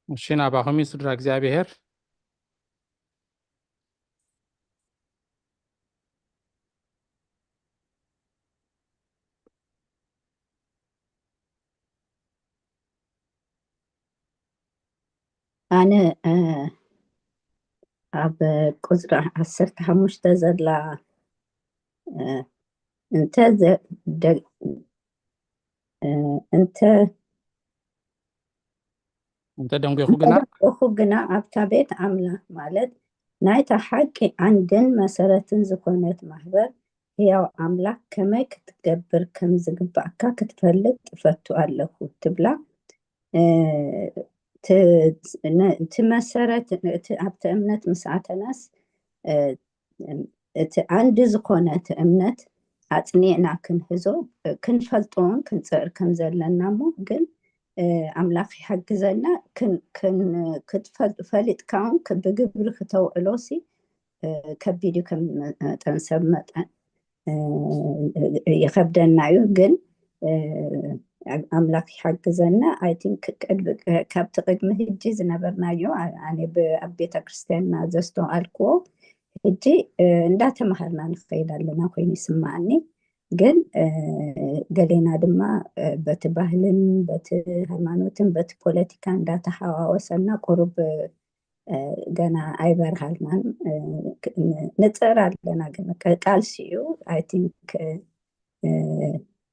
እሺ፣ ናባኹም እዩ ስድራ እግዚኣብሔር። ኣነ፣ እ፣ ኣብ ቁጽሪ ዓሰርተ ሓሙሽተ ዘላ፣ እ፣ እንተ ዘ-፣ ደ-፣ እ፣ እንተ እንተ ደንጒኹ እንተ ግና ደንጎኹ ግና ኣብታ ቤት ኣምላኽ፣ ማለት ናይታ ሓቂ ዓንድን መሰረትን ዝኾነት ማሕበር ህያው ኣምላኽ ከመይ ክትገብር ከም ዝግባእካ ክትፈልጥ እፈቱ ኣለኹ ትብላ። እ፣ ት-፣ ነ-፣ እቲ መሰረት፣ እቲ ኣብቲ እምነት ምስ ኣተናስ፣ እ፣ እቲ ዓንዲ ዝኾነ እቲ እምነት ኣጽኒዕና ክንሕዞ፣ እ፣ ክንፈልጦን ክንጽዕር ከም ዘለና እሞ፣ ግን፣ እ፣ ኣምላኽ ይሓግዘና። ክን-፣ ክን-፣ ክትፈል-፣ ፈሊጥካ እውን ክ-፣ ብግብሪ ክተውዕሎ ሲ፣ እ፣ ከቢድ እዩ ከም መጠን ሰብ መጠን። እ፣ ይኸብደና እዩ፣ ግን፣ እ፣ ኣምላኽ ይሓግዘና። ኣይ ቲንክ ቅድሚ፣ ካብቲ ቅድሚ ሕጂ ዝነበርናዮ፣ ኣ-፣ ኣነ ብ-፣ ኣብ ቤተ ክርስቲያንና ዘስተውዓልክዎ፣ ሕጂ፣ እ፣ እንዳተማሃርና ንኸይድ ኣለና ኮይኑ ይስምዓኒ። ግን፣ እ፣ ገሌና ድማ፣ እ፣ በቲ ባህልን፣ በቲ ሃይማኖትን፣ በቲ ፖለቲካን እንዳተሓዋወሰና ቁሩብ፣ እ፣ ገና ኣይበርሃልናን። እ፣ ክ-፣ ን-፣ ንጽዕር ኣለና፣ ግን ቃ-፣ ቃልሲ እዩ። ኣይ ቲንክ፣ እ፣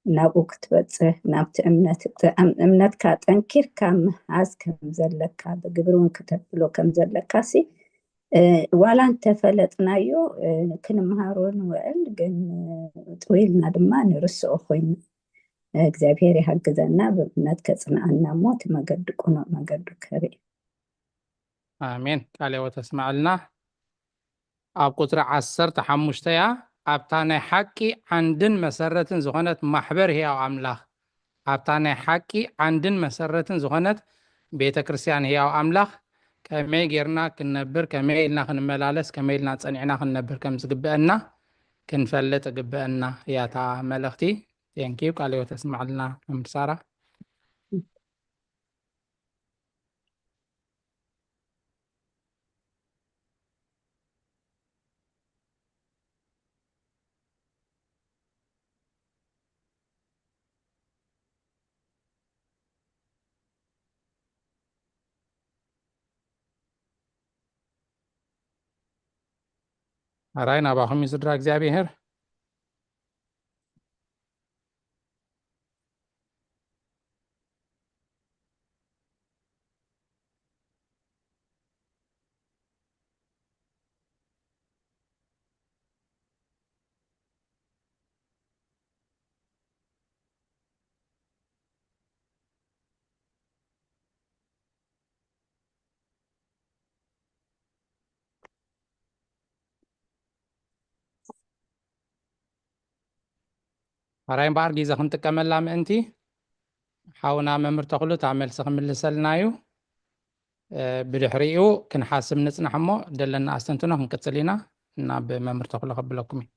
ናብኡ ክትበጽሕ፣ ናብቲ እምነት፣ እቲ እም-፣ እምነትካ ጠንኪርካ ምሓዝ ከም ዘለካ፣ ብግብሪ እውን ክተብሎ ከም ዘለካ ሲ፣ እ፣ ዋላ እንተፈለጥናዮ፣ እ፣ ክንምሃሮ ንውዕል፣ ግን፣ እ፣ ጥው ኢልና ድማ ንርስኦ ኮይኑ። እግዚኣብሔር ይሓግዘና፣ ብእምነት ከጽንዓና እሞ እቲ መገዲ ቅኑዕ መገዱ ከርኢ። ኣሜን። ቃለ ሕይወት ተስማዕልና። ኣብ ቁጽሪ ዓሰርተ ሓሙሽተ እያ። ኣብታ ናይ ሓቂ ዓንድን መሰረትን ዝኾነት ማሕበር ህያው ኣምላኽ፣ ኣብታ ናይ ሓቂ ዓንድን መሰረትን ዝኾነት ቤተ ክርስቲያን ህያው ኣምላኽ ከመይ ጌርና ክንነብር፣ ከመይ ኢልና ክንመላለስ፣ ከመይ ኢልና ጸኒዕና ክንነብር ከም ዝግብአና ክንፈልጥ እግብአና እያ እታ መልእኽቲ። ቴንኪዩ። ቃለ ሕይወት ተስማዕልና መምህር ሳራ። ኣራይ ናባኹም እዩ ስድራ እግዚኣብሔር። ኣራይ እምበኣር ግዜ ክንጥቀመላ ምእንቲ ሓውና መምህር ተኽሉ እታ መልሲ ክምልሰልና እዩ። ብድሕሪኡ ክንሓስብ ንጽናሕ እሞ ደለና ኣስተንትኖ ክንቅጽል ኢና። ናብ መምህር ተኽሉ ከብለኩም እዩ።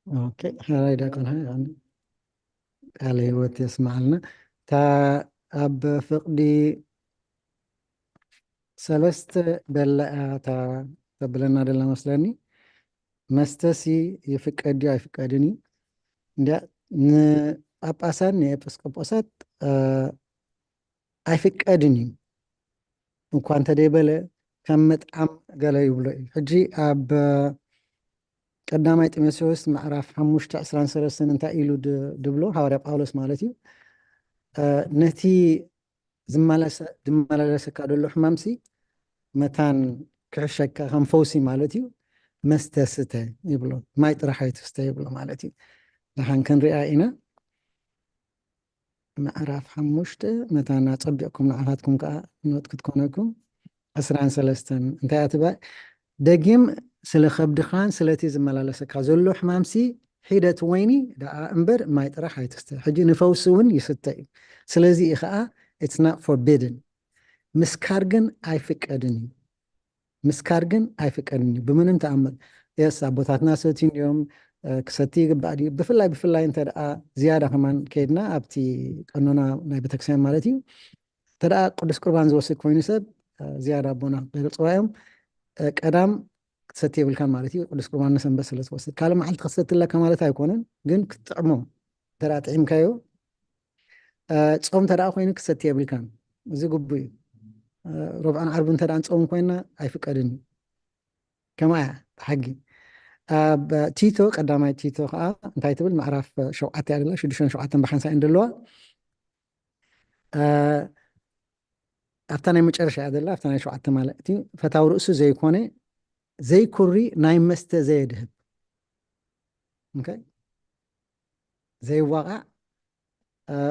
ኦኬ፣ ሕራይ ዲያቆን፣ ቃለ ህይወት የስምዓልና። እታ ኣብ ፍቕዲ ሰለስተ ደላ እያ እታ ተብለና ደላ መስለኒ። መስተሲ ይፍቀድ ድዩ ኣይፍቀድን እዩ? እንዲያ ንጳጳሳት ንኤጲስቆጶሳት ኣይፍቀድን እዩ እኳ እንተደይበለ ከም ምጥዓም ገለ ይብሎ እዩ። ሕጂ ኣብ ቀዳማይ ጢሞቴዎስ ምዕራፍ ሓሙሽተ ዕስራን ሰለስተን እንታይ ኢሉ ድብሎ ሃዋርያ ጳውሎስ ማለት እዩ። ነቲ ዝመላለሰካ ዘሎ ሕማምሲ መታን ክሕሸካ ከም ፈውሲ ማለት እዩ። መስተ ስተ ይብሎ፣ ማይ ጥራሕ ኣይትስተ ይብሎ ማለት እዩ። ደሓን ክንሪኣ ኢና። ምዕራፍ ሓሙሽተ መታን ኣጸቢቕኩም ንዓኻትኩም ከዓ ኖት ክትኮነኩም ዕስራን ሰለስተን እንታይ ኣትባ ደጊም ስለ ከብድኻን ስለቲ ዝመላለሰካ ዘሎ ሕማምሲ ሒደት ወይኒ ደኣ እምበር ማይ ጥራሕ ኣይትስተ። ሕጂ ንፈውሲ እውን ይስተ እዩ። ስለዚ እዩ ከዓ it's not forbidden። ምስካር ግን ኣይፍቀድን እዩ። ምስካር ግን ኣይፍቀድን እዩ ብምንም ተኣምር። የስ ኣቦታትና ሰትዩ እዮም ክሰቲ ይግባእ ድዩ? ብፍላይ ብፍላይ እንተ ደኣ ዝያዳ ከማን ከይድና ኣብቲ ቀኖና ናይ ቤተክርስትያን ማለት እዩ እንተ ደኣ ቅዱስ ቁርባን ዝወስድ ኮይኑ ሰብ ዝያዳ ኣቦና ክገልፅዋ እዮም። ቀዳም ክትሰቲ የብልካን ማለት እዩ። ቅዱስ ቁርባን ንሰንበት ስለ ትወስድ ካልእ መዓልቲ ክትሰቲ ኣለካ ማለት ኣይኮነን፣ ግን ክትጥዕሞ እንተ ደኣ ጥዒምካዮ ጾም እንተ ደኣ ኮይኑ ክትሰቲ የብልካን። እዚ ግቡእ እዩ። ረብዓን ዓርቢ እንተ ደኣ ንጾም ኮይና ኣይፍቀድን እዩ። ከማ እያ ሕጊ። ኣብ ቲቶ ቀዳማይ ቲቶ ከዓ እንታይ ትብል? ምዕራፍ ሸውዓተ እያ ደላ ሽዱሽተን ሸውዓተን ብሓንሳእ እየን ደለዋ። ኣብታ ናይ መጨረሻ እያ ደላ ኣብታ ናይ ሸውዓተ ማለት እዩ። ፈታዊ ርእሱ ዘይኮነ ዘይኩሪ ናይ መስተ ዘየድህብ ዘይዋቃዕ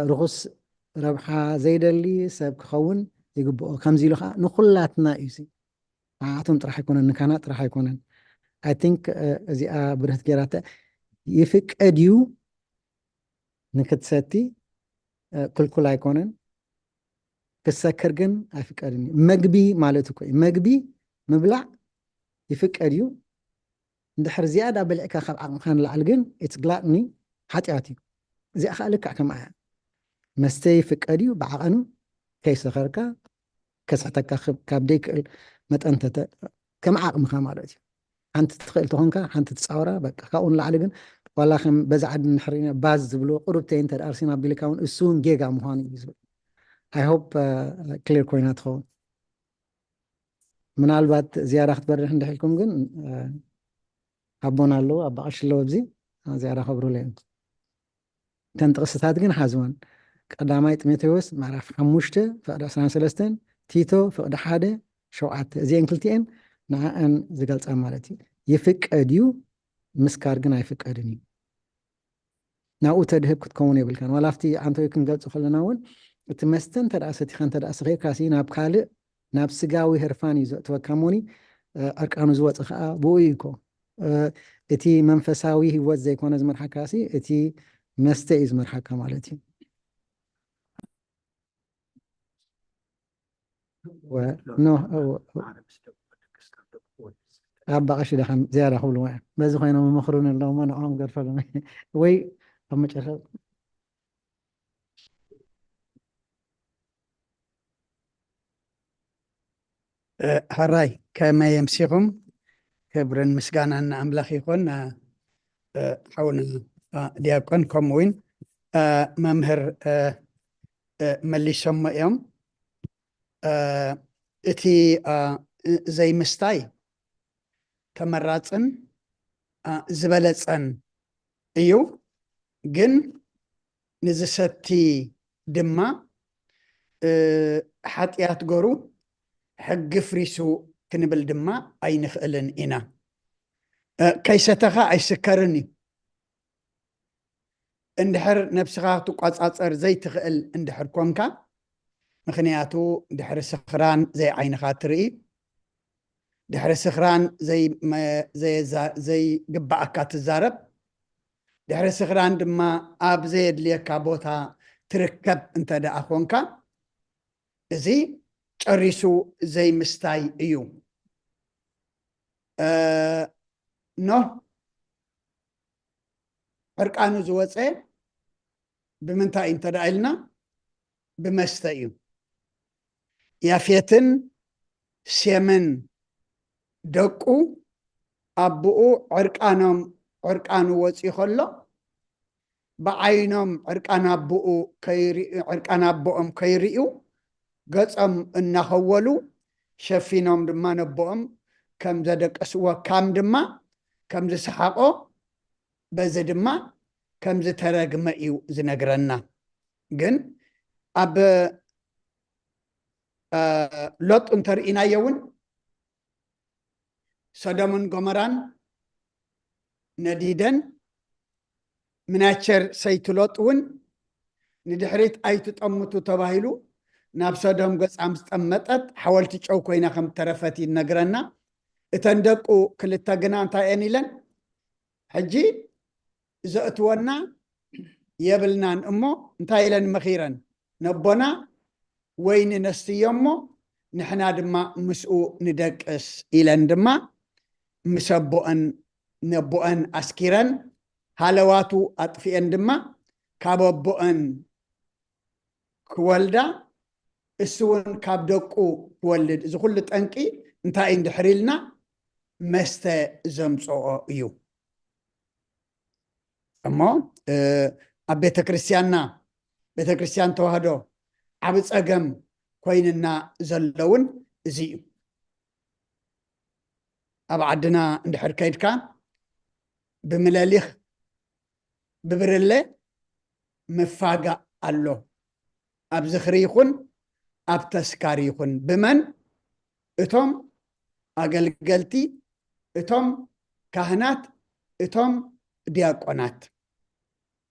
ርኹስ ረብሓ ዘይደሊ ሰብ ክኸውን ይግብኦ። ከምዚ ኢሉ ከዓ ንኩላትና እዩ። ንዓኣቶም ጥራሕ ኣይኮነን፣ ንካህናት ጥራሕ ኣይኮነን። I think እዚኣ ብርህት ገይራተ ይፍቀድ እዩ ንክትሰቲ ክልኩል ኣይኮነን። ክሰክር ግን ኣይፍቀድን እዩ። መግቢ ማለት እኮ እዩ። መግቢ ምብላዕ ይፍቀድ እዩ። እንድሕር ዝያዳ በሊዕካ ካብ ዓቕምኻ ንላዕሊ ግን it's gluttony ሓጢኣት እዩ። እዚኣ ከዓ ልክዕ ከምኣ እያ። መስተ ይፍቀድ እዩ ብዓቐኑ ከይሰኸርካ ከስሕተካ ካብ ደይክእል መጠን ከም ዓቕምኻ ማለት እዩ። ሓንቲ ትኽእል ተኾንካ ሓንቲ ትፃወራ በቃ። ካብኡ ንላዕሊ ግን ዋላ ከም በዛ ዓዲ ንሕር ኢና ባዝ ዝብልዎ ቁሩብተይ እንተ ኣርሲና ቢልካ እውን እሱ እውን ጌጋ ምዃኑ እዩ ዝብል። I hope clear ኮይና ትኸውን። ምናልባት ዝያዳ ክትበርሕ እንድሕልኩም ግን ኣቦና ኣለዉ ኣባ ቀሺ ኣለዉ ኣብዚ ዝያዳ ከብሩለ እዮም። እተን ጥቕስታት ግን ሓዝወን። ቀዳማይ ጢሞቴዎስ ምዕራፍ ሓሙሽተ ፍቕዲ ዕስራን ሰለስተን፣ ቲቶ ፍቕዲ ሓደ ሸውዓተ፣ እዚአን ክልቲአን ንዓኣን ዝገልጻ ማለት እዩ። ይፍቀድ እዩ ምስካር ግን ኣይፍቀድን እዩ። ናብኡ ተድህብ ክትከውን የብልካን። ዋላ ኣብቲ ዓንተዊ ክንገልጾ ከለና እውን፣ እቲ መስተ እንተ ደኣ ሰቲኻ እንተ ደኣ ሰኺርካ ሲ፣ ናብ ካልእ፣ ናብ ስጋዊ ህርፋን እዩ ዘእትወካ እሞኒ፣ እ፣ ዕርቃኑ ዝወጸ ከኣ ብኡ እዩ እኮ። እ፣ እቲ መንፈሳዊ ህይወት ዘይኮነ ዝመርሓካ ሲ፣ እቲ መስተ እዩ ዝመርሓካ ማለት እዩ። ወ-፣ ኖ፣ እ፣ ኣባ ቀሺ ደሓን ዝያዳ ክብልዎ እዮም። በዚ ኮይኖም ይመኽሩኒ ኣለዉ እሞ ንዕኦም ገድፈሎም። ወይ ኣብ መጨረሻ እ፣ ሕራይ፣ ከመይ ኣምሲኹም? ክብርን ምስጋናን ንኣምላኽ ይኹን። እ፣ እ፣ ሓውና፣ እ፣ ዲያቆን፣ ከምኡ እውን፣ እ፣ መምህር፣ እ፣ እ፣ መሊሶሞ እዮም። እ፣ እቲ፣ እ፣ ዘይምስታይ ተመራጽን፣ እ፣ ዝበለጸን እዩ። ግን ንዝሰቲ ድማ፣ እ፣ ሓጢኣት ገሩ ሕጊ ፍሪሱ ክንብል ድማ ኣይንኽእልን ኢና። እ፣ ከይሰተኻ ኣይስከርን እዩ። እንድሕር ነብስኻ ክትቆጻጸር ዘይትኽእል እንድሕር ኮንካ፣ ምኽንያቱ ድሕሪ ስኽራን ዘይዓይንኻ ትርኢ፣ ድሕሪ ስኽራን ዘይ-፣ መ-፣ ዘየዛ-፣ ዘይግባኣካ ትዛረብ፣ ድሕሪ ስኽራን ድማ ኣብ ዘየድልየካ ቦታ ትርከብ እንተ ደኣ ኾንካ፣ እዚ ጨሪሱ ዘይምስታይ እዩ። እ፣ ኖህ ዕርቃኑ ዝወፀ ብምንታይ እዩ እንተ ደኣ ኢልና፣ ብመስተ እዩ። ያፌትን ሴምን ደቁ ኣቦኡ ዕርቃኖም፣ ዕርቃኑ ወፂኡ ከሎ፣ ብዓይኖም ዕርቃን ኣቦኡ ከይሪ-፣ ዕርቃን ኣቦኦም ከይርእዩ ገጾም እናኸወሉ ሸፊኖም ድማ ነቦኦም ከም ዘደቀስዎ፣ ካም ድማ ከም ዝሰሓቆ፣ በዚ ድማ ከም ዝተረግመ እዩ ዝነግረና። ግን ኣብ፣ እ፣ ሎጥ እንተርኢናዮ እውን፣ ሰዶምን ጎመራን ነዲደን፣ ምናቸር ሰይቲ ሎጥ እውን ንድሕሪት ኣይትጠምቱ ተባሂሉ ናብ ሰዶም ገጻ ምስ ጠመጠት፣ ሓወልቲ ጨው ኮይና ከም እተረፈት ይነግረና። እተን ደቁ ክልተ ግና እንታይ እየን ኢለን? ሕጂ ዘእትወና የብልናን እሞ እንታይ ኢለን መኺረን? ነቦና ወይኒ ነስትዮ እሞ ንሕና ድማ ምስኡ ንደቅስ ኢለን ድማ ምስ ኣቦአን፣ ነቦአን ኣስኪረን ሃለዋቱ ኣጥፊአን ድማ ካብ ኣቦአን ክወልዳ፣ እሱ እውን ካብ ደቁ ክወልድ። እዚ ኩሉ ጠንቂ እንታይ እዩ እንድሕር ኢልና፣ መስተ ዘምጽኦ እዩ። እሞ፣ እ፣ ኣብ ቤተ ክርስቲያንና፣ ቤተ ክርስቲያን ተዋህዶ ዓቢ ጸገም ኮይንና ዘሎ እውን እዚ እዩ። ኣብ ዓድና እንድሕር ከይድካ፣ ብምለሊኽ ብብርለ ምፋጋእ ኣሎ። ኣብ ዝኽሪ ይኹን ኣብ ተስካር ይኹን፣ ብመን? እቶም ኣገልገልቲ፣ እቶም ካህናት፣ እቶም ዲያቆናት።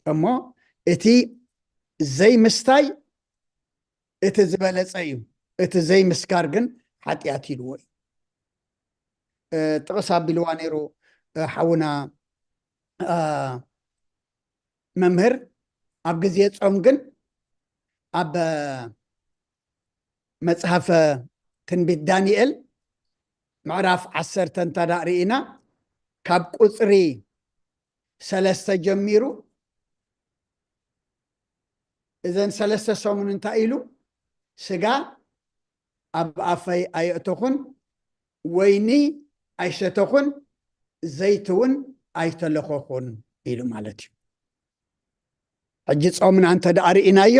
እሞ እቲ ዘይምስታይ እቲ ዝበለጸ እዩ። እቲ ዘይምስካር ግን ሓጢኣት ኢልዎ እዩ። እ፣ ጥቕስ ኣቢልዋ ነይሩ፣ እ፣ ሓውና፣ እ፣ መምህር፣ ኣብ ግዜ ጾም ግን ኣብ መጽሓፈ ትንቢት ዳንኤል ምዕራፍ ዓሰርተ እንተ ደኣ ርኢና፣ ካብ ቁጽሪ ሰለስተ ጀሚሩ፣ እዘን ሰለስተ ሰሙን እንታይ ኢሉ? ስጋ ኣብ ኣፈይ ኣየእተኹን፣ ወይኒ ኣይሰተኹን፣ ዘይቲ እውን ኣይተለኸኹን ኢሉ ማለት እዩ። ሕጂ ጾምና እንተ ደኣ ርኢናዮ፣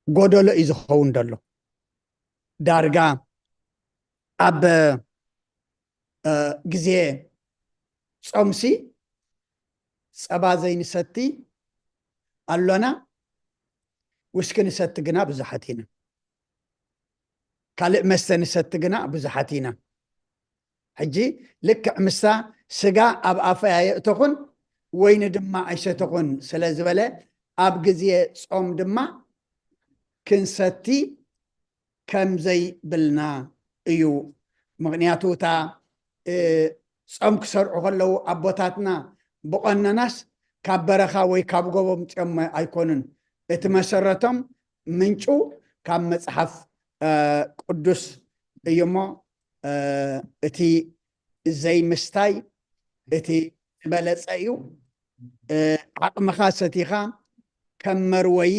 ጎደሎ እዩ ዝኸውን ዘሎ። ዳርጋ ኣብ፣ እ፣ ግዜ ጾምሲ ጸባ ዘይንሰቲ ኣሎና፣ ውስኪ ንሰቲ ግና ብዙሓት ኢና። ካልእ መስተ ንሰቲ ግና ብዙሓት ኢና። ሕጂ ልክዕ ምስታ ስጋ ኣብ ኣፈይ ኣየእተኹን፣ ወይኒ ድማ ኣይሰተኹን ስለ ዝበለ፣ ኣብ ግዜ ጾም ድማ ክንሰቲ ከም ዘይብልና እዩ። ምኽንያቱ እታ፣ እ፣ ጾም ክሰርዑ ከለዉ ኣቦታትና ብቐኖናስ ካብ በረኻ ወይ ካብ ጎቦ ምጽኦም ኣይኮኑን። እቲ መሰረቶም ምንጩ ካብ መጽሓፍ፣ እ፣ ቅዱስ እዩ እሞ፣ እ፣ እቲ ዘይምስታይ እቲ ዝበለጸ እዩ። እ፣ ዓቕምኻ ሰቲኻ ከም መርወዪ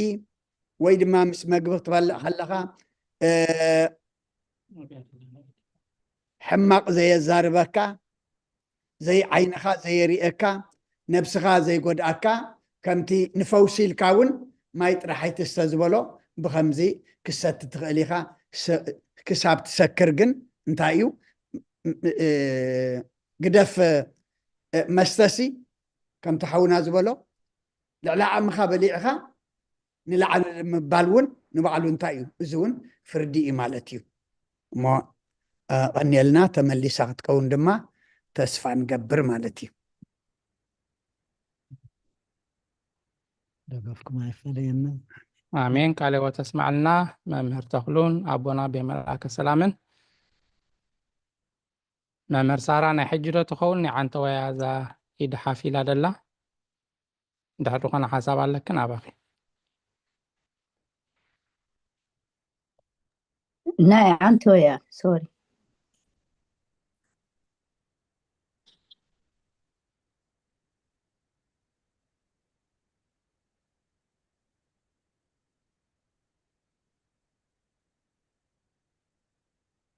ወይ ድማ ምስ መግቢ ክትበልዕ ከለኻ፣ እ፣ ሕማቕ ዘየዛርበካ፣ ዘይዓይንኻ ዘየርእየካ፣ ነብስኻ ዘይጎድኣካ፣ ከምቲ ንፈውሲ ኢልካ እውን ማይ ጥራሕ ኣይትስተ ዝበሎ፣ ብኸምዚ ክሰቲ ትኽእል ኢኻ። ስ-፣ ክሳብ ትሰክር ግን እንታይ እዩ? ም-፣ እ፣ ግደፍ፣ እ፣ መስተሲ ከምቲ ሓውና ዝበሎ ልዕሊ ዓቕምኻ በሊዕኻ ንላዕሊ ምባል እውን ንባዕሉ እንታይ እዩ? እዚ እውን ፍርዲ እዩ ማለት እዩ። እሞ፣ እ፣ ቀንየልና፣ ተመሊሳ ክትከውን ድማ ተስፋ ንገብር ማለት እዩ። ደገፍኩም ኣይፈለየና። ኣሜን። ቃለ ሕይወት ተስማዕልና መምህር ተኽሉን ኣቦና ቤ መልኣከ ሰላምን። መምህር ሳራ ናይ ሕጂ ዶ ትኸውን? ናይ ዓንተወያ እዛ ኢድ ሓፍ ኢላ ደላ። እንድሕር ዝኾነ ሓሳብ ኣለክን ኣባኺ። ናይ ዓንተወያ፣ ሶሪ።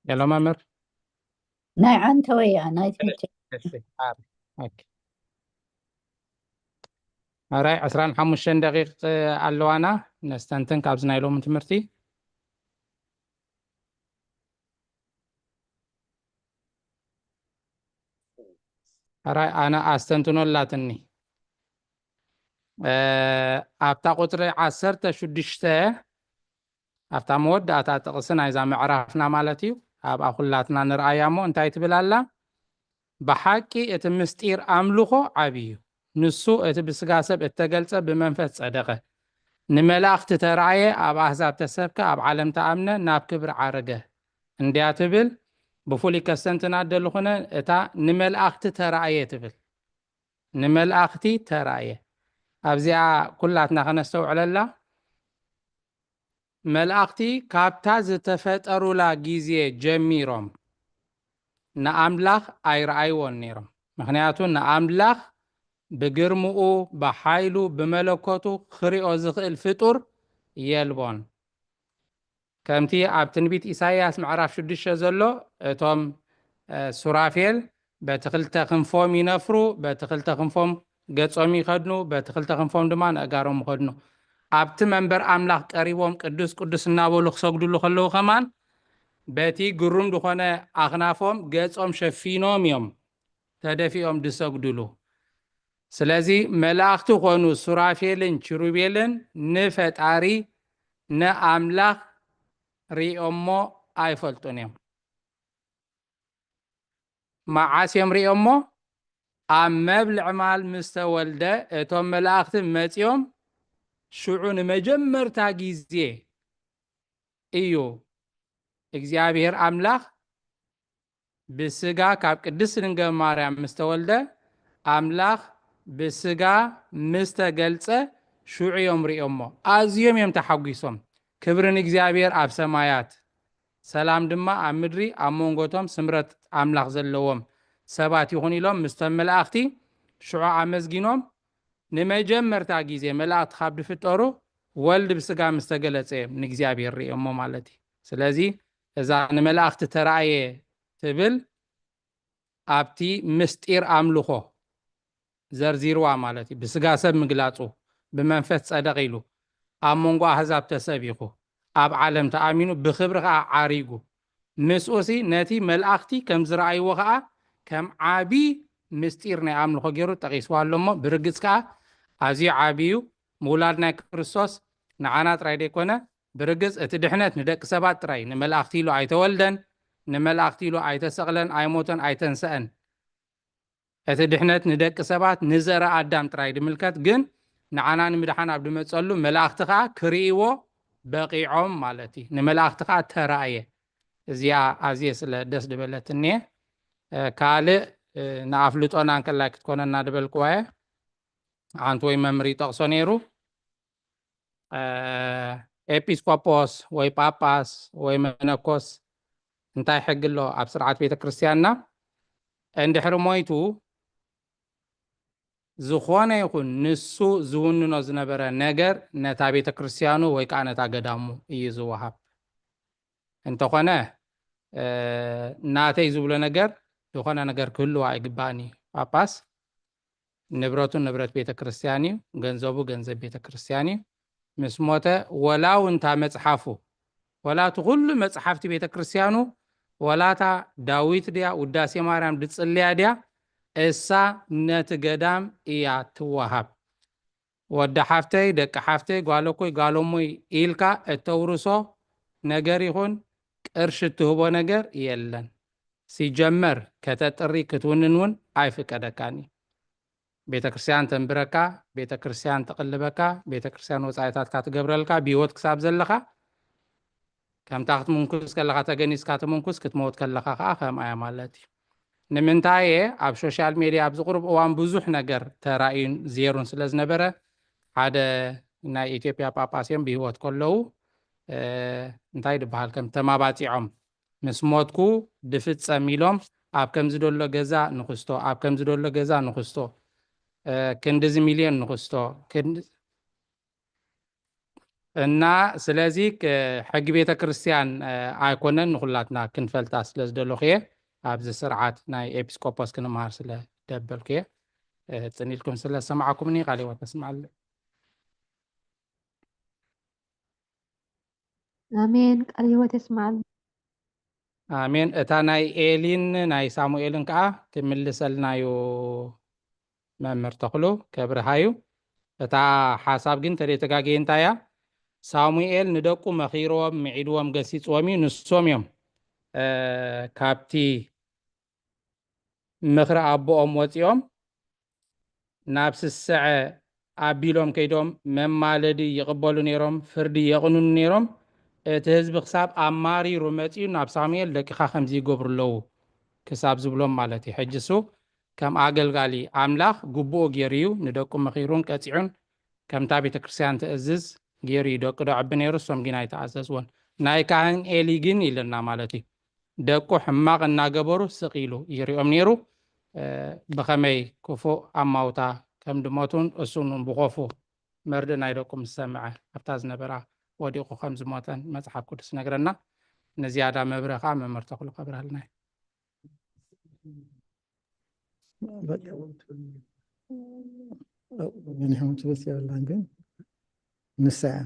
የሎ መምህር። ናይ ዓንተወያ፣ ናይ ትምህርቲ። እሺ፣ ኣር-፣ ኦኬ። ኣራይ፣ ዕስራን ሓሙሽተን ደቂቕ ኣለዋና፣ ነስተንትን ካብዚ ናይ ሎሚ ትምህርቲ። ኣራይ፣ ኣነ ኣስተንትኖ ኣላትኒ። እ፣ ኣብታ ቁጽሪ ዓሰርተ ሽዱሽተ፣ ኣብታ መወዳእታ ጥቕሲ ናይዛ ምዕራፍና ማለት እዩ፣ ኣብኣ ኩላትና ንርኣያ እሞ እንታይ ትብል ኣላ? ብሓቂ እቲ ምስጢር ኣምልኾ ዓቢ እዩ። ንሱ እቲ ብስጋ ሰብ እተገልጸ ብመንፈስ ጸደቐ፣ ንመላእኽቲ ተራእየ፣ ኣብ ኣህዛብ ተሰብከ፣ ኣብ ዓለም ተኣምነ፣ ናብ ክብሪ ዓረገ እንድያ ትብል። ብፍሉይ ከስተንትና ደሊ ኹነ እታ ንመላእኽቲ ተራእየ ትብል። ንመላእኽቲ ተራእየ። ኣብዚኣ ኩላትና ከነስተውዕለላ። መላእኽቲ ካብታ ዝተፈጠሩላ ግዜ ጀሚሮም ንኣምላኽ ኣይረኣይዎን ነይሮም። ምኽንያቱ ንኣምላኽ ብግርምኡ፣ ብሓይሉ፣ ብመለኮቱ ክሪኦ ዝኽእል ፍጡር የልቦን። ከምቲ ኣብ ትንቢት ኢሳይያስ ምዕራፍ ሽዱሽተ ዘሎ፣ እቶም፣ እ፣ ሱራፌል በቲ ክልተ ክንፎም ይነፍሩ፣ በቲ ክልተ ክንፎም ገጾም ይኸድኑ፣ በቲ ክልተ ክንፎም ድማ ንእጋሮም ይኸድኑ። ኣብቲ መንበር ኣምላኽ ቀሪቦም ቅዱስ ቅዱስ እናበሉ ክሰግዱሉ ከለዉ ከማን በቲ ግሩም ዝኾነ ኣኽናፎም ገጾም ሸፊኖም እዮም ተደፊኦም ዝሰግዱሉ። ስለዚ መላእኽቲ ኾኑ ሱራፌልን ኪሩቤልን ንፈጣሪ ንኣምላኽ ሪኦሞ ኣይፈልጡን እዮም። መዓስ እዮም ሪኦሞ? ኣብ መብልዕ ማል ምስ ተወልደ እቶም መላእኽቲ መጺኦም ሽዑ ንመጀመርታ ግዜ እዩ እግዚኣብሔር ኣምላኽ ብስጋ ካብ ቅድስት ድንግል ማርያም ምስ ተወልደ ኣምላኽ ብስጋ ምስ ተገልጸ ሽዑ እዮም ሪኦሞ። ኣዝዮም እዮም ተሓጒሶም። ክብሪ ንእግዚኣብሔር ኣብ ሰማያት፣ ሰላም ድማ ኣብ ምድሪ ኣብ መንጎቶም ስምረት ኣምላኽ ዘለዎም ሰባት ይኹን ኢሎም ምስቶም መላእኽቲ ሽዑ ኣመስጊኖም። ንመጀመርታ ግዜ መላእኽቲ ካብ ዝፍጠሩ ወልድ ብስጋ ምስ ተገለጸ እዮም ንእግዚኣብሔር ሪኦሞ ማለት እዩ። ስለዚ እዛ ንመላእኽቲ ተራእየ ትብል ኣብቲ ምስጢር ኣምልኾ ዘርዚርዋ ማለት እዩ። ብስጋ ሰብ ምግላጹ፣ ብመንፈስ ጸደቕ ኢሉ፣ ኣብ መንጎ ኣህዛብ ተሰቢኹ፣ ኣብ ዓለም ተኣሚኑ፣ ብኽብሪ ኸኣ ዓሪጉ። ምስኡሲ ነቲ መላእኽቲ ከም ዝረኣይዎ ኸኣ ከም ዓቢ ምስጢር ናይ ኣምልኾ ገይሩ ጠቒስዋ ኣሎ እሞ፣ ብርግጽ ከኣ ኣዝዩ ዓቢ እዩ። ምውላድ ናይ ክርስቶስ ንዓና ጥራይ ደይኮነ፣ ብርግጽ እቲ ድሕነት ንደቂ ሰባት ጥራይ፣ ንመላእኽቲ ኢሉ ኣይተወልደን፣ ንመላእኽቲ ኢሉ ኣይተሰቕለን፣ ኣይሞተን፣ ኣይተንሰአን። እቲ ድሕነት ንደቂ ሰባት ንዘረ ኣዳም ጥራይ ድምልከት፣ ግን ንዓና ንምድሓን ኣብ ድመጸሉ መላእኽቲ ከዓ ክርእይዎ በቂዖም ማለት እዩ። ንመላእኽቲ ከዓ ተራእየ። እዚኣ ኣዝየ ስለ ደስ ድበለትኒ እየ። ካልእ ንኣፍልጦና እንከላይ ክትኮነና ድበልክዋ እየ። ሓንቲ ወይ መምህር ይጠቕሶ ነይሩ። ኤጲስቆጶስ ወይ ጳጳስ ወይ መነኮስ እንታይ ሕጊ ኣሎ ኣብ ስርዓት ቤተ ክርስቲያንና? እንድሕሪ ሞይቱ ዝኾነ ይኹን ንሱ ዝውንኖ ዝነበረ ነገር ነታ ቤተ ክርስቲያኑ ወይ ከዓ ነታ ገዳሙ እዩ ዝወሃብ። እንተኾነ ናተይ ዝብሎ ነገር ዝኾነ ነገር ክህልዋ ኣይግባእን እዩ። ጳጳስ ንብረቱ ንብረት ቤተ ክርስቲያን እዩ፣ ገንዘቡ ገንዘብ ቤተ ክርስቲያን እዩ። ምስ ሞተ ወላ እውን እታ መጽሓፉ፣ ወላ እቲ ኩሉ መጽሓፍቲ ቤተ ክርስቲያኑ፣ ወላ እታ ዳዊት ድያ ውዳሴ ማርያም ድጽልያ ድያ፣ እሳ ነቲ ገዳም እያ ትወሃብ። ወዲ ሓፍተይ፣ ደቂ ሓፍተይ፣ ጓለኮይ፣ ጓሎሞይ ኢልካ እተውርሶ ነገር ይኹን ቅርሺ እትህቦ ነገር የለን። ሲጀመር ከተጥሪ ክትውንን እውን ኣይፍቀደካን እዩ። ቤተ ክርስቲያን ተንብረካ፣ ቤተ ክርስቲያን ተቕልበካ፣ ቤተ ክርስቲያን ወፃኢታትካ ትገብረልካ ብህይወት ክሳብ ዘለኻ፣ ከምታ ክትምንኩስ ከለኻ ተገኒዝካ ትምንኩስ፣ ክትመውት ከለኻ ከዓ ከምኣ እያ ማለት እዩ። ንምንታይ እየ ኣብ ሶሻል ሜድያ ኣብዚ ቁሩብ እዋን ብዙሕ ነገር ተራእዩን ዜሩን ስለ ዝነበረ፣ ሓደ ናይ ኢትዮጵያ ጳጳስ እዮም ብህይወት ከለዉ እንታይ ድበሃል ከም ተማባፂዖም ምስ ሞትኩ ድፍጸም ኢሎም ኣብ ከምዚ ደሎ ገዛ ንኽስቶ ኣብ ከምዚ ደሎ ገዛ ንኽስቶ ክንድዚ ሚልዮን ንኽስቶ እና ስለዚ ሕጊ ቤተ ክርስቲያን ኣይኮነን ንኹላትና ክንፈልጣ ስለ ዝደለኹ እየ ኣብዚ ስርዓት ናይ ኤጲስቆጶስ ክንመሃር ስለ ደበልኩ እየ። ጽን ኢልኩም ስለ ዝሰማዕኩምኒ ቃለ ህይወት ተስምዓለይ። ኣሜን። ቃለ ህይወት የስምዓልና። ኣሜን። እታ ናይ ኤሊን ናይ ሳሙኤልን ከዓ ክምልሰልና እዩ መምህር ተኽሉ ከብርሃ እዩ። እታ ሓሳብ ግን ተደተጋግየ እንታይ እያ? ሳሙኤል ንደቁ መኺርዎም፣ ምዒድዎም፣ ገሲፅዎም እዩ። ንሶም እዮም ካብቲ ምኽሪ ኣቦኦም ወፂኦም ናብ ስስዐ ኣቢሎም ከይዶም መማለዲ ይቕበሉ ነይሮም፣ ፍርዲ የቕንኑ ነይሮም። እቲ ህዝቢ ክሳብ ኣማሪሩ መፂኡ ናብ ሳሙኤል ደቅኻ ከምዚ ይገብሩ ኣለዉ ክሳብ ዝብሎም ማለት እዩ። ሕጂ እሱ ከም ኣገልጋሊ ኣምላኽ ግቡኡ ገይሩ እዩ ንደቁ መኺሩን ቀፂዑን ከምታ ቤተ ክርስቲያን ትእዝዝ ገይሩ እዩ ደቁ ደዕቢ ነይሩ፣ እሶም ግን ኣይተኣዘዝዎን። ናይ ካህን ኤሊ ግን ኢልና ማለት እዩ ደቁ ሕማቕ እናገበሩ ስቕ ኢሉ ይሪኦም ነይሩ። ብኸመይ ክፉእ ኣማውታ ከም ድሞቱን እሱን ብኾፉ መርድእ ናይ ደቁ ምስ ሰምዐ ኣብታ ዝነበራ ወዲቑ ከም ዝሞተን መጽሓፍ ቅዱስ ነግረና። ንዝያዳ መብርህ ከዓ መምህር ተኽሉ ከብርሃልና እዩ። ገኒሖም ትብስ የብላን ግን ንሳ እያ።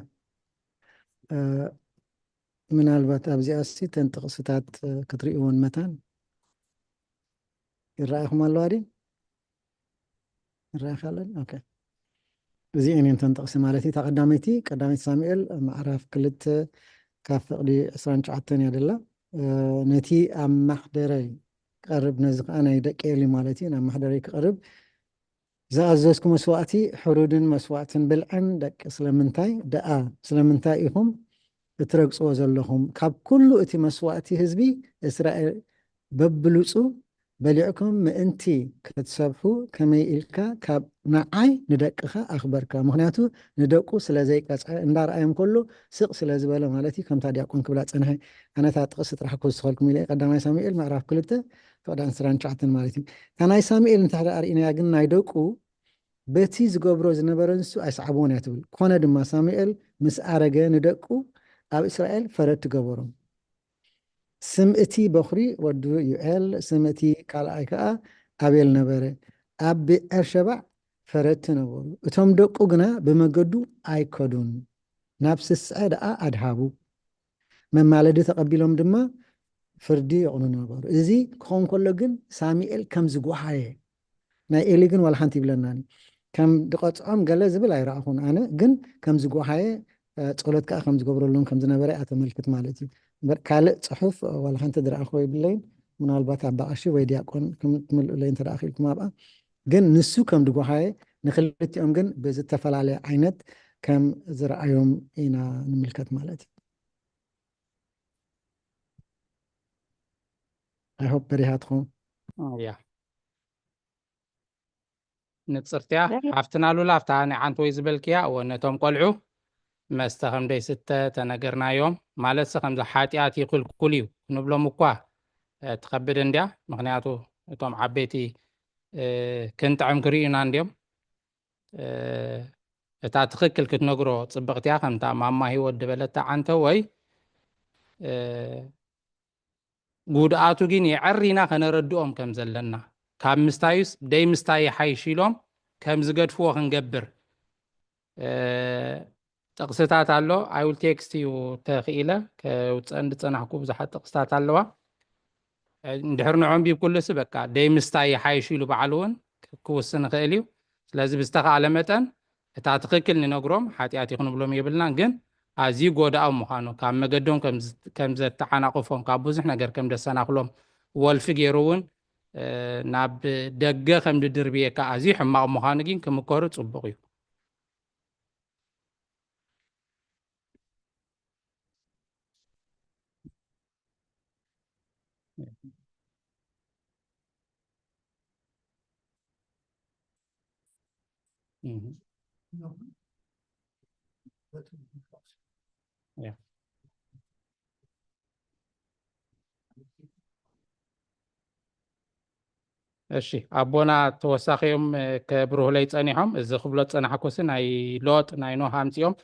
ምናልባት ኣብዚኣ ሲ ተን ጥቕስታት ክትርእይዎን መታን ይረኣኹም ኣለዋ ድዩ? ይረኣኻ ኣለን? ኦኬ። እዚኤን እየን ተን ጥቕሲ ማለት እዩ። እታ ቀዳመይቲ ቀዳመይቲ ሳሙኤል ምዕራፍ ክልተ ካብ ፍቕዲ ዕስራን ትሽዓተን እያ ደላ። ነቲ ኣብ ማሕደረይ ቀርብ ነዚ ከዓ ናይ ደቂ ኤሊ ማለት እዩ ናብ ማሕደረይ ክቐርብ ዝኣዘዝኩ መስዋእቲ ሕሩድን መስዋእትን ብልዕን ደቂ ስለምንታይ ደኣ ስለምንታይ ኢኹም እትረግጽዎ ዘለኹም? ካብ ኩሉ እቲ መስዋእቲ ህዝቢ እስራኤል በብሉጹ በሊዕኩም ምእንቲ ክትሰብሑ ከመይ ኢልካ ካብ ንዓይ ንደቅኻ ኣኽበርካ? ምኽንያቱ ንደቁ ስለ ዘይቀጽዐ እንዳረኣዮም ከሎ ስቕ ስለ ዝበለ ማለት እዩ። ከምታ ዲያቆን ክብላ ጸንሐ ኣነታ ጥቕሲ ጥራሕ ክውስኸልኩም ኢለ ቀዳማይ ሳሙኤል ምዕራፍ ክልተ ፍቕዲ ዕስራን ትሽዓተን ማለት እዩ። እታ ናይ ሳሙኤል እንተ ኣርኢናያ ግን ናይ ደቁ በቲ ዝገብሮ ዝነበረ ንሱ ኣይሰዓብዎን እያ ትብል። ኮነ ድማ ሳሙኤል ምስ ኣረገ ንደቁ ኣብ እስራኤል ፈረድቲ ገበሮም። ስም እቲ በኹሪ ወዱ ዩኤል፣ ስም እቲ ካልኣይ ከኣ ኣቤል ነበረ። ኣብ ብኤርሸባዕ ፈረድቲ ነበሩ። እቶም ደቁ ግና ብመገዱ ኣይከዱን፣ ናብ ስስዐ ደኣ ኣድሃቡ። መማለዲ ተቐቢሎም ድማ ፍርዲ የቕኑ ነበሩ። እዚ ክኸውን ከሎ ግን ሳሙኤል ከም ዝጓሃየ ናይ ኤሊ ግን ዋላ ሓንቲ ይብለናኒ ከም ድቐፅዖም ገለ ዝብል ኣይረኣኹን ኣነ ግን ከም ዝጓሃየ ጸሎት ከዓ ከም ዝገብረሉን ከም ዝነበረ እያ ተመልክት ማለት እዩ። ካልእ ፅሑፍ ዋላ ሓንቲ ዝረኣኹ የብለይን። ምናልባት ኣባ ቀሺ ወይ ዲያቆን ክም-፣ ትምልኡለይ እንተ ደኣ ክኢልኩም ኣብኣ። ግን ንሱ ከም ድጓሃየ ንክልቲኦም ግን ብዝተፈላለየ ዓይነት ከም ዝረኣዮም ኢና ንምልከት ማለት እዩ። I hope በሪሃትኩም። እያ። ንጽርትያ ሓፍትና ሉላ ኣብታ ናይ ዓንተወይ ዝበልክያ፣ እወ፣ ነቶም ቆልዑ መስተ ከም ደይስተ ተነገርናዮም። ማለትሲ ከምዚ ሓጢኣት ይኽልኩል እዩ ክንብሎም እኳ ትኸብድ እንድያ። ምኽንያቱ እቶም ዓበይቲ ክንጥዕም ክርእዩና እንድዮም። እታ ትኽክል ክትነግሮ ጽብቕትያ ከምታ ማማ ህይወት ዝበለታ ዓንተወይ፣ ጉድኣቱ ግን የዐሪና ከነረድኦም ከም ዘለና፣ ካብ ምስታዩስ ደይ ምስታይ ይሓይሽ ኢሎም ከም ዝገድፍዎ ክንገብር። ጥቕስታት ኣሎ። I will text you ተኽኢለ ከውፀን ዝፀናሕኩ ብዙሓት ጥቕስታት ኣለዋ። እንድሕር ንዖም ቢብኩልሲ በቃ ደይ ምስታይ ይሓይሽ ኢሉ ባዕሉ እውን ክውስን ይኽእል እዩ። ስለዚ ብዝተኻእለ መጠን እታ ትኽክል ንነግሮም፣ ሓጢኣት እዩ ክንብሎም የብልናን። ግን ኣዝዩ ጎዳኦም ምዃኑ፣ ካብ መገዶም ከም ዘተዓናቕፎም፣ ካብ ብዙሕ ነገር ከም ደሰናኽሎም፣ ወልፊ ገይሩ እውን ናብ ደገ ከም ድድርብየካ ኣዝዩ ሕማቕ ምዃኑ ግን ክምከሩ ጽቡቕ እዩ። እሺ፣ ኣቦና ተወሳኺ እዮም ከብርሁለይ ጸኒሖም። እዚ ክብሎ ዝጸናሕኩሲ ናይ ሎጥ ናይ ኖህ ኣምጺኦም።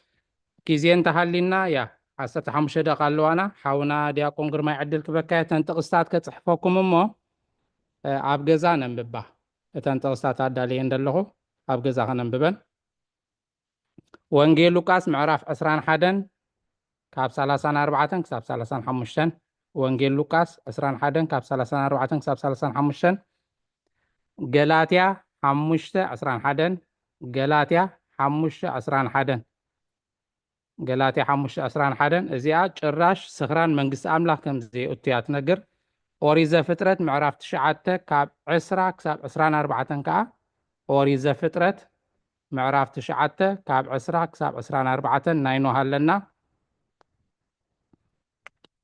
ግዜ እንተሃሊና፣ ያ፣ ዓሰርተ ሓሙሽተ ደቂቃ ኣለዋና። ሓውና ዲያቆን ግርማይ ዕድል ክበካ እተን ጥቕስታት ከጽሕፈኩም እሞ ኣብ ገዛ ነንብባ። እተን ጥቕስታት ኣዳልየን ዘለኹ ኣብ ገዛ ከነንብበን። ወንጌል ሉቃስ ምዕራፍ ዕስራን ሓደን ካብ ሰላሳን ኣርባዕተን ክሳብ ሰላሳን ሓሙሽተን። ወንጌል ሉቃስ ዕስራን ሓደን ካብ ሰላሳን ኣርባዕተን ክሳብ ሰላሳን ሓሙሽተን። ገላትያ ሓሙሽተ ዕስራን ሓደን። ገላትያ ሓሙሽተ ዕስራን ሓደን። ገላትያ ሓሙሽተ ዕስራን ሓደን። እዚኣ ጭራሽ ስኽራን መንግስቲ ኣምላኽ ከም ዘየእቱ እያ ትነግር። ኦሪት ዘፍጥረት ምዕራፍ ትሽዓተ ካብ ዕስራ ክሳብ ዕስራን ኣርባዕተን ከኣ። ኦሪት ዘፍጥረት ምዕራፍ ትሽዓተ ካብ ዕስራ ክሳብ ዕስራን ኣርባዕተን ናይ ኖህ ኣለና።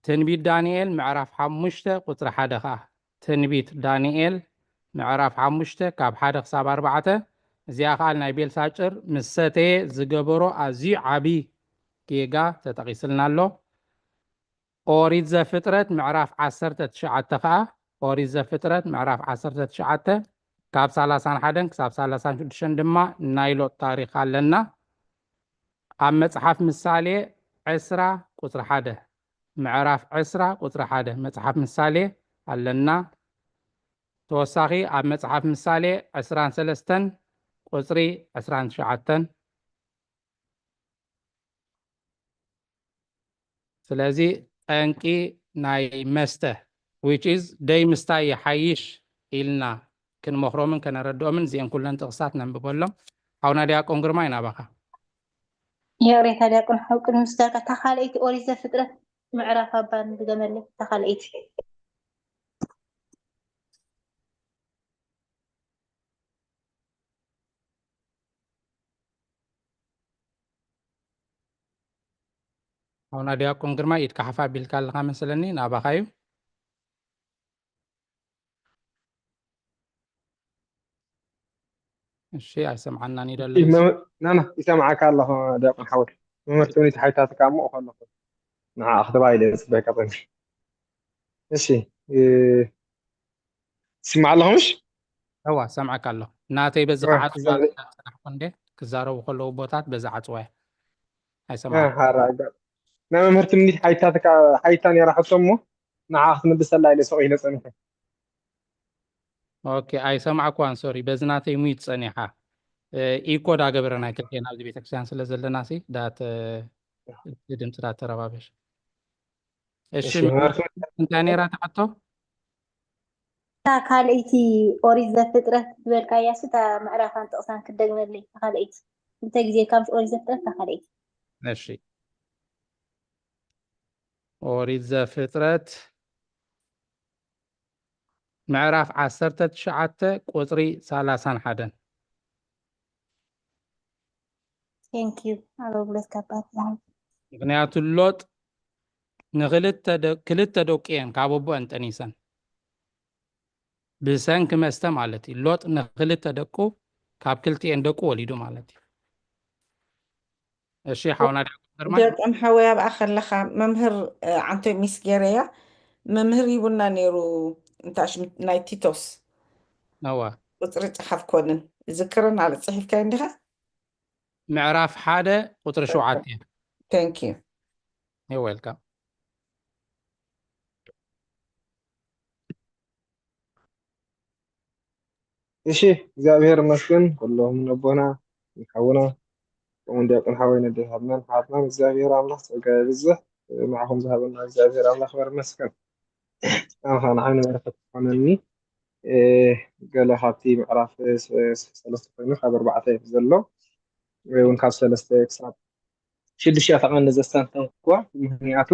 ትንቢት ዳንኤል ምዕራፍ ሓሙሽተ ቁጽሪ ሓደ ከኣ። ትንቢት ዳንኤል ምዕራፍ ሓሙሽተ ካብ ሓደ ክሳብ ኣርባዕተ። እዚኣ ከኣ ናይ ቤልሳጭር ምስ ሰተየ ዝገበሮ ኣዝዩ ዓቢ ጌጋ ተጠቒስልና ኣሎ። ኦሪት ዘፍጥረት ምዕራፍ ዓሰርተ ትሽዓተ ከኣ። ኦሪት ዘፍጥረት ምዕራፍ ዓሰርተ ትሽዓተ ካብ ሰላሳን ሓደን ክሳብ ሰላሳን ሽዱሽተን ድማ ናይ ሎጥ ታሪኽ ኣለና። ኣብ መጽሓፍ ምሳሌ ዕስራ ቁጽሪ ሓደ፣ ምዕራፍ ዕስራ ቁጽሪ ሓደ መጽሓፍ ምሳሌ ኣለና። ተወሳኺ ኣብ መጽሓፍ ምሳሌ ዕስራን ሰለስተን ቁጽሪ ዕስራን ትሽዓተን። ስለዚ ጠንቂ ናይ መስተ፣ which is ደይ ምስታይ ይሓይሽ ኢልና ክንመኽሮምን ከነረድኦምን እዚአን ኩለን ጥቕስታት ነንብበሎም። ሓውና ዲያቆን ግርማይ ናባኻ። ይቕሬታ ዲያቆን ሓው፣ ቅድሚ ምስጋና እታ ካልኣይቲ ኦሪት ዘፍጥረት ምዕራፍ ኣባ ንድገመለይ፣ እታ ካልኣይቲ። ሓውና ዲያቆን ግርማይ ኢድካ ሓፍ ኣቢልካ ኣለኻ መስለኒ፣ ናባኻ እዩ። እሺ፣ ኣይሰምዓናን እዩ ዘሎ። መም-፣ ናና፣ ይሰምዓካ ኣለኹ ዲያቆን ሓወይ። መምህር ትውኒት ሓይታትካ እሞ እኮ ኣለኹ። ንዓ ክትባ ኢለ ጽበካ ጸኒ። እሺ፣ እ፣ ትስማዕ ኣለኹ ምሽ? እዋ፣ ሰምዓካ ኣለኹ። ናተይ በዚ እዋ፣ ክዓጽዋ ክዛረብ-፣ ዝጸናሕኩ እንዴ፣ ክዛረቡ ከለዉ ቦታት በዚ ዓጽዋያ። እ፣ ኣይሰምዓካ። ሓራ፣ ናይ መምህር ትምኒት ሓይታትካ፣ ሓይታ ነይራ ሕቶ እሞ፣ ንዓ ክትምልሰላ ኢለ ስቕ ኢለ ጸኒሐ። ኦኬ፣ ኣይሰማዕኳን፣ ሶሪ። በዚ ናተይ ሚዩት ጸኒሓ። እ፣ ኢኮ ዳገበረ ናይ ክልቴና ኣብዚ ቤተክርስትያን ስለ ዘለና ሲ፣ ዳት፣ እ፣ እቲ ድምፂ ዳተረባበሽ። እሺ፣ እሺ፣ መምህር፣ መምህር፣ እንታይ ነይራ ትሓቶ? እታ ካልኣይቲ ኦሪት ዘፍጥረት ዝበልካያ ሲ፣ እታ ምዕራፋን ጥቕሳን ክትደግመለይ፣ እታ ካልኣይቲ። እንተ ግዜ ካብ ኦሪት ዘፍጥረት እታ ካልኣይቲ። እሺ። ኦሪት ዘፍጥረት ምዕራፍ ዓሰርተ ትሽዓተ ቁጽሪ ሰላሳን ሓደን። Thank you ኣገልግሎት ካብ ኣምላኽ። ምኽንያቱ ሎጥ ንክልተ ደ- ክልተ ደቁ እየን ካብ ኣቦአን ጠኒሰን፣ ብሰንኪ መስተ ማለት እዩ። ሎጥ ንክልተ ደቁ ካብ ክልቲኤን ደቁ ወሊዱ ማለት እዩ። እሺ ሓውና ዲያቆን ግርማይ። ዲያቆን ሓወይ ኣብኣ ከለኻ መምህር እ፣ ዓንተ ሚስ ገይረያ መምህር ሂቡና ነይሩ እንታሽ ናይ ቲቶስ ነዋ ቁፅሪ ፀሓፍ ኮንን ዝክርን ኣለ ፅሒፍካ እንዲኻ ምዕራፍ ሓደ ቁፅሪ ሸውዓተ። Thank you You're welcome። እሺ እግዚኣብሔር ይመስገን ኩሎም ነቦና ንሓውና ከምኡ ዲያቆን ሓወይ ነደታትናን ሓትናን እግዚኣብሔር ኣምላኽ ጸጋ የብዝሕ። ንዓኹም ዝሃበና እግዚኣብሔር ኣምላኽ በር ይመስገን። ኣኻ ንዓይ ንበረከት ትኾነኒ። እ፣ ገለ ካብቲ ምዕራፍ ስ- ስ- ሰለስተ ኮይኑ ካብ ኣርባዕተ ዘሎ ወይ እውን ካብ ሰለስተ ክሳብ ሽዱሽተ ተቐንዲ ዘስተንተንኩዋ። ምክንያቱ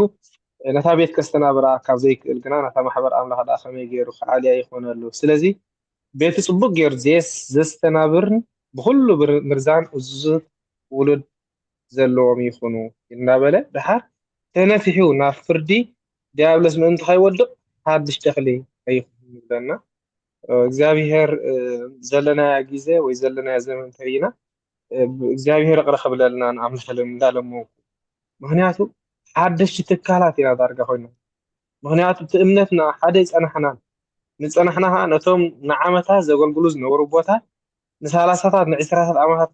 ነታ ቤት ከስተናብራ ካብ ዘይክእል ግና ነታ ማሕበር ኣምላኽ ደኣ ከመይ ገይሩ ክኣልያ ይኾነሉ? ስለዚ ቤቱ ጽቡቕ ገይሩ ዘየስ- ዘስተናብርን ብኹሉ ብር- ምርዛን እዙዙት ውሉድ ዘለዎም ይኹኑ እናበለ ድሓር ተነፊሑ ናብ ፍርዲ ዲያብሎስ ምእንቲ ከይወድቕ ሓድሽ ተኽሊ ኣይኹን ይብለና። እግዚኣብሔር ዘለናያ ግዜ ወይ ዘለናያ ዘመን ተሪእና እግዚኣብሔር ይቕረ ክብለልና ንኣምላኽ እንዳለመንኩ። ምክንያቱ ሓደሽቲ ትካላት ኢና ዳርጋ ኮይና። ምክንያቱ እቲ እምነትና ሓደ ይፀናሕናን ንፀናሕና ከዓ ነቶም ንዓመታት ዘገልግሉ ዝነበሩ ቦታ ንሳላሳታት ንዕስራታት ዓመታት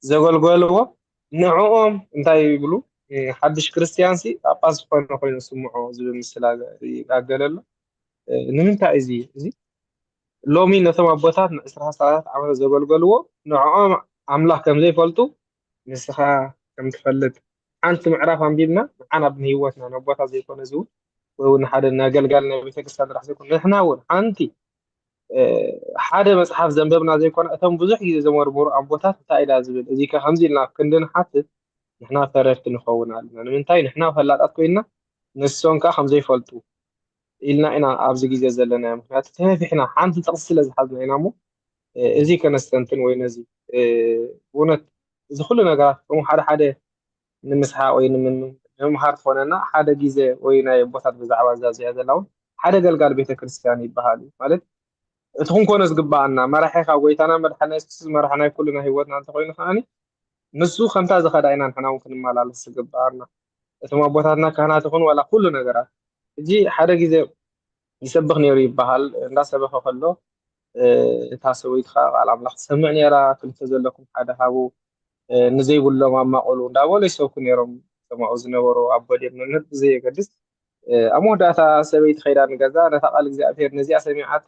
ዘገልገልዎ ንዕኦም እንታይ ይብሉ ሓድሽ ክርስትያን ሲ ጳጳስ ዝኾነ ኮይኑ ስምዖ ዝብል ምስላ ይጋገለ ኣሎ። ንምንታይ እዚ እዚ ሎሚ ነቶም ኣቦታት ንዕስራ ሰላሳ ዓመት ዘገልገልዎ ንዕኦም ኣምላኽ ከም ዘይፈልጡ ንስኻ ከም ትፈልጥ ሓንቲ ምዕራፍ ኣንቢብና ንዓና ብንህይወትና ነቦታት ዘይኮነ እዚ እውን ወይ እውን ሓደ ናይ ኣገልጋሊ ናይ ቤተክርስትያን ጥራሕ ዘይኮነ ንሕና እውን ሓንቲ ሓደ መፅሓፍ ዘንበብና ዘይኮነ እቶም ብዙሕ ግዜ ዘመርምሩ ኣቦታት እንታይ ኢላ ዝብል እዚ ከ ከምዚ ኢልና ክንዲ ንሓትት ንሕና ተረድቲ ንኸውን ኣለና። ንምንታይ ንሕና ፈላጣት ኮይንና ንሶም ከዓ ከም ዘይፈልጡ ኢልና ኢና ኣብዚ ግዜ ዘለናዮ። ምክንያቱ ተነፊሕና ሓንቲ ጥቕሲ ስለ ዝሓዝና ኢና እሞ እዚ ከነስተንትን ወይ ነዚ ብእውነት እዚ ኩሉ ነገራት ከም ሓደ ሓደ ንምስሓቕ ወይ ንምምሃር ትኾነና ሓደ ግዜ ወይ ናይ ኣቦታት ብዛዕባ እዛ እዚኣ ዘላ እውን ሓደ ገልጋል ቤተክርስትያን ይበሃል እዩ ማለት እቲ ክንኮኖ ዝግባኣና መራሒ ካብ ጎይታና መድሓና የሱስ መራሒ ናይ ኩሉ ናይ ህይወትና እንተኮይኑ ከዓኒ ንሱ ከምታ ዝኸዳ ኢና ንሕና እውን ክንመላለስ ዝግባኣና እቶም ኣቦታትና ካህናት ይኹን ዋላ ኩሉ ነገራት ሕጂ ሓደ ግዜ ይሰብኽ ነይሩ ይበሃል እንዳሰበኸ ከሎ እታ ሰበይቲ ከዓ ቃል ኣምላኽ ትሰምዕ ነይራ ክልተ ዘለኩም ሓደ ሃቡ ንዘይብሎም ኣማቐሉ እንዳበሉ ይሰብኩ ነይሮም ሰማኡ ዝነበሩ ኣቦ ድዮም መምህር ብዘየገድስ ኣብ መወዳእታ ሰበይቲ ከይዳ ንገዛ ነታ ቃል እግዚኣብሔር ነዚኣ ሰሚዓታ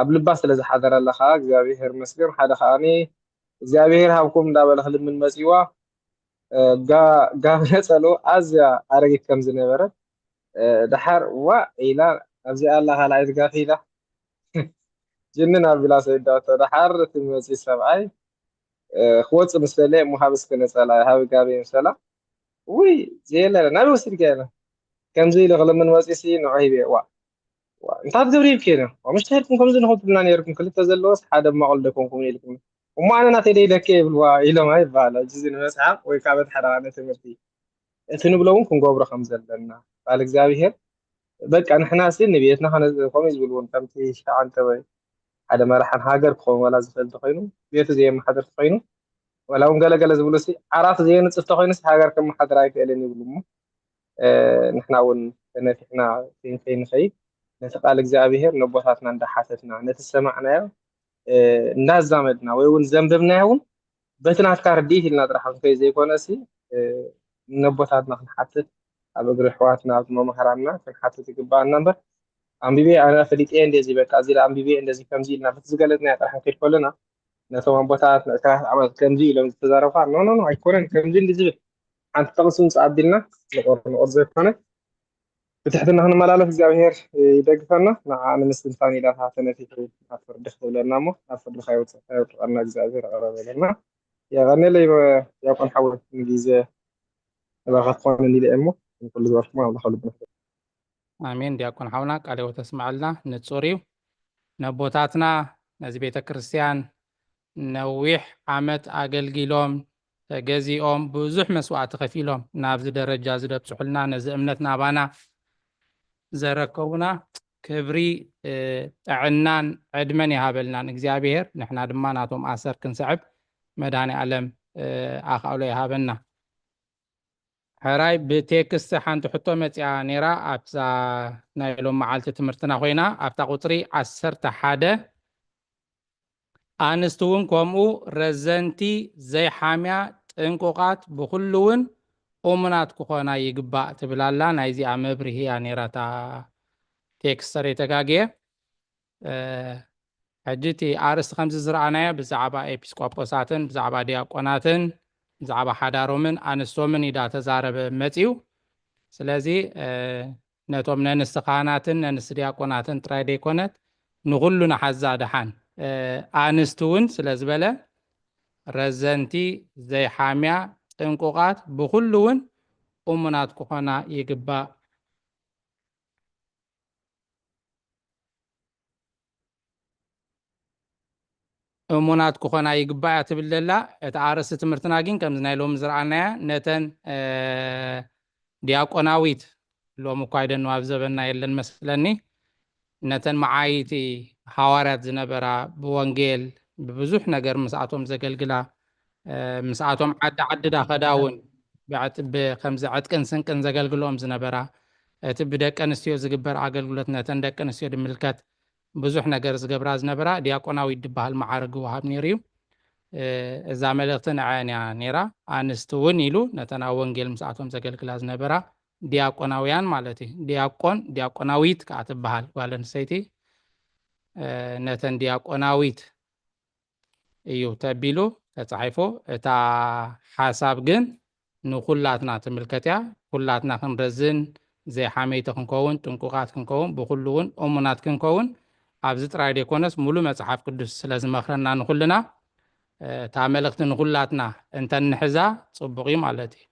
ኣብ ልባ ስለ ዝሓደረላ ከዓ እግዚኣብሔር መስገን ሓደ ከዓኒ እግዚኣብሔር ሃብኩም እንዳበለ ክልምን መፂዋ ጋብ ነፀሉ ኣዝያ ኣረጊት ከም ዝነበረት ደሓር ዋ ኢላ ኣብዚኣ ኣላ ካልኣይቲ ጋፍ ኢላ ጅንን ኣቢላ ሰይዳቶ ደሓር እቲ መፂ ሰብኣይ ክወፅእ ምስ ደለየ እሞ ሃብ እስከ ነፀላ ሃብ ጋበይ ምሰላ ውይ ዘየለ ናበይ ወሲድካዮ ከምዚ ኢሉ ክልምን መፂሲ ንዑ ሂበ ዋ እንታይ ትገብሪ ኢልክዮ ምሽ ተሄድኩም ከምዚ ንኹም ትብልና ነርኩም ክልተ ዘለዎስ ሓደ ማቕል ደኮንኩም ኢልኩም እሞ ኣነ ናተይ ደይለከ ይብልዋ ኢሎም ኣይበሃላ እዚ ንመፅሓፍ ወይ ካብ ሓደ ትምህርቲ እቲ ንብሎ እውን ክንገብሮ ከም ዘለና ቃል እግዚኣብሄር በቃ ንሕና ሲ ንቤትና ከምኡ ዝብል እውን ከምቲ ሸዓንተ ወይ ሓደ መራሕን ሃገር ክኸውን ዋላ ዝኽእል ተኮይኑ ቤቱ ዘየመሓድር ተኮይኑ ዋላ እውን ገለገለ ዝብሉ ሲ ዓራት ዘየንፅፍ ተኮይኑ ሃገር ከመሓድር ኣይክእልን ይብሉ እሞ ንሕና እውን ተነፊሕና ከይንኸይድ ነቲ ቃል እግዚኣብሄር ነቦታትና እንዳሓተትና ነቲ ዝሰማዕናዮ እንዳዛመድና ወይ እውን ዘንበብናዮ እውን በቲ ናትካ ርድኢት ኢልና ጥራሕ ክንከይድ ዘይኮነ ሲ ነቦታትና ክንሓትት ኣብ እግሪ ኣሕዋትና ኣብ መማህራንና ክንሓትት ይግባኣና እምበር ኣንቢበ ኣነ ፈሊጠ እንደዚ በቃ እዚ ኣንቢበ እንደዚ ከምዚ ኢልና በቲ ዝገለፅናዮ ጥራሕ ክንከይድ ከለና ነቶም ኣቦታት ንዕስራ ዓመት ከምዚ ኢሎም ዝተዛረብካ ኖ ኖ ኖ ኣይኮነን ከምዚ እንዲ ዝብል ሓንቲ ጥቕሲ ምፅእ ኣቢልና ንቑር ንቑር ዘይኮነ ብትሕትና ክንመላለስ እግዚኣብሄር ይደግፈና ንዓ ንምስትንታን ኢላታ ተነፊሑ ናብ ፍርዲ ክትብለና እሞ ናብ ፍርዲ ካይወፅእ ካየውጥቐና እግዚኣብሄር ኣቕረበለና የቐኔለይ ዲያቆን ሓወት ንግዜ ንበረኸት ክኾነኒ ኢለ እሞ ንኩሉ ዝበርኩም ኣምላኽ ልብና ኣሜን ዲያቆን ሓውና ቃለ ህይወት ተስምዐልና ንጹር እዩ ነቦታትና ነዚ ቤተ ክርስቲያን ነዊሕ ዓመት ኣገልጊሎም፣ ተገዚኦም፣ ብዙሕ መስዋዕቲ ከፊሎም ናብዚ ደረጃ እዚ ደብፅሑልና፣ ነዚ እምነት ናባና ዘረከቡና፣ ክብሪ፣ እ፣ ጥዕናን ዕድመን ይሃበልናን እግዚኣብሔር። ንሕና ድማ ናቶም ኣሰር ክንስዕብ መድኃኔ ዓለም፣ እ፣ ኣኻእሎ ይሃበና። ሕራይ ብቴክስት ሓንቲ ሕቶ መጽያ ነይራ፣ ኣብዛ ናይ ሎም መዓልቲ ትምህርትና ኮይና፣ ኣብታ ቁጽሪ ዓሰርተ ሓደ፣ ኣንስቲ እውን ከምኡ ረዘንቲ፣ ዘይሓምያ፣ ጥንቁቓት፣ ብኹሉ እውን እሙናት ክኾና ይግባእ ትብል ኣላ። ናይዚኣ መብርሂ እያ ነይራ እታ ቴክስተር፣ የተጋግየ። እ፣ ሕጂ እቲ ኣርእስቲ ከምዚ ዝረኣናዮ ብዛዕባ ኤጲስቆጶሳትን ብዛዕባ ዲያቆናትን ብዛዕባ ሓዳሮምን ኣንስቶምን ኢዳ ተዛረበ መጽዩ። ስለዚ፣ እ፣ ነቶም ነንስቲ ካህናትን ነንስቲ ዲያቆናትን ጥራይ ደይኮነት፣ ንኹሉ ንሓዛ ደሓን፣ እ፣ ኣንስቲ እውን ስለ ዝበለ፣ ረዘንቲ፣ ዘይሓምያ፣ ጥንቁቓት፣ ብኹሉ እውን እሙናት ክኾና ይግባእ። እሙናት ክኾና ይግባእ እያ ትብል ዘላ። እቲ ኣርእስቲ ትምህርትና ግን ከምዚ ናይ ሎሚ ዝረኣናያ ነተን፣ እ፣ ዲያቆናዊት፣ ሎሚ እኳ ኣይደንዋ ኣብ ዘበንና የለን መስለኒ፣ ነተን መዓይቲ ሃዋርያት ዝነበራ፣ ብወንጌል ብብዙሕ ነገር ምስኣቶም ዘገልግላ፣ እ፣ ምስኣቶም ዓዲ ዓዲ ዳኸዳ እውን ብዕጥ-፣ ብ-፣ ከምዚ ዕጥቅን ስንቅን ዘገልግሎም ዝነበራ፣ እቲ ብደቂ ኣንስትዮ ዝግበር ኣገልግሎት ነተን ደቂ ኣንስትዮ ዝምልከት ብዙሕ ነገር ዝገብራ ዝነበራ ዲያቆናዊት ዝበሃል መዓርግ ይወሃብ ነይሩ እዩ። እ፣ እዛ መልእኽቲ ንዐን እያ ነይራ። ኣንስቲ እውን ኢሉ ነተን ኣብ ወንጌል ምስኣቶም ዘገልግላ ዝነበራ ዲያቆናውያን ማለት እዩ። ዲያቆን፣ ዲያቆናዊት ከዓ ትበሃል ጓል ኣንስተይቲ፣ እ፣ ነተን ዲያቆናዊት እዩ ተቢሉ ተጻሒፉ። እታ ሓሳብ ግን ንኹላትና ትምልከት እያ። ኩላትና ክንረዝን፣ ዘይሓመይቲ ክንከውን፣ ጥንቁቓት ክንከውን፣ ብኹሉ እውን እሙናት ክንከውን፣ ኣብዚ ጥራይ ዘይኮነስ፣ ሙሉ መጽሓፍ ቅዱስ ስለ ዝመኽረና ንኹልና፣ እ፣ እታ መልእኽቲ ንኹላትና እንተንሕዛ ጽቡቕ እዩ ማለት እዩ።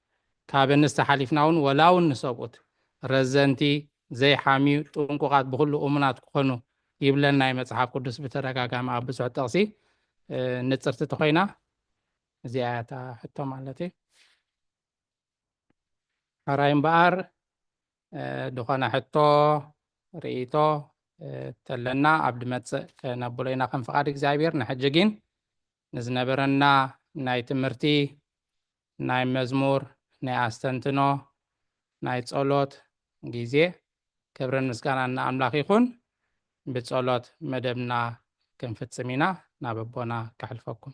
ካብ ኣንስቲ ሓሊፍና እውን፣ ወላ እውን ንሰብኡት፣ ረዘንቲ፣ ዘይሓምዩ፣ ጥንቁቓት፣ ብኹሉ እሙናት ክኾኑ ይብለና እዩ መጽሓፍ ቅዱስ ብተደጋጋሚ ኣብ ብዙሕ ጥቕሲ። እ፣ ንጽርቲ ተኾይና፣ እዚኣ እያ እታ ሕቶ ማለት እዩ። ሕራይ እምበኣር፣ እ፣ ዝኾነ ሕቶ፣ ርእይቶ፣ እ፣ ተለና ኣብ ድመጽእ ከነብሎ ኢና ከም ፍቓድ እግዚኣብሔር። ንሕጂ ግን ንዝነበረና ናይ ትምህርቲ፣ ናይ መዝሙር፣ ናይ ኣስተንትኖ፣ ናይ ጸሎት ግዜ፣ ክብርን ምስጋናን ንኣምላኽ ይኹን። ብጸሎት መደብና ክንፍጽም ኢና። ናብ ኣቦና ከሕልፈኩም።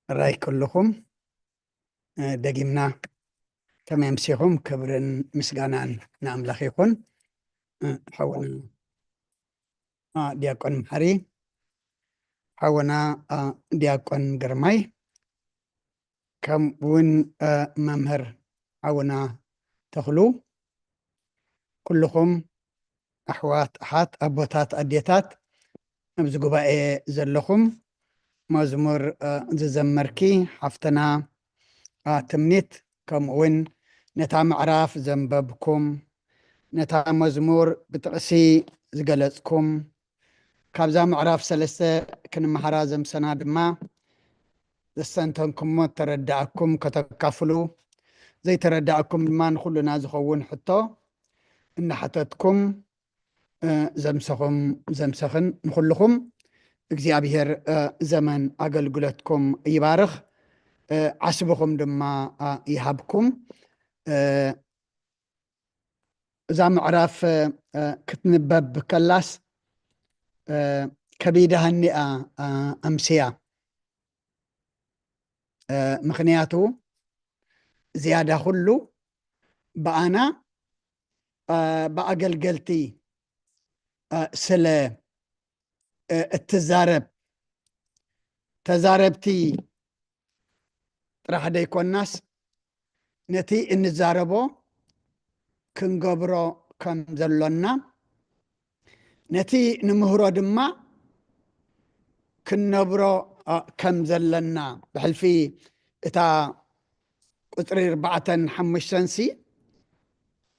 ሕራይ ኩልኹም፣ እ፣ ደጊምና ከመይ ኣምሲኹም? ክብርን ምስጋናን ንኣምላኽ ይኹን። እ፣ ሓውና፣ እ፣ ዲያቆን መሓሪ፣ ሓውና፣ እ፣ ዲያቆን ግርማይ፣ ከምኡ እውን፣ እ፣ መምህር ሓውና ተኽሉ፣ ኩልኹም ኣሕዋት፣ ኣሓት፣ ኣቦታት፣ ኣዴታት፣ ኣብዚ ጉባኤ ዘለኹም፣ መዝሙር፣ እ፣ ዝዘመርኪ ሓፍትና፣ እ፣ ትምኒት፣ ከምኡ እውን ነታ ምዕራፍ ዘንበብኩም፣ ነታ መዝሙር ብጥቕሲ ዝገለጽኩም፣ ካብዛ ምዕራፍ ሰለስተ ክንመሃራ ዘምሰና ድማ ዘስተንተንኩሞ ተረዳእኩም ከተካፍሉ፣ ዘይተረዳእኩም ድማ ንኹልና ዝኸውን ሕቶ እናሓተትኩም፣ እ፣ ዘምሰኹም ዘምሰኽን ንኹልኹም እግዚኣብሔር፣ እ፣ ዘመን ኣገልግሎትኩም ይባርኽ፣ እ፣ ዓስብኹም ድማ፣ እ፣ ይሃብኩም። እ፣ እዛ ምዕራፍ፣ እ፣ እ፣ ክትንበብ ከላስ እ፣ ከቢዳ ሃኒኣ፣ እ፣ ኣምስያ። እ፣ ምኽንያቱ ዝያዳ ኩሉ ብኣና፣ እ፣ ብኣገልገልቲ፣ እ፣ ስለ፣ እ፣ እትዛረብ፣ ተዛረብቲ ጥራሕ ደይኮናስ፣ ነቲ እንዛረቦ ክንገብሮ ከም ዘሎና፣ ነቲ ንምህሮ ድማ ክንነብሮ፣ እ፣ ከም ዘለና፣ ብሕልፊ እታ ቁጽሪ ኣርባዕተን ሓሙሽተን ሲ፣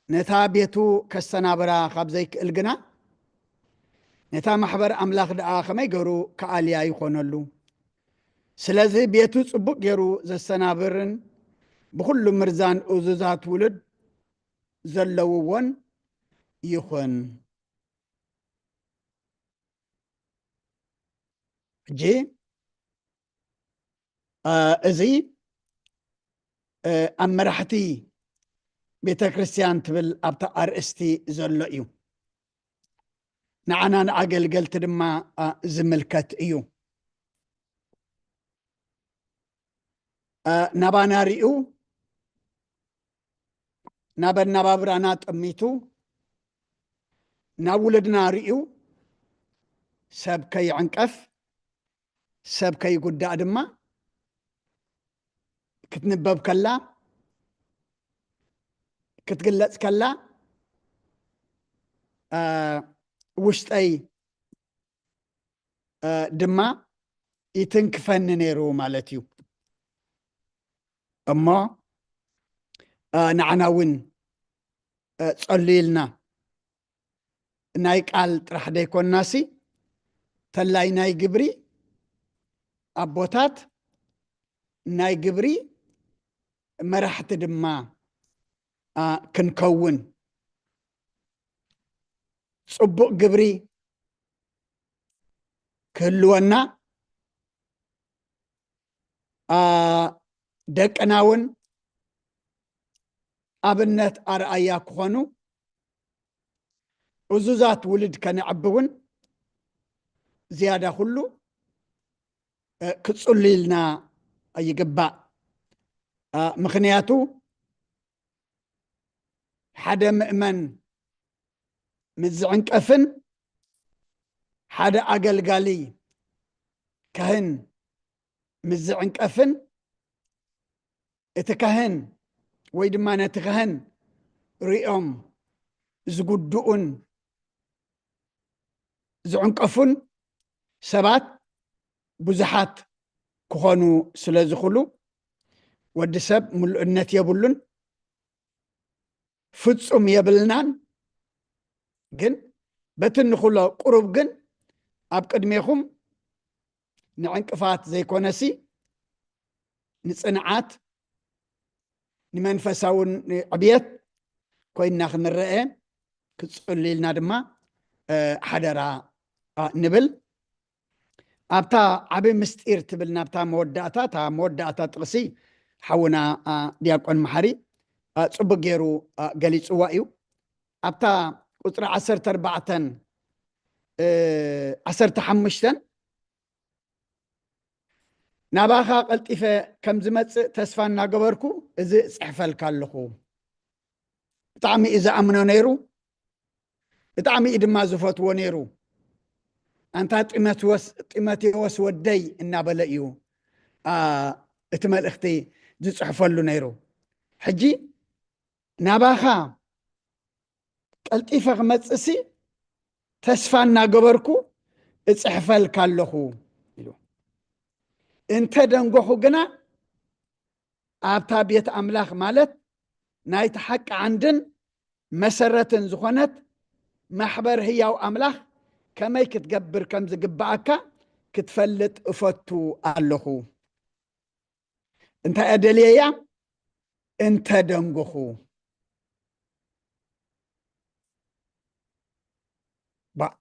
ነታ ቤቱ ከስተናብራ ካብ ዘይክእል ግና፣ ነታ ማሕበር ኣምላኽ ደኣ ከመይ ገይሩ ክኣልያ ይኾነሉ? ስለዚ ቤቱ ጽቡቕ ገይሩ ዘስተናብርን ብኹሉ ምርዛን እዙዛት ውሉድ ዘለውዎን ይኹን። ሕጂ፣ እ፣ እዚ፣ እ፣ ኣብ መራሕቲ ቤተ ክርስቲያን ትብል ኣብታ ኣርእስቲ ዘሎ እዩ። ንዓና ንኣገልገልቲ ድማ፣ እ፣ ዝምልከት እዩ። እ፣ ናባና ሪኡ፣ ናብ ኣነባብራና ጠሚቱ፣ ናብ ውሉድና ሪኡ፣ ሰብ ከይዕንቀፍ፣ ሰብ ከይጉዳእ ድማ ክትንበብ ከላ፣ ክትግለጽ ከላ፣ እ፣ ውሽጠይ፣ እ፣ ድማ ይትንክፈኒ ነይሩ ማለት እዩ። እሞ፣ እ፣ ንዓና እውን፣ እ፣ ጸልዩልና። ናይ ቃል ጥራሕ ደይኮናሲ፣ ተላይ ናይ ግብሪ ኣቦታት፣ ናይ ግብሪ መራሕቲ ድማ፣ እ፣ ክንከውን፣ ጽቡቕ ግብሪ ክህልወና፣ እ፣ ደቅና እውን ኣብነት ኣርኣያ ክኾኑ፣ እዙዛት ውሉድ ከነዕቢ እውን ዝያዳ ኩሉ፣ እ፣ ክጽሉልና ይግባእ። እ፣ ምኽንያቱ ሓደ ምእመን ምስ ዝዕንቀፍን ሓደ ኣገልጋሊ ካህን ምስ ዝዕንቀፍን፣ እቲ ካህን ወይ ድማ ነቲ ካህን ሪኦም ዝጉድኡን ዝዕንቀፉን ሰባት ብዙሓት ክኾኑ ስለ ዝኽእሉ፣ ወዲ ሰብ ምሉእነት የብሉን፣ ፍጹም የብልናን። ግን በቲ ንኽሎ ቁሩብ ግን ኣብ ቅድሜኹም ንዕንቅፋት ዘይኮነሲ፣ ንጽንዓት፣ ንመንፈሳውን ዕብየት ኮይንና ክንረአ ክጽሉ ኢልና ድማ፣ እ፣ ሓደራ፣ እ፣ ንብል። ኣብታ ዓቢ ምስጢር ትብል፣ ናብታ መወዳእታ፣ እታ መወዳእታ ጥቕሲ ሓውና፣ እ፣ ዲያቆን መሓሪ፣ እ፣ ጽቡቅ ገይሩ፣ እ፣ ገሊጽዋ እዩ። ኣብታ ቁጽሪ ዓሰርተ ኣርባዕተን፣ እ፣ ዓሰርተ ሓሙሽተን፣ ናባኻ ቀልጢፈ ከም ዝመጽእ ተስፋ እናገበርኩ፣ እዚ እጽሕፈልካ ኣለኹ። ብጣዕሚ እዩ ዝኣምኖ ነይሩ፣ ብጣዕሚ እዩ ድማ ዝፈትዎ ነይሩ። ኣንታ ጢሞቴዎስ፣ ጢሞቴዎስ ወደይ እናበለ እዩ፣ ኣ፣ እቲ መልእኽቲ ዝጽሕፈሉ ነይሩ። ሕጂ ናባኻ ቀልጢፈ ክመጽእሲ ተስፋ እናገበርኩ እጽሕፈልካ ኣለኹ ኢሉ። እንተ ደንጎኹ ግና፣ ኣብታ ቤት ኣምላኽ፣ ማለት ናይቲ ሓቂ ዓንድን መሰረትን ዝኾነት ማሕበር ህያው ኣምላኽ ከመይ ክትገብር ከም ዝግብኣካ ክትፈልጥ እፈቱ ኣለኹ። እንታይ እየ ደልየያ? እንተ ደንጎኹ። ባእ፣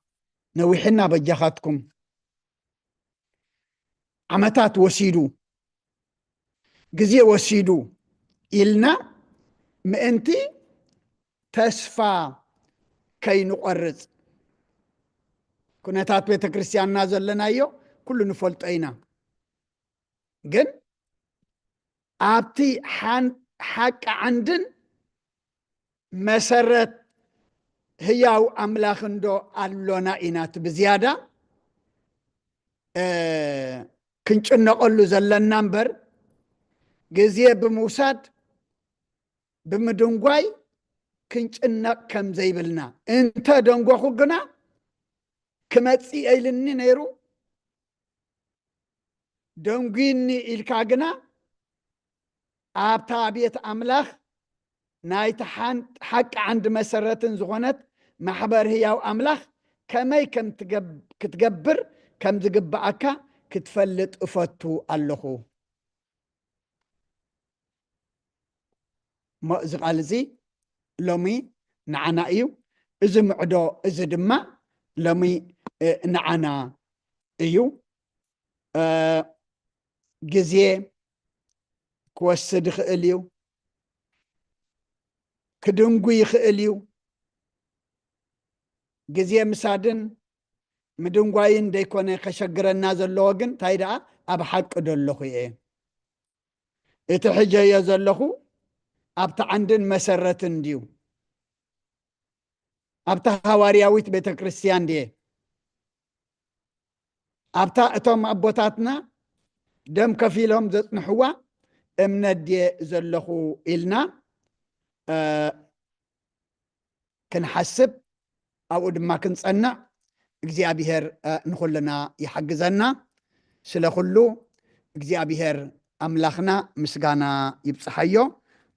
ነዊሕና በጃኻትኩም። ዓመታት ወሲዱ፣ ግዜ ወሲዱ ኢልና ምእንቲ ተስፋ ከይንቆርጽ፣ ኩነታት ቤተ ክርስቲያንና ዘለናዮ ኩሉ ንፈልጦ ኢና። ግን ኣብቲ ሓን-፣ ሓቂ ዓንድን መሰረት ህያው ኣምላኽ እንዶ ኣሎና ኢና እቲ ብዝያዳ፣ እ፣ ክንጭነቐሉ ዘለና እምበር፣ ግዜ ብምውሳድ፣ ብምድንጓይ ክንጭነቕ ከም ዘይብልና። እንተ ደንጎኹ ግና ክመጽእ ኢልኒ ነይሩ፣ ደንጉይኒ ኢልካ ግና ኣብታ ቤት ኣምላኽ ናይቲ ሓን-፣ ሓቂ ዓንዲ መሰረትን ዝኾነት ማሕበር ህያው ኣምላኽ ከመይ ከም ትገብ-፣ ክትገብር ከም ዝግብኣካ ክትፈልጥ እፈቱ ኣለኹ። እሞ እዚ ቃል እዚ ሎሚ ንዓና እዩ። እዚ ምዕዶ እዚ ድማ ሎሚ፣ እ፣ ንዓና እዩ። እ፣ ግዜ ክወስድ ይኽእል እዩ። ክድንጉ ይኽእል እዩ። ግዜ ምሳድን ምድንጓይን ደይኮነ ከሸግረና ዘለዎ፣ ግን እንታይ ደኣ ኣብ ሓቂ ዶ ኣለኹ እየ? እቲ ሕጀዮ ዘለኹ ኣብቲ ዓንድን መሰረትን ድዩ? ኣብታ ሃዋርያዊት ቤተ ክርስቲያን ድየ? ኣብታ እቶም ኣቦታትና ደም ከፊሎም ዘጽንሕዋ እምነት ድየ ዘለኹ ኢልና፣ እ፣ ክንሓስብ፣ ኣብኡ ድማ ክንጸንዕ እግዚኣብሔር፣ እ፣ ንኹልና ይሓግዘና። ስለ ኩሉ እግዚኣብሔር ኣምላኽና ምስጋና ይብጽሓዮ።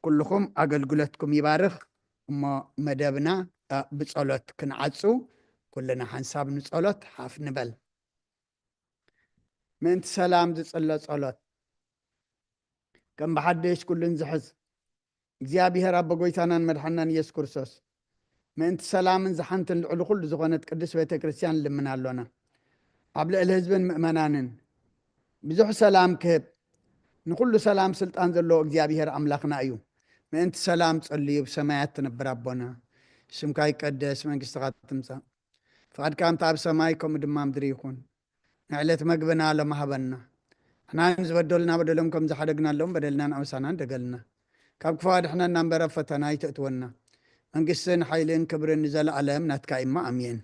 ኩልኹም ኣገልግሎትኩም ይባርኽ። እሞ መደብና፣ እ፣ ብጸሎት ክንዓጹ፣ ኩልና ሓንሳብ ንጸሎት ሓፍ ንበል። ምእንቲ ሰላም ዝጽለ ጸሎት። ከም ብሓድሽ ኩሉን ዝሕዝ እግዚኣብሔር ኣቦ ጎይታናን መድሓናን ኢየሱስ ክርስቶስ፣ ምእንቲ ሰላምን ዝሓንትን ልዕሊ ኩሉ ዝኾነት ቅድስት ቤተ ክርስቲያን ንልምን ኣሎና። ኣብ ልዕሊ ህዝብን ምእመናንን ብዙሕ ሰላም ክህብ፣ ንኩሉ ሰላም ስልጣን ዘለዎ እግዚኣብሔር ኣምላኽና እዩ። ምእንቲ ሰላም ጸልዩ። ብሰማያት ትነብር ኣቦና፣ ስምካ ይቀደስ፣ መንግስትኻ ትምጻእ፣ ፍቓድካ ከምቲ ኣብ ሰማይ ከምኡ ድማ ምድሪ ይኹን። ንዕለት መግብና ሎሚ ሃበና። ንሕና ንዝበደሉና በደሎም ከም ዝሓደግናሎም በደልናን ኣበሳናን ደገልና። ካብ ክፉእ ኣድሕነና እምበር ኣብ ፈተና ኣይተእትወና። መንግስትን ሓይልን ክብርን ንዘለኣለም ናትካ እሞ ኣሜን።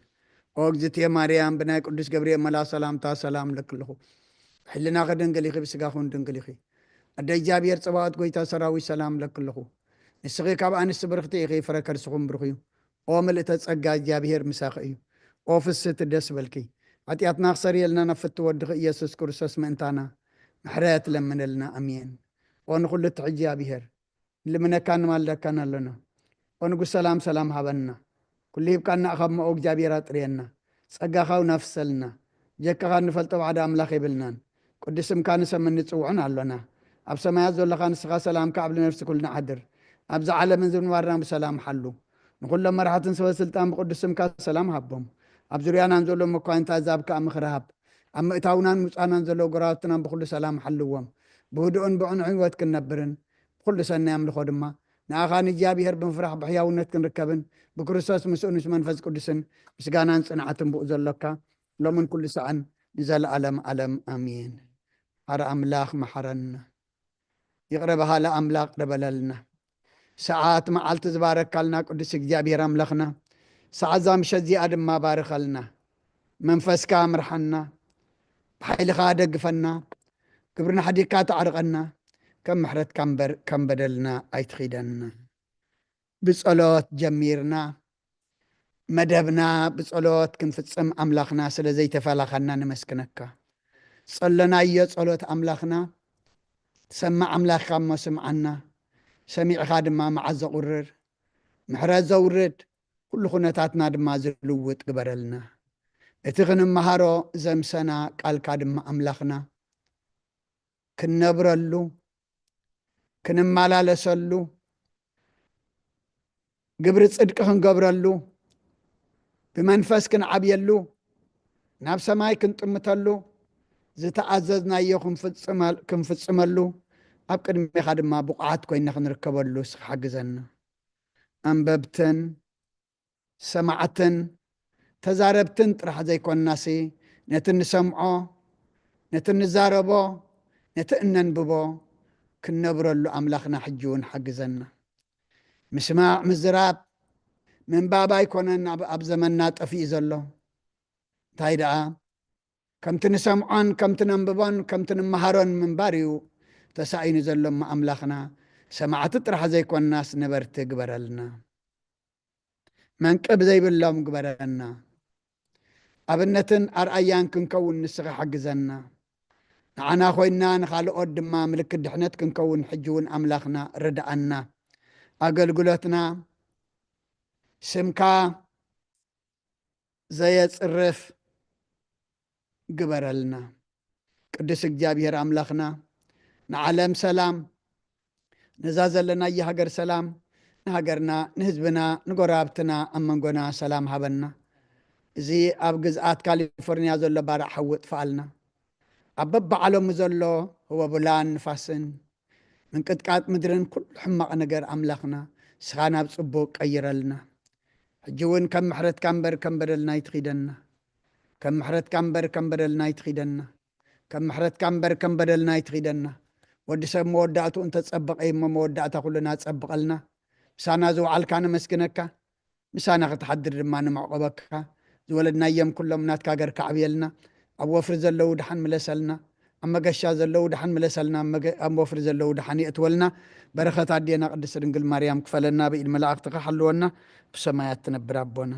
ኦ እግዝእትየ ማርያም፣ ብናይ ቅዱስ ገብርኤል መልኣኽ ሰላምታ ሰላም እለኪ ኣለኹ። ብሕልናኺ ድንግል ኢኺ፣ ብስጋኺ እውን ድንግል ኢኺ። ኣደ እግዚኣብሔር ጸባኦት፣ ጎይታ ሰራዊት፣ ሰላም እለኪ ኣለኹ። ንስኺ ካብ ኣንስቲ ብርኽቲ ኢኺ፣ ፍረ ከርስኹም ብሩኽ እዩ። ኦ ምልእተ ጸጋ፣ እግዚኣብሔር ምሳኺ እዩ። ኦ ፍስህቲ፣ ደስ በልኪ። ሓጢኣትና ክሰርየልና ናብ ፍትው ወድኺ ኢየሱስ ክርስቶስ ምእንታና ምሕረት ለምነልና። ኣሜን። ኦ ንኹሉ እትሕጂ እግዚኣብሔር፣ ንልምነካን ንማልደካን ኣሎና። ኦ ንጉስ ሰላም፣ ሰላም ሃበና። ኩሉ ሂብካና ኢኻ እሞ፣ ኦ እግዚኣብሔር ኣጥርየና። ጸጋኻ እውን ኣፍሰልና። ጀካኻ እንፈልጦ ባዕዳ ኣምላኽ የብልናን። ቅዱስ ስምካ ንሰምን ንጽውዕን ኣሎና። ኣብ ሰማያት ዘሎኻ ንስኻ ሰላምካ ኣብ ነፍሲ ኩልና ሓድር። ኣብዚ ዓለምን ዝንባርና ብሰላም ሓሉ። ንኹሎም መራሕትን ሰበ ስልጣን ብቅዱስ ስምካ ሰላም ሃቦም። ኣብ ዙርያናን ዘሎ መኳንንታት ዛብ ከኣ ምኽሪ ሃብ። ኣብ ምእታውናን ምውጻእናን ዘለዉ ጎረባብትና ብኹሉ ሰላም ሓልዎም። ብህዱእን ብዕኑዕ ህይወት ክንነብርን ብኹሉ ሰናይ ኣምልኾ ድማ ንኣኻ ንእግዚኣብሔር ብምፍራሕ ብሕያውነት ክንርከብን ብክርስቶስ ምስኡን ምስ መንፈስ ቅዱስን ምስጋናን ጽንዓትን ብኡ ዘሎካ ሎምን ኩሉ ሰዓን ንዘለኣለም ዓለም ኣሜን። ሓረ ኣምላኽ መሓረና። ይቕረ በሃሊ ኣምላኽ ይቕረ በለልና። ሰዓት መዓልቲ ዝባረካልና ቅዱስ እግዚኣብሔር ኣምላኽና፣ ሰዓት እዛ ምሸት እዚኣ ድማ ባርኸልና። መንፈስካ ምርሓና፣ ብሓይልኻ ደግፈና፣ ግብርና ሓዲግካ ተዓርቐና፣ ከም ምሕረትካ እምበር ከም በደልና ኣይትኺደና። ብጸሎት ጀሚርና፣ መደብና ብጸሎት ክንፍጽም ኣምላኽና ስለ ዘይተፈላኸና ነመስግነካ። ጸለናዮ ጸሎት ኣምላኽና፣ ትሰምዕ ኣምላኽ ኢኻ እሞ ስምዓና። ሰሚዕኻ ድማ መዓት ዘቑርር፣ ምሕረት ዘውርድ፣ ኩሉ ኩነታትና ድማ ዝልውጥ ግበረልና። እቲ ክንመሃሮ ዘምሰና ቃልካ ድማ ኣምላኽና ክንነብረሉ፣ ክንመላለሰሉ፣ ግብሪ ጽድቂ ክንገብረሉ፣ ብመንፈስ ክንዓብየሉ፣ ናብ ሰማይ ክንጥምተሉ፣ ዝተኣዘዝናዮ ክንፍጽመል-፣ ክንፍጽመሉ፣ ኣብ ቅድሜኻ ድማ ብቑዓት ኮይና ክንርከበሉ እስኻ ሓግዘና። ኣንበብትን ሰማዕትን ተዛረብትን ጥራሕ ዘይኮንናሲ፣ ነቲ እንሰምዖ፣ ነቲ እንዛረቦ፣ ነቲ እነንብቦ ክንነብረሉ ኣምላኽና ሕጂ እውን ሓግዘና። ምስማዕ፣ ምዝራብ፣ ምንባብ ኣይኮነን ኣብ፣ ኣብ ዘመንና ጠፊኡ ዘሎ። እንታይ ደኣ፣ ከምቲ ንሰምዖን ከምቲ ነንብቦን ከምቲ ንመሃሮን ምንባር እዩ ተሳኢኑ ዘሎ። እሞ ኣምላኽና ሰማዕቲ ጥራሕ ዘይኮንናስ ነበርቲ ግበረልና። መንቅብ ዘይብሎም ግበረና። ኣብነትን ኣርኣያን ክንከውን ንስኻ ሓግዘና። ንዓና ኮይንና ንኻልኦት ድማ ምልክት ድሕነት ክንከውን ሕጂ እውን ኣምላኽና ርድኣና። ኣገልግሎትና ስምካ ዘየጽርፍ ግበረልና። ቅዱስ እግዚኣብሔር ኣምላኽና፣ ንዓለም ሰላም፣ ነዛ ዘለናያ ሃገር ሰላም፣ ንሃገርና፣ ንህዝብና፣ ንጎረባብትና፣ ኣብ መንጎና ሰላም ሃበና። እዚ ኣብ ግዝኣት ካሊፎርንያ ዘሎ ባርዕ ሓዊ ጥፍኣልና። ኣብ በብዓለሙ ዘሎ ህወቡላን ንፋስን ምንቅጥቃጥ ምድርን ኩሉ ሕማቕ ነገር ኣምላኽና፣ ንስኻ ናብ ጽቡቕ ቀይረልና። ሕጂ እውን ከም ምሕረትካ እምበር ከም በደልና ኣይትኺደና። ከም ምሕረትካ እምበር ከም በደልና ኣይትኺደና። ከም ምሕረትካ እምበር ከም በደልና ኣይትኺደና። ወዲ ሰብ መወዳእትኡ እንተጸበቐ እሞ መወዳእታ ኩልና ጸብቐልና። ምሳና ዝወዓልካ ነመስግነካ። ምሳና ክትሓድር ድማ ንምዕቆበካ። ዝወለድናዮም ኩሎም ናትካ ገርካ ዕብየልና። ኣብ ወፍሪ ዘለዉ ደሓን ምለሰልና። ኣብ መገሻ ዘለዉ ደሓን ምለሰልና። ኣብ መገ-፣ ኣብ ወፍሪ ዘለዉ ደሓን የእትወልና። በረኸት ኣዴና ቅድስት ድንግል ማርያም ክፈለና። ብኢድ መላእኽትኻ ሓልወና። ብሰማያት ትነብር ኣቦና፣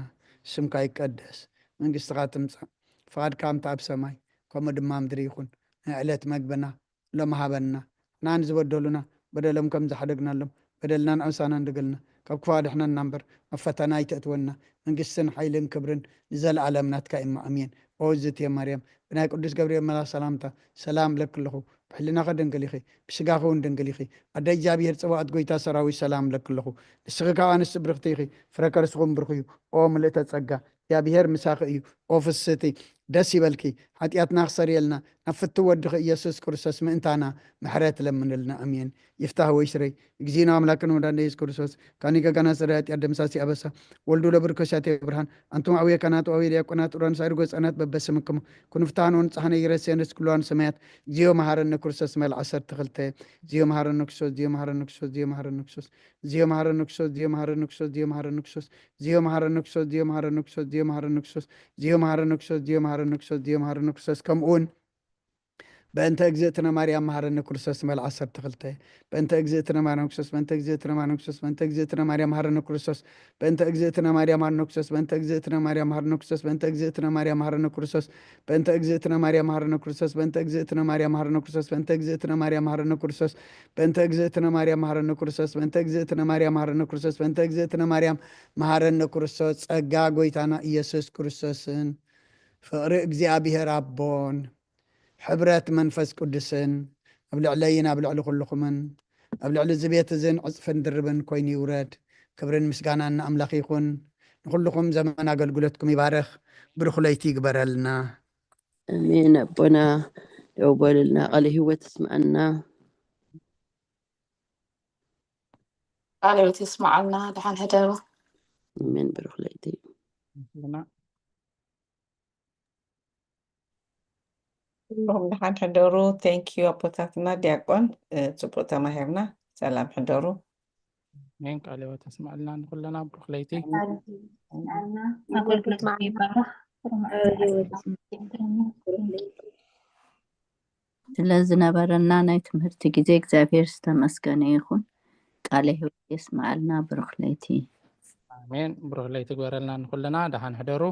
ስምካ ይቀደስ፣ መንግስትኻ ትምጻእ፣ ፍቓድካ ከምቲ ኣብ ሰማይ ከምኡ ድማ ኣብ ምድሪ ይኹን። ናይ ዕለት መግብና ሎሚ ሃበና። ንዓን ዝበደሉና በደሎም ከም ዝሓደግናሎም በደልናን ኣምሳናን ድገልና። ካብ ክፉ ኣድሕነና እምበር ናብ ፈተና ኣይተእትወና። መንግስትን ሓይልን ክብርን ንዘለኣለም ናትካ እማ። ኣሜን። ኦ እዝእትየ ማርያም፣ ብናይ ቅዱስ ገብርኤል መልኣኽ ሰላምታ ሰላም እብለኪ ኣለኹ። ብሕልናኺ ድንግል ኢኺ፣ ብስጋኺ እውን ድንግል ኢኺ። ኣደ እግዚኣብሔር ጽባኦት፣ ጎይታ ሰራዊት፣ ሰላም እብለኪ ኣለኹ። ንስኺ ካብ ኣንስቲ ብርኽቲ ኢኺ፣ ፍረ ከርስኹም ብሩኽ እዩ። ኦ ምልእተ ጸጋ፣ እግዚኣብሔር ምሳኺ እዩ። ኦ ፍስህቲ፣ ደስ ይበልኪ። ሓጢኣትና ክሰርየልና፣ ናብ ፍትው ወድኺ ኢየሱስ ክርስቶስ ምእንታና ምሕረት ለምንልና። ኣሜን። ይፍታህ ወይ ስረይ። እግዚእነ ኣምላክነ ወመድኃኒነ ኢየሱስ ክርስቶስ፣ ካኒ ገጋና ስረ ኃጢአት ደምሳሲ አበሳ፣ ወልዱ ለብርከ ሲያቴ ብርሃን፣ አንቱም አቡየ ካህናት ወአቡየ ዲያቆናት ኡራን ሳይርጎ ህፃናት በበስምክሙ፣ ኩኑ ፍትሐነ ወንጽሐነ ይረሴነ ኩሉ ሰማያት፣ እግዚኦ መሐረነ ክርስቶስ። መል ዓሰርተ ክልተ። እግዚኦ መሐረነ ክርስቶስ፣ እግዚኦ መሐረነ ክርስቶስ፣ እግዚኦ መሐረነ ክርስቶስ፣ እግዚኦ መሐረነ ክርስቶስ፣ እግዚኦ መሐረነ ክርስቶስ፣ እግዚኦ መሐረነ ክርስቶስ፣ እግዚኦ መሐረነ ክርስቶስ፣ እግዚኦ መሐረነ ክርስቶስ፣ እግዚኦ መሐረነ ክርስቶስ፣ እግዚኦ መሐረነ ክርስቶስ፣ እግዚኦ መሐረነ ክርስቶስ፣ እግዚኦ መሐረነ ክርስቶስ፣ ከምኡ እውን በእንተ እግዝእትነ ማርያም መሐረነ ክርስቶስ። መል ዓሰርተ ክልተ። በእንተ እግዝእትነ ማርያም ክርስቶስ፣ በእንተ እግዝእትነ ማርያም ክርስቶስ፣ በእንተ እግዝእትነ ማርያም መሐረነ ክርስቶስ፣ በእንተ እግዝእትነ ማርያም መሐረነ ክርስቶስ፣ በእንተ እግዝእትነ ማርያም መሐረነ ክርስቶስ፣ በእንተ እግዝእትነ ማርያም መሐረነ ክርስቶስ፣ በእንተ እግዝእትነ ማርያም መሐረነ ክርስቶስ፣ በእንተ እግዝእትነ ማርያም መሐረነ ክርስቶስ፣ በእንተ እግዝእትነ ማርያም መሐረነ ክርስቶስ፣ በእንተ እግዝእትነ ማርያም መሐረነ ክርስቶስ፣ በእንተ እግዝእትነ ማርያም መሐረነ ክርስቶስ፣ በእንተ እግዝእትነ ማርያም መሐረነ ክርስቶስ። ጸጋ ጎይታና ኢየሱስ ክርስቶስን ፍቕሪ እግዚኣብሔር ኣቦን ሕብረት መንፈስ ቅዱስን ኣብ ልዕለይን ኣብ ልዕሊ ኩልኹምን ኣብ ልዕሊ እዚ ቤት እዝን ዕጽፍን ድርብን ኮይኑ ይውረድ። ክብርን ምስጋናን ንኣምላኽ ይኹን። ንኹልኹም ዘመን ኣገልግሎትኩም ይባርኽ። ብሩኽ ለይቲ ይግበረልና። ኣሜን። ኣቦና ደው በሉልና፣ ቃለ ህይወት ይስምዓና። ቃለ ህይወት ይስምዓልና። ደሓን ሕደሩ። ኣሜን። ብሩኽ ለይቲ። ኩልኹም ደሓን ሕደሩ። Thank you ኣቦታትና ዲያቆን፣ እ፣ ጽቡቕ ተማሂርና። ሰላም ሕደሩ። ኣሜን። ቃለ ህይወት ያስምዓልና ንኩልና። ብሩኽ ለይቲ። ኣገልግሎት ይባርኽ። ስለ ዝነበረና ናይ ትምህርቲ ግዜ እግዚኣብሔር ዝተመስገነ ይኹን። ቃለ ህይወት የስምዓልና። ብሩኽ ለይቲ። ኣሜን። ብሩኽ ለይቲ ግበረልና ንኩልና። ደሓን ሕደሩ።